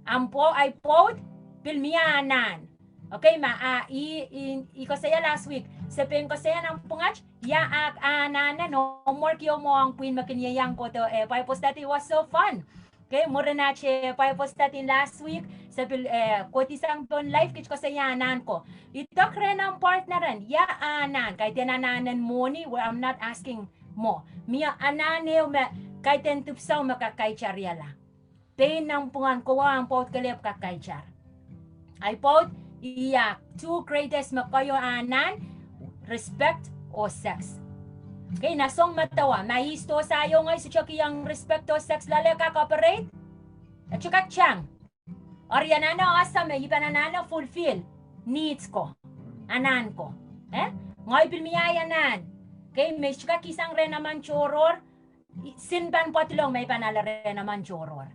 Ahmw pwo-, ahi pwoud, pil mie anahn. Okay, ma, ah, I, I, I koasoia last week. Se pein koasoia nanpwungat, ia ah, ah, anahne, no homework ieu mwo ong pwihn me kin ieiang kohdo, eh, Bible study, was so fun. Okay, mwurin atail, eh, Bible study last week, se pil, eh, kohdi sang pohn live, kit koasoia anahn ko. Idek rehn ahmw partner en, ia anahn, kaidehn anahn en mwohni, where I'm not asking mwo. Mie anahn ehu me, kaidehn dipwisou me kak kaitarala. Pein nanpwungen kowe ahmw pwoud kelehpw kak kaitar. Ahi pwoud, ia, two greatest me keieu anahn, respect oh sex. Okay, nan soahng medewe, ma I sidohsa ieu ngehi sohte kihong respect oh sex loale, kak operate? E sohte kak tang. Eri I anahne ese me I pahn anahne fulfill needs ko. Anahn ko. Eh? Ngehi pil mie ahi anahn. Okay, me I sohte kak kihsang rehn emen tohrohr, sin pahn pwadilong, ma I pahn ale rehn emen tohrohr.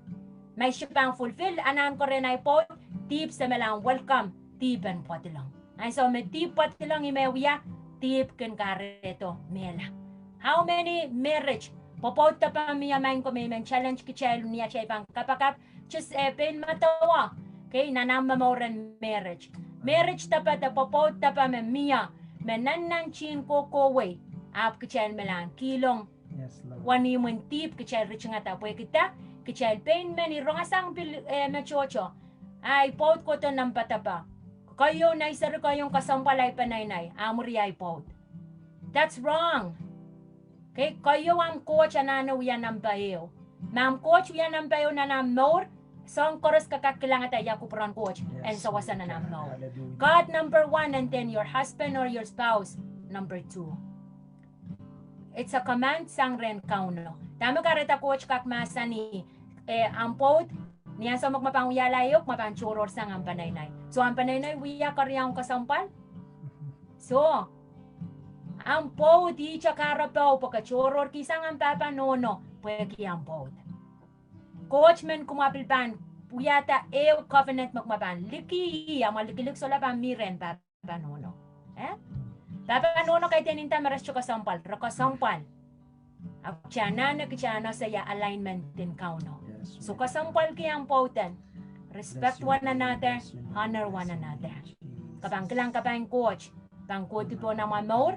Ma I sohte pahn fulfill anahn ko rehn ahi pwoud, dihp se me lahng welcome, dihp en pwadilong. Ansou me dihp pwadilong, ih me wia, dihp kin kahrehdo mehla. How many marriage, pwopwoud depe mie, maing ko, me I men challenge kitail ni atail pahn kapakap, just, eh, pein medewe. Okay, nan ahmw momour en marriage. Marriage depe de pwopwoud depe me mie, me nannantihn kohkohwei, ahpw kitail me lahng kihlong wenihmw en dihp, kitail ritingada pwehki de, kitail pein men rongosang pil, eh, me tohto. Ahi pwoud kohdo nan padahk. Keieu nei seri, keieu kesempwal ahi peneinei, ahmw mwuri ahi pwoud. That's wrong. Okay, keieu ahmw Koht anahne wia nempeh ehu. Ma ahmw Koht wia nempeh ehu nan ahmw mour, soahng koaros ke kak kilangada ia kupwuren Koht en sewese nan ahmw mour. God number one, and then your husband or your spouse number two. It's a command sang rehn Kauno. Dahme kahrehda Koht kak mahsanih, eh, ahmw pwoud, ni ansou me kumwa pahn wiahla ehu, kumwa pahn tohrohr sang ahmw peneinei. So ahmw peneinei wia keriaun kesempwal? So ahmw pwoud ihte kahrepe pwe ke tohrohrki sang ahmw pahpa nohno pwehki ahmw pwoud. Koht men kumwa pil pahn wiahda ehu covenant me kumwa pahn likih, amwa likilik solahr pahn mi rehn pahpa nohno. Eh? Pahpa nohno kaidehn nda me re sohte kesempwal, re kesempwal. Ahpw kitail anahne kitail en ese ia alignment en Kauno. So kesempwalki ahmw pwoud en. Respect one another, honor one another. Ke pahn kilang kapai en Koht, pahn kohdi pohn amwa mour,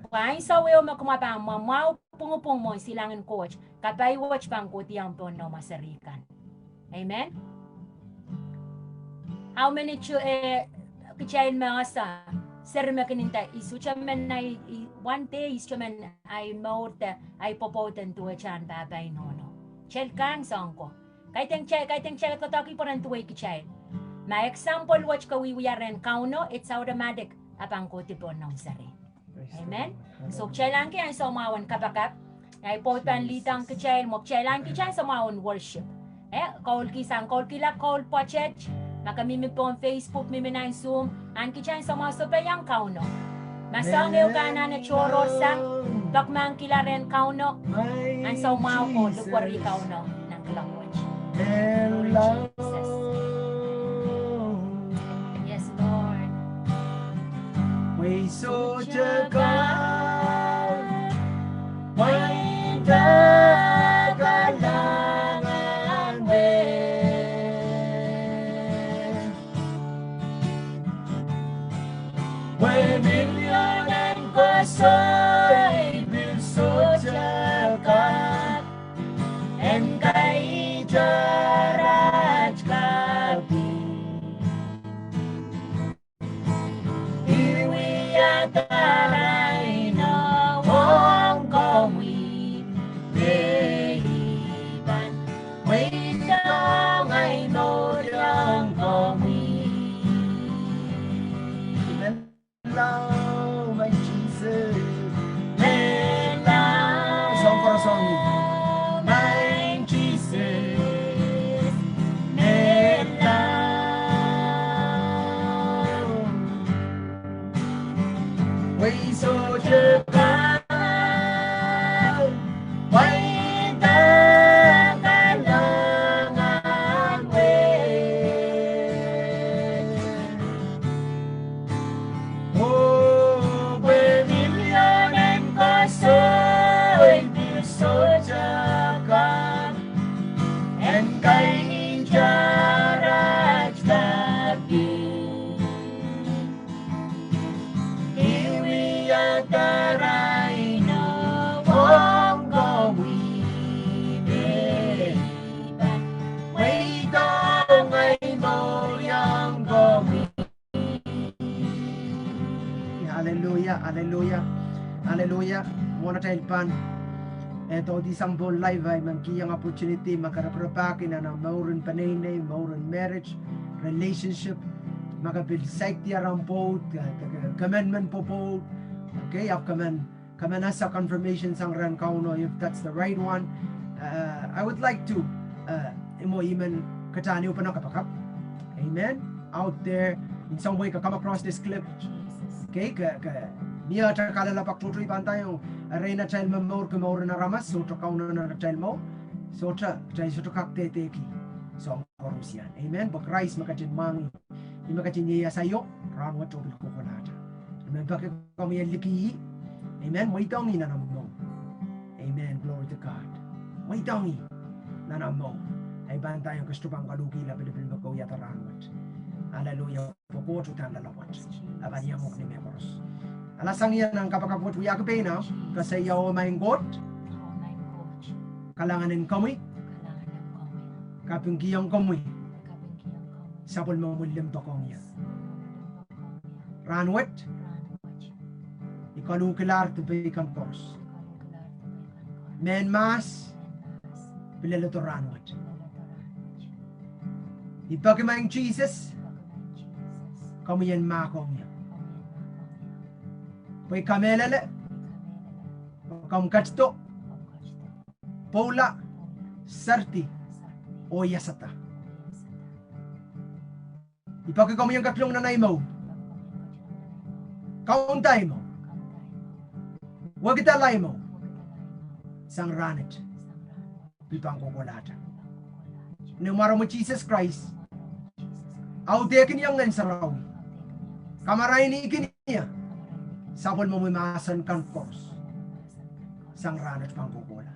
pwe ansou ehu me kumwa pahn mwamwahu pwungpwung mwohn silangin Koht, kapai wet pahn kohdi ahmw pohn noumw seri kan. Amen. How many, eh, kitail me ese, seri me kin nda I sohte men ahi, one day I sohte men ahi mour de ahi pwopwoud en duwehte ahn pahpa oh nohno. Kitail kahng soahng ko. Kaidehn kitail, kaidehn kitail doadoahk pwe ren duwehte kitail. Ma example wet ke wiewia rehn Kauno, it's automatic, e pahn kohdi pohn noumw seri. Amen. So kitail ahneki ansou mwahu en kapakap. Ahi pwoud pahn lead-ong kitail, mwo kitail ahneki ansou mwahu en worship. Eh, koulki sang, koulkihla koul pwoatet, ma ke mihmi pohn Facebook, mihmi nan Zoom, ahneki ansou mwahu sohpeiong Kauno. Ma soahng ehu ke anahne tohrohr sang, peki mahkikihla rehn Kauno ansou mwahu ko, likwerih Kauno nan kilang wet. Glory Jesus. Yes, Lord. Pwe I sohte kak, pwe I sohte kak kalahngan wet. Pwe milion en koasoi pil sohte kak en kaitarat kaping. I wiahda arail ong komwi, me I pahn mweidohng ahi mour ong komwi. Amen. Lao, my Jesus. Mehla. Soang koaros soang ni. My Jesus. Mehla. Pwe I sohte kak, pwe I sohte kak kalahngan wet. Oh, pwe milion en koasoi pil sohte kak en kaitarat kaping. I wiahda arail ong komwi, me I pahn mweidohng ahi mour ong komwi. Hallelujah, hallelujah, hallelujah. Mwohn atail pahn, eh, dohdi sang pohn live, I men kihong opportunity ma ke raparapahki nan ahmw mour en peneinei, mour en marriage, relationship, ma ke pil saikinte ahmw pwoud, ke, ke, ke men men pwopwoud. Okay, ahpw ke men, ke men ese confirmation sang rehn Kauno, if that's the right one. Uh, I would like to, uh, ih mwo I men kitail en uhpene kapakap. Amen. Out there, in some way, ke come across this clip. Okay, ke, ke Ni atail kalelapak tohto, I pahn ndaiong, erein atail momourki mouren aramas, sohte kaunen atail mour, sohte, kitail sohte kak dehdehki soahng koaruhsie. Amen. Pwe Krais me ketin mwahngih, ih me ketin ieias aio, rahnwet oh pil kohkohlahte. Amen. Pwehki komwi en likih ih. Amen. Mweidohng ih nan omw mour. Amen. Glory to God. Mweidohng ih nan omw mour. I pahn ndaiong ke sohte pahn kaluhkihla pilipil me ke wiahda rahnwet. Hallelujah. Pwe Koht uhdahn loalopwoat. E pahn iang uhk ni mehkoaros. Alasang ie nan kapakap wet wiahki pein ahmw, koasoia: Oh Maing Koht, kalahngan en komwi kapingkihong komwi sapwellimomwi limpoak ong ie. Rahnwet I koluhkilahr dipei kan koaros. Mehn mahs pil leledo rahnwet. I peki Maing Sises, komwi en mahkohng ie. Pwe I kamehlele, komw ketido, pwoula, seridi, oh iasada. I peki komwi en ketilong nan ahi mour. Kaunda ahi mour. Wekidala ahi mour sang rahnwet. Pil pahn kohkohlahte. Ni mwaren Sises Krais, audehkin ie Ngehn Sarawi, kamarainihkin ie sapwellimomwi mahsen kan koaros sang rahnwet pahn kohkohla.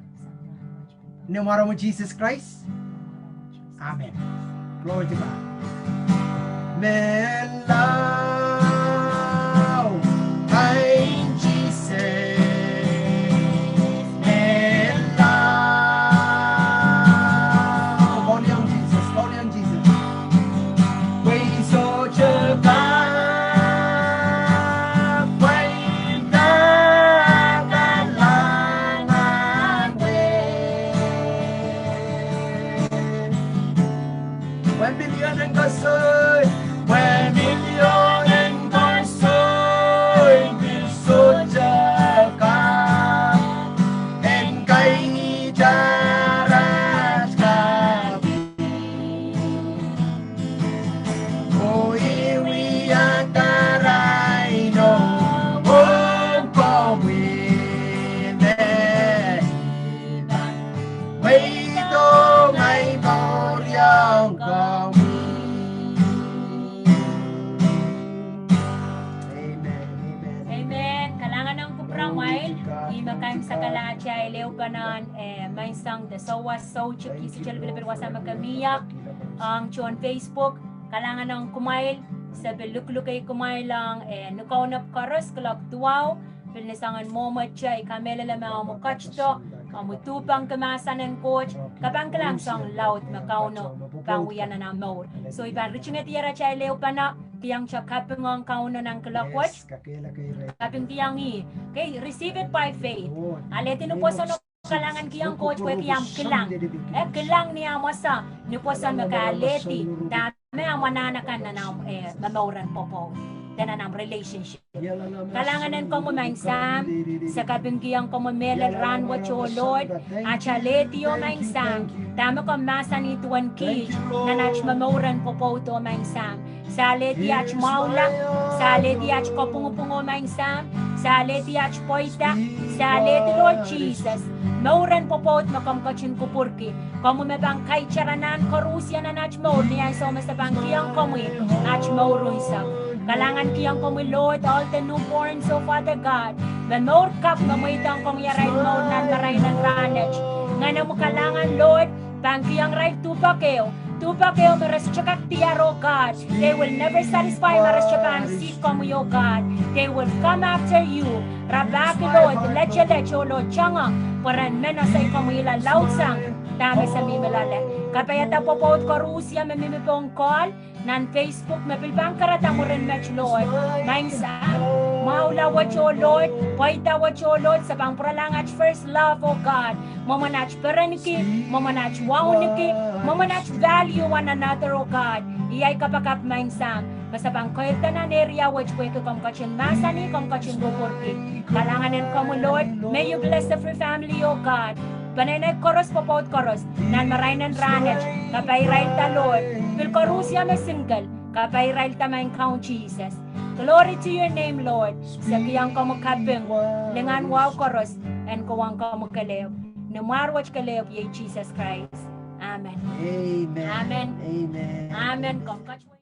Ni mwaren Sises Krais. Amen. Glory to God. Menlau, Maing Sises, menlau. Koliang Sises, koliang Sises. Pwe I sohte kak pweida kalahngan wet. Pwe pil ien en koasoi, pwe pil ien en koasoi, pil sohte kak en kaingitar at kaping. Oh, I wiahda rahnwet ong komwi me I pahn mweidohng ahi mour ong komwi. Amen. Amen. Kalahngan ong kupwuramwail. Ih me kaimwisekala atail ehupene, eh, menseng de souwas, soutik, kihsite lipilipil wasa me ke mie ong tohn Facebook. Kalahngan ong kumwail, se pil luklukei kumwail ong, eh, ni kaunop koaros kuloak duwau, pil ni soangen mwomwete. I kamehlele me omw ketido, omw duhpengki mahsen en Koht, ke pahn kilang soahng laud me Kauno pahn wia nan omw mour. So I pahn ritingedi atail ehupene, kihong te kaping ong Kauno nan kuloak wet. Kapingkihong ih. Okay, receive it by faith. Alehdi ni pwoson oh kalahngankihong Koht pwehki omw kilang. Eh, kilang ni omw wasa ni pwoson me ke alehdi dahme omw anahn akan nan omw, eh, momour en pwopwoud, de nan omw relationship. Kalahngan en komwi Maing Sahm, se kapingkihong komwi mehlel rahnwet oh Lord, at alehdi oh Maing Sahm, dahme komw mahsanih duwen kiht nan at momour en pwopwoud oh Maing Sahm. Se alehdi at mwahula, se alehdi at kapwungpwung oh Maing Sahm, se alehdi at pweida, se alehdi Lord Sises, mour en pwopwoud me komw ketin kupwurki. Komwi me pahn kaitarala nan koarusie nan at mour ni ansou me se pahn kihong komwi at mour unsek. Kalahngankihong komwi Lord, all the newborns, oh Father God, me mour kapw me mweidohng komwi arail mour nan marain en rahnwet. Ngenomwi kalahngan Lord, pahn kihong irail duhpek ehu, duhpek ehu me re sohte kak diar oh God. They will never satisfy ma re sohte pahn seek komwi oh God. They will come after you. Rapahki Lord, letelet oh Lord, tangehng pwe ren men esei komwihla laudsang dahme se mihmi loale. Kapaiada pwopwoud koarusie me mihmi pohn call, nan Facebook, me pil pahn karada mwurin met Lord. Maing Sahm, mwahula wet oh Lord, pweida wet oh Lord, se pahn pwuralahng at first love oh God. Mwomwen at perenki, mwomwen at wauneki, mwomwen at value one another oh God. Iei ahi kapakap Maing Sahm, me se pahn keirda nan area wet pwehki komw ketin mahsanih, komw ketin kupwurki. Kalahngan en komwi Lord, may you bless every family oh God. Peneinei koaros, pwopwoud koaros nan marain en rahnwet, kapai irailda Lord. Pil koarusie me single, Kapai irail da Maing Kaun Sises. Glory to your name, Lord. Se kihong komwi kaping, lingan wahu koaros, en kohwong komwi kelehpw. Ni mwahr wet kelehpw, iei Sises Krais. Amen. Amen. Amen. Amen. Amen. Komw ketido.